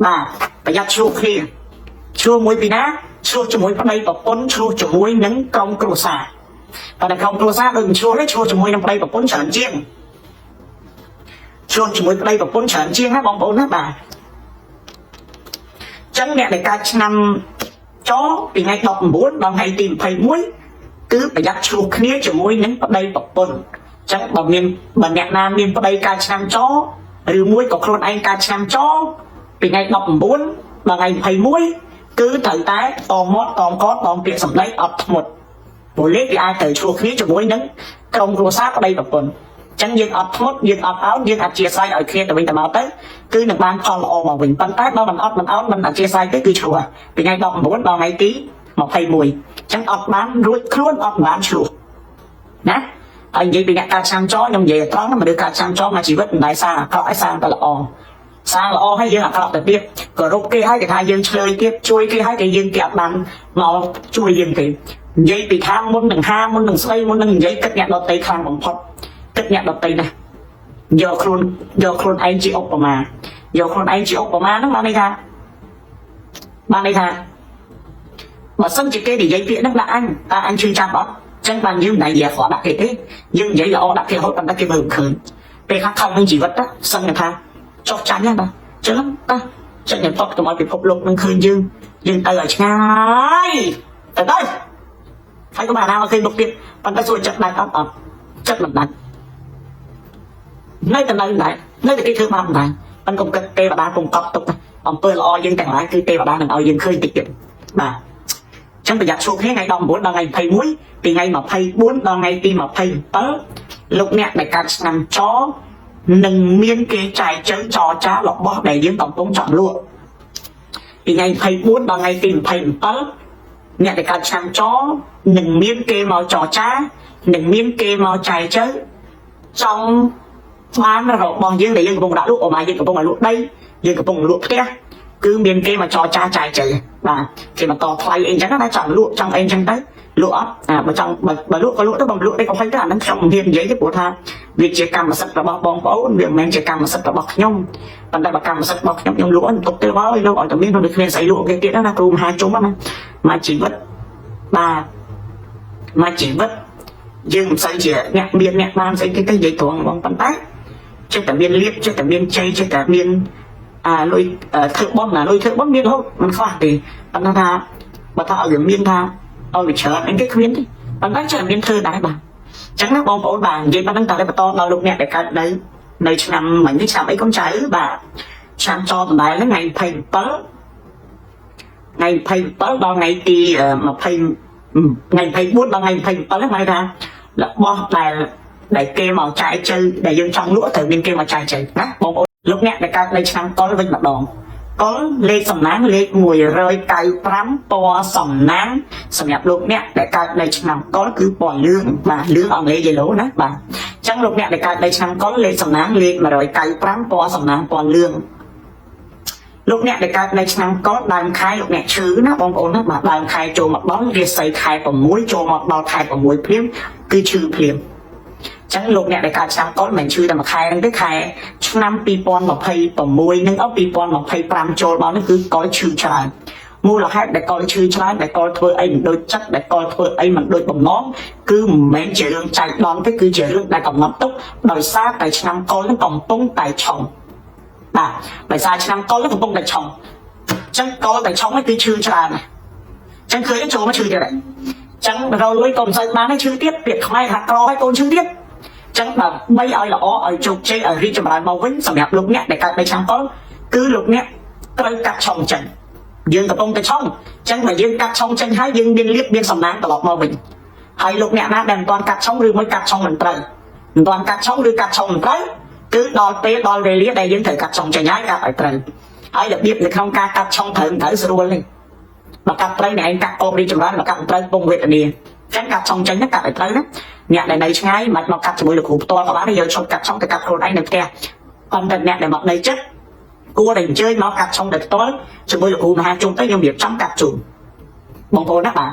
បាទប្រយ័ត្នឆ្លោះគ្នាឆ្លោះមួយពីណាឆ្លោះជាមួយប្តីប្រពន្ធឆ្លោះជាមួយនឹងក្រុមគ្រួសារប៉ុន្តែក្រុមគ្រួសារដូចមិនឆ្លោះទេឆ្លោះជាមួយនឹងប្តីប្រពន្ធច្រើនជាងឆ្លោះជាមួយប្តីប្រពន្ធច្រើនជាងណាបងប្អូនណាបាទចឹងអ្នកដែលកើតឆ្នាំចពីថ្ងៃ19ដល់ថ្ងៃទី21គឺប្រយ័ត្នឆ្លោះគ្នាជាមួយនឹងប្តីប្រពន្ធចឹងបើមានបើអ្នកណាមានប្តីកើតឆ្នាំចឬមួយក៏ខ្លួនឯងកើតឆ្នាំចពីថ្ងៃ19ដល់ថ្ងៃ21គឺត្រូវតែតមាត់តមកតមពាក្យសម្ដីអត់ធ្មត់ព្រោះលេខវាអាចត្រូវឆ្លោះគ្នាជាមួយនឹងក្រុមគ្រួសារប្តីប្រពន្ធចឹងយើងអត់ធ្មត់យើងអត់អោនយើងអធិស្ឋានឲ្យគ្នាទៅវិញទៅមកទៅគឺនឹងបានផលល្អមកវិញប៉ុន្តែបើមិនអត់មិនអោនមិនអធិស្ឋានទេគឺឆ្លោះពីថ្ងៃ19ដល់ថ្ងៃទី21ចឹងអត់បានរួចខ្លួនអត់បានឆ្លោះណាហើយនិយាយពីអ្នកកើតឆ្នាំចខ្ញុំនិយាយត្រង់មនុស្សកើតឆ្នាំចមកជីវិតមិនដែលសាងអាក្រក់ឲ្យសាងតែល្អសាងល្អហើយយើងអាក្រក់ទៅទៀតគោរពគេហើយគេថាយើងឆ្លើយទៀតជួយគេហើយគេយើងគេអត់បានមកជួយយើងទេនិយាយពីថាមុននឹងហាមុននឹងស្ដីមុននឹងនិយាយគិតអ្នកដតីខ្លាំងបំផុតគិតអ្នកដតីណាស់យកខ្លួនយកខ្លួនឯងជាឧបមាយកខ្លួនឯងជាឧបមាហ្នឹងបានន័យថាបានន័យថាបើសិនជាគេនិយាយពាក្យហ្នឹងដាក់អញតើអញឈឺចាប់អត់ចឹងបានយើងមិនដែលនិយាយខកដាក់គេទេយើងនិយាយល្អដាក់គេរហូតប៉ុន្តែគេមើលមិនឃើញពេលខ្លះខំនឹងជីវិតសឹងថាចុះចាញ់ហ្នឹងបាទចឹងតើចឹងខ្ញុំតបកុំឲ្យពិភពលោកនឹងឃើញយើងយើងទៅឲ្យឆ្ងាយទៅទៅហើយក៏បានណាមកឃើញមុខទៀតប៉ុន្តែសួរចិត្តដាច់អត់អត់ចិត្តមិនដាច់នៅតែនៅដែរនៅតែគេធ្វើបានដែរប៉ុន្តែកុំគិតទេវតាកុំកប់ទុកអំពើល្អយើងទាំងឡាយគឺទេវតានឹងឲ្យយើងឃើញតិចទៀតបាទចឹងប្រយ័ត្នជួបគ្នាថ្ងៃ19ដល់ថ្ងៃ21ពីថ្ងៃ24ដល់ថ្ងៃទី27លោកអ្នកដែលកើតឆ្នាំចនឹងមានគេចែកជើងចរចារបស់ដែលយើងកំពុងចង់លក់ពីថ្ងៃ24ដល់ថ្ងៃទី27អ្នកដែលកើតឆ្នាំចនឹងមានគេមកចរចានឹងមានគេមកចែកជើងចង់បានរបស់យើងដែលយើងកំពុងដាក់លក់អូម៉ាយើងកំពុងឲ្យលក់ដីយើងកំពុងលក់ផ្ទះគឺមានគេមកចរចាចែកជើងបាទគេមកតថ្លៃអីចឹងណាចង់លក់ចង់អីចឹងទៅលក់អត់អាបើចង់បើលក់ក៏លក់ទៅបើលក់ទេក៏ហិចទៅអាហ្នឹងខ្ញុំមិនហ៊ាននិយាយទេព្រោះថាវាជាកម្មសិទ្ធិរបស់បងប្អូនវាមិនមែនជាកម្មសិទ្ធិរបស់ខ្ញុំប៉ុន្តែបើកម្មសិទ្ធិរបស់ខ្ញុំខ្ញុំលក់ខ្ញុំទុកទេហើយលោកឲ្យតែមានដូចគ្មានស្អីលក់គេទៀតណាគ្រូមហាជុំណាមួយជីវិតបាទមួយជីវិតយើងមិនសូវជាអ្នកមានអ្នកបានស្អីគេទៅនិយាយត្រង់បងប៉ុន្តែចេះតែមានលៀបចេះតែមានជ័យចេះតែមានអាលុយធ្វើប៉ុនណាលុយធ្វើប៉ុនមានរហូតមិនខ្វះទេប៉ុន្តែថាបើថាឲ្យវាមានថាឲ្យវាច្រើនអីគេគ្មានទេប៉ុន្តែចេះតែមានធ្វើដែរបាទអញ្ចឹងណាបងប្អូនបាទនិយាយប៉ុណ្្នឹងតើបន្តដល់លោកអ្នកដែលកើតនៅនៅឆ្នាំមិញនេះឆ្នាំអីកូនចៅបាទឆ្នាំចដដែលហ្នឹងថ្ងៃ27ថ្ងៃ27ដល់ថ្ងៃទី20ថ្ងៃ24ដល់ថ្ងៃ27ហ្នឹងហៅថារបស់ដែលដែលគេមកចែកជើដែលយើងចង់លក់ត្រូវមានគេមកចែកជើណាបងប្អូនលោកអ្នកដែលកើតនៅឆ្នាំកុលវិញម្ដងកុលលេខសំណាងលេខ195ពណ៌សំណាងសម្រាប់លោកអ្នកដែលកើតនៅឆ្នាំកុលគឺពណ៌លឿងបាទលឿងអង់គ្លេស yellow ណាបាទអញ្ចឹងលោកអ្នកដែលកើតនៅឆ្នាំកុលលេខសំណាងលេខ195ពណ៌សំណាងពណ៌លឿង លោកអ្នកដែលកើតនៅឆ្នាំកុរដើមខែលោកអ្នកឈឺណាបងប្អូនណាបាទដើមខែចូលមកដល់រាសីខែ6ចូលមកដល់ខែ6ភ្លាមគឺឈឺភ្លាមចឹងលោកអ្នកដែលកើតឆ្នាំកុរមិនឈឺតែមួយខែហ្នឹងទេខែឆ្នាំ2026នឹងអស់2025ចូលមកនេះគឺកុរឈឺច្រើនមូលហេតុដែលកុរឈឺច្រើនដែលកុរធ្វើអីមិនដូចចិត្តដែលកុរធ្វើអីមិនដូចបំណងគឺមិនមែនជារឿងចៃដន្យទេគឺជារឿងដែលកំណត់ទុកដោយសារតែឆ្នាំកុរនឹងកំពុងតែឆុងបាទដោយសារឆ្នាំកុរនឹងកំពុងតែឆុងចឹងកុរតែឆុងនេះគឺឈឺច្រើនណាស់ចឹងឃើញចូលមកឈឺទៀតហើយចឹងរលុយក៏មិនសូវបានទេឈឺទៀតពាក្យខ្មែរថាក្រហើយកូនឈឺទៀតចឹងដើម្បីឲ្យល្អឲ្យជោគជ័យឲ្យរីកចម្រើនមកវិញសម្រាប់លោកអ្នកដែលកើតនៅឆ្នាំកុរគឺលោកអ្នកត្រូវកាត់ឆុងចឹងយើងកំពុងតែឆុងចឹងបើយើងកាត់ឆុងចេញហើយយើងមានលៀបមានសំណាងត្រឡប់មកវិញហើយលោកអ្នកណាដែលមិនទាន់កាត់ឆុងឬមួយកាត់ឆុងមិនត្រូវមិនទាន់កាត់ឆុងឬកាត់ឆុងមិនត្រូវគឺដល់ពេលដល់វេលាដែលយើងត្រូវកាត់ឆុងចេញហើយកាត់ឲ្យត្រូវហើយរបៀបនៅក្នុងការកាត់ឆុងត្រូវមិនត្រូវស្រួលទេបើកាត់ត្រូវអ្នកឯងកាត់កោបរីចម្រើនបើកាត់មិនត្រូវពងវេទនាចឹងកាត់ឆុងចេញណាកាត់ឲ្យត្រូវណាអ្នកដែលនៅឆ្ងាយមិនមកកាត់ជាមួយលោកគ្រូផ្ទាល់ក៏បានដែរយកឈប់កាត់ឆុងទៅកាត់ខ្លួនឯងនៅផ្ទះប៉ុន្តែអ្នកដែលមកនៅចិត្តគួរតែអញ្ជើញមកកាត់ឆុងតែផ្ទាល់ជាមួយលោកគ្រូមហាជុំទៅខ្ញុំរៀបចំកាត់ជូនបងប្អូនណាបាទ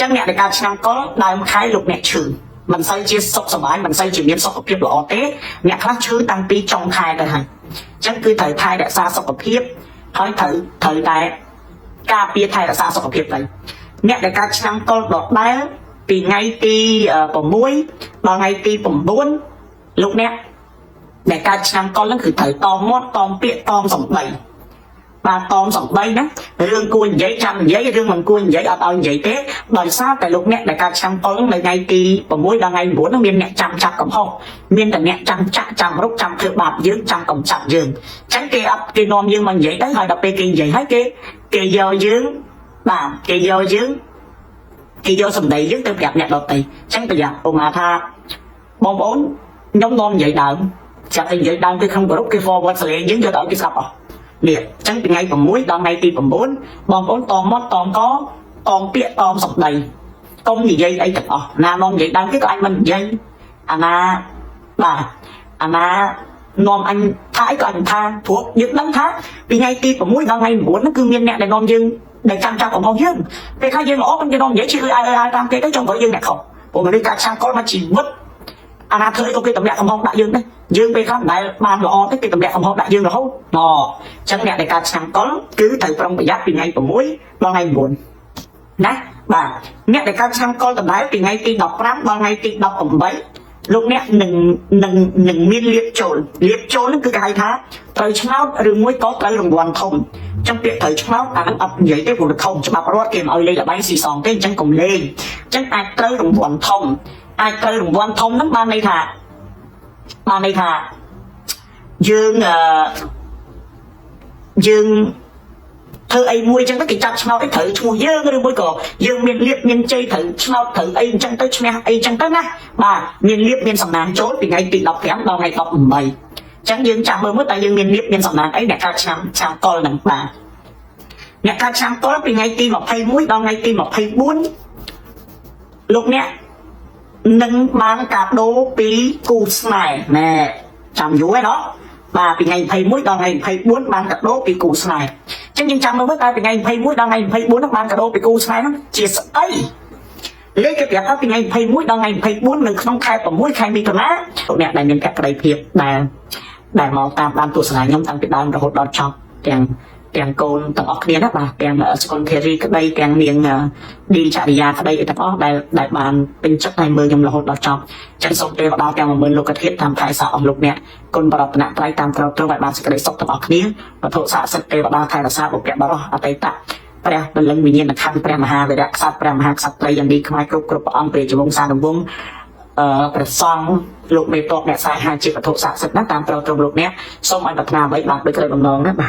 ចឹងអ្នកដែលកើតឆ្នាំកុរដើមខែលោកអ្នកឈឺមិនសូវជាសុខសប្បាយមិនសូវជាមានសុខភាពល្អទេអ្នកខ្លះឈឺតាំងពីចុងខែទៅហើយចឹងគឺត្រូវថែរក្សាសុខភាពហើយត្រូវត្រូវតែការពារថែរក្សាសុខភាពទៅអ្នកដែលកើតឆ្នាំកុរដដែលពីថ្ងៃទី6ដល់ថ្ងៃទី9លោកអ្នកដែលកើតឆ្នាំកុរហ្នឹងគឺត្រូវតមាត់តពាក្យតសម្ដីបាទតសម្ដីណារឿងគួរនិយាយចាំនិយាយរឿងមិនគួរនិយាយអត់ឲ្យនិយាយទេដោយសារតែលោកអ្នកដែលកើតឆ្នាំកុរនៅថ្ងៃទី6ដល់ថ្ងៃ9ហ្នឹងមានអ្នកចាំចាប់កំហុសមានតែអ្នកចាំចាក់ចាំរុកចាំធ្វើបាបយើងចាំកំចាត់យើងអញ្ចឹងគេអត់គេនាំយើងមកនិយាយទៅហើយដល់ពេលគេនិយាយហើយគេគេយកយើងបាទគេយកយើងគេយកសម្ដីយើងទៅប្រាប់អ្នកដទៃអញ្ចឹងប្រយ័ត្នឧមាថាបងប្អូនខ្ញុំនាំនិយាយដើមចាប់តែនិយាយដើមគឺក្នុងក្រុមគេ forward សលេងយើងយកទៅឲ្យគេស្ដាប់អស់នេះអញ្ចឹងពីថ្ងៃ6ដល់ថ្ងៃទី9បងប្អូនតមាត់តកតពាក្យតសម្ដីកុំនិយាយអីទាំងអស់ណានាំនិយាយដើមគេក៏អញមិននិយាយអាណាបាទអាណានាំអញថាអីក៏អញថាព្រោះយើងដឹងថាពីថ្ងៃទី6ដល់ថ្ងៃ9ហ្នឹងគឺមានអ្នកដែលនាំយើងដែលចាំចាប់កំហុសយើងពេលខ្លះយើងល្អប៉ុន្តែនាំនិយាយជឿឲ្យឲ្យតាមគេទៅចង់ឲ្យយើងអ្នកខុសព្រោះមនុស្សកាត់ឆាកលមកជីវិតអាណាធ្វើអីក៏គេទម្លាក់កំហុសដាក់យើងដែរយើងពេលខ្លះមិនដែលបានល្អទេគេទម្លាក់កំហុសដាក់យើងរហូតណអញ្ចឹងអ្នកដែលកើតឆ្នាំកុលគឺត្រូវប្រុងប្រយ័ត្នពីថ្ងៃ6ដល់ថ្ងៃ9ណាបាទអ្នកដែលកើតឆ្នាំកុលដដែលពីថ្ងៃទី15ដល់ថ្ងៃទី18លោកអ្នកនឹងនឹងនឹងមានលៀបចូលលៀបចូលហ្នឹងគឺគេហៅថាត្រូវឆ្នោតឬមួយក៏ត្រូវរង្វាន់ធំអញ្ចឹងពាក្យត្រូវឆ្នោតអាហ្នឹងអត់និយាយទេព្រោះធំច្បាប់រដ្ឋគេមិនឲ្យលេងល្បែងស៊ីសងទេអញ្ចឹងកុំលេងអញ្ចឹងអាចត្រូវរង្វាន់ធំអាចត្រូវរង្វាន់ធំហ្នឹងបានន័យថាបានន័យថាយើងអឺយើងធ្វើអីមួយអញ្ចឹងទៅគេចាប់ឆ្នោតអីត្រូវឈ្មោះយើងឬមួយក៏យើងមានលៀបមានជ័យត្រូវឆ្នោតត្រូវអីអញ្ចឹងទៅឈ្នះអីអញ្ចឹងទៅណាបាទមានលៀបមានសំណាងចូលពីថ្ងៃទី15ដល់ថ្ងៃ18អញ្ចឹងយើងចាំមើលមើលតើយើងមានលៀបមានសំណាងអីអ្នកកើតឆ្នាំឆ្នាំកុលហ្នឹងបាទអ្នកកើតឆ្នាំកុលពីថ្ងៃទី21ដល់ថ្ងៃទី24លោកអ្នកនឹងបានកាដូពីគូស្នេហ៍ណែចាំយូរហើយណោះបាទពីថ្ងៃ21ដល់ថ្ងៃ24បានកាដូពីគូស្នេហ៍អញ្ចឹងយើងចាំមើលមើលតើពីថ្ងៃ21ដល់ថ្ងៃ24ហ្នឹងបានកាដូពីគូស្នេហ៍ហ្នឹងជាស្អីលេខគេប្រាប់ថាពីថ្ងៃ21ដល់ថ្ងៃ24នៅក្នុងខែ6ខែមិថុនាលោកអ្នកដែលមានភក្ដីភាពដែលដែលមកតាមបានទស្សនាខ្ញុំតាំងពីដើមរហូតដល់ចប់ទាំងទាំងកូនទាំងអស់គ្នាណាបាទទាំងស្កុនធីរីក្តីទាំងនាងឌីចរិយាក្តីអីទាំងអស់ដែលដែលបានពេញចិត្តហើយមើលខ្ញុំរហូតដល់ចប់ចឹងសូមទេវតាទាំង10000លោកធាតុតាមថែសាអស់លោកអ្នកគុណបរតនត្រ័យតាមក្រោបទ្រង់ឲ្យបានសេចក្តីសុខទាំងអស់គ្នាវត្ថុស័ក្តិសិទ្ធិទេវតាថែរក្សាបុព្វបុរសអតីតព្រះពលឹងវិញ្ញាណខណ្ឌព្រះមហាវីរៈក្សត្រព្រះមហាក្សត្រីយ៉ាងនេះខ្មែរគ្រប់គ្រប់ព្រះអង្គព្រះជវង្សានុវង្សអឺព្រះសង្ឃលោកមេតបអ្នកសាយហាជាវត្ថុស័ក្តិសិទ្ធិណាតាមក្រោបទ្រង់លោកអ្នកសូមឲ្យប្រាថ្នាអ្វីបានដោយក្តីបំណងណាបាទ។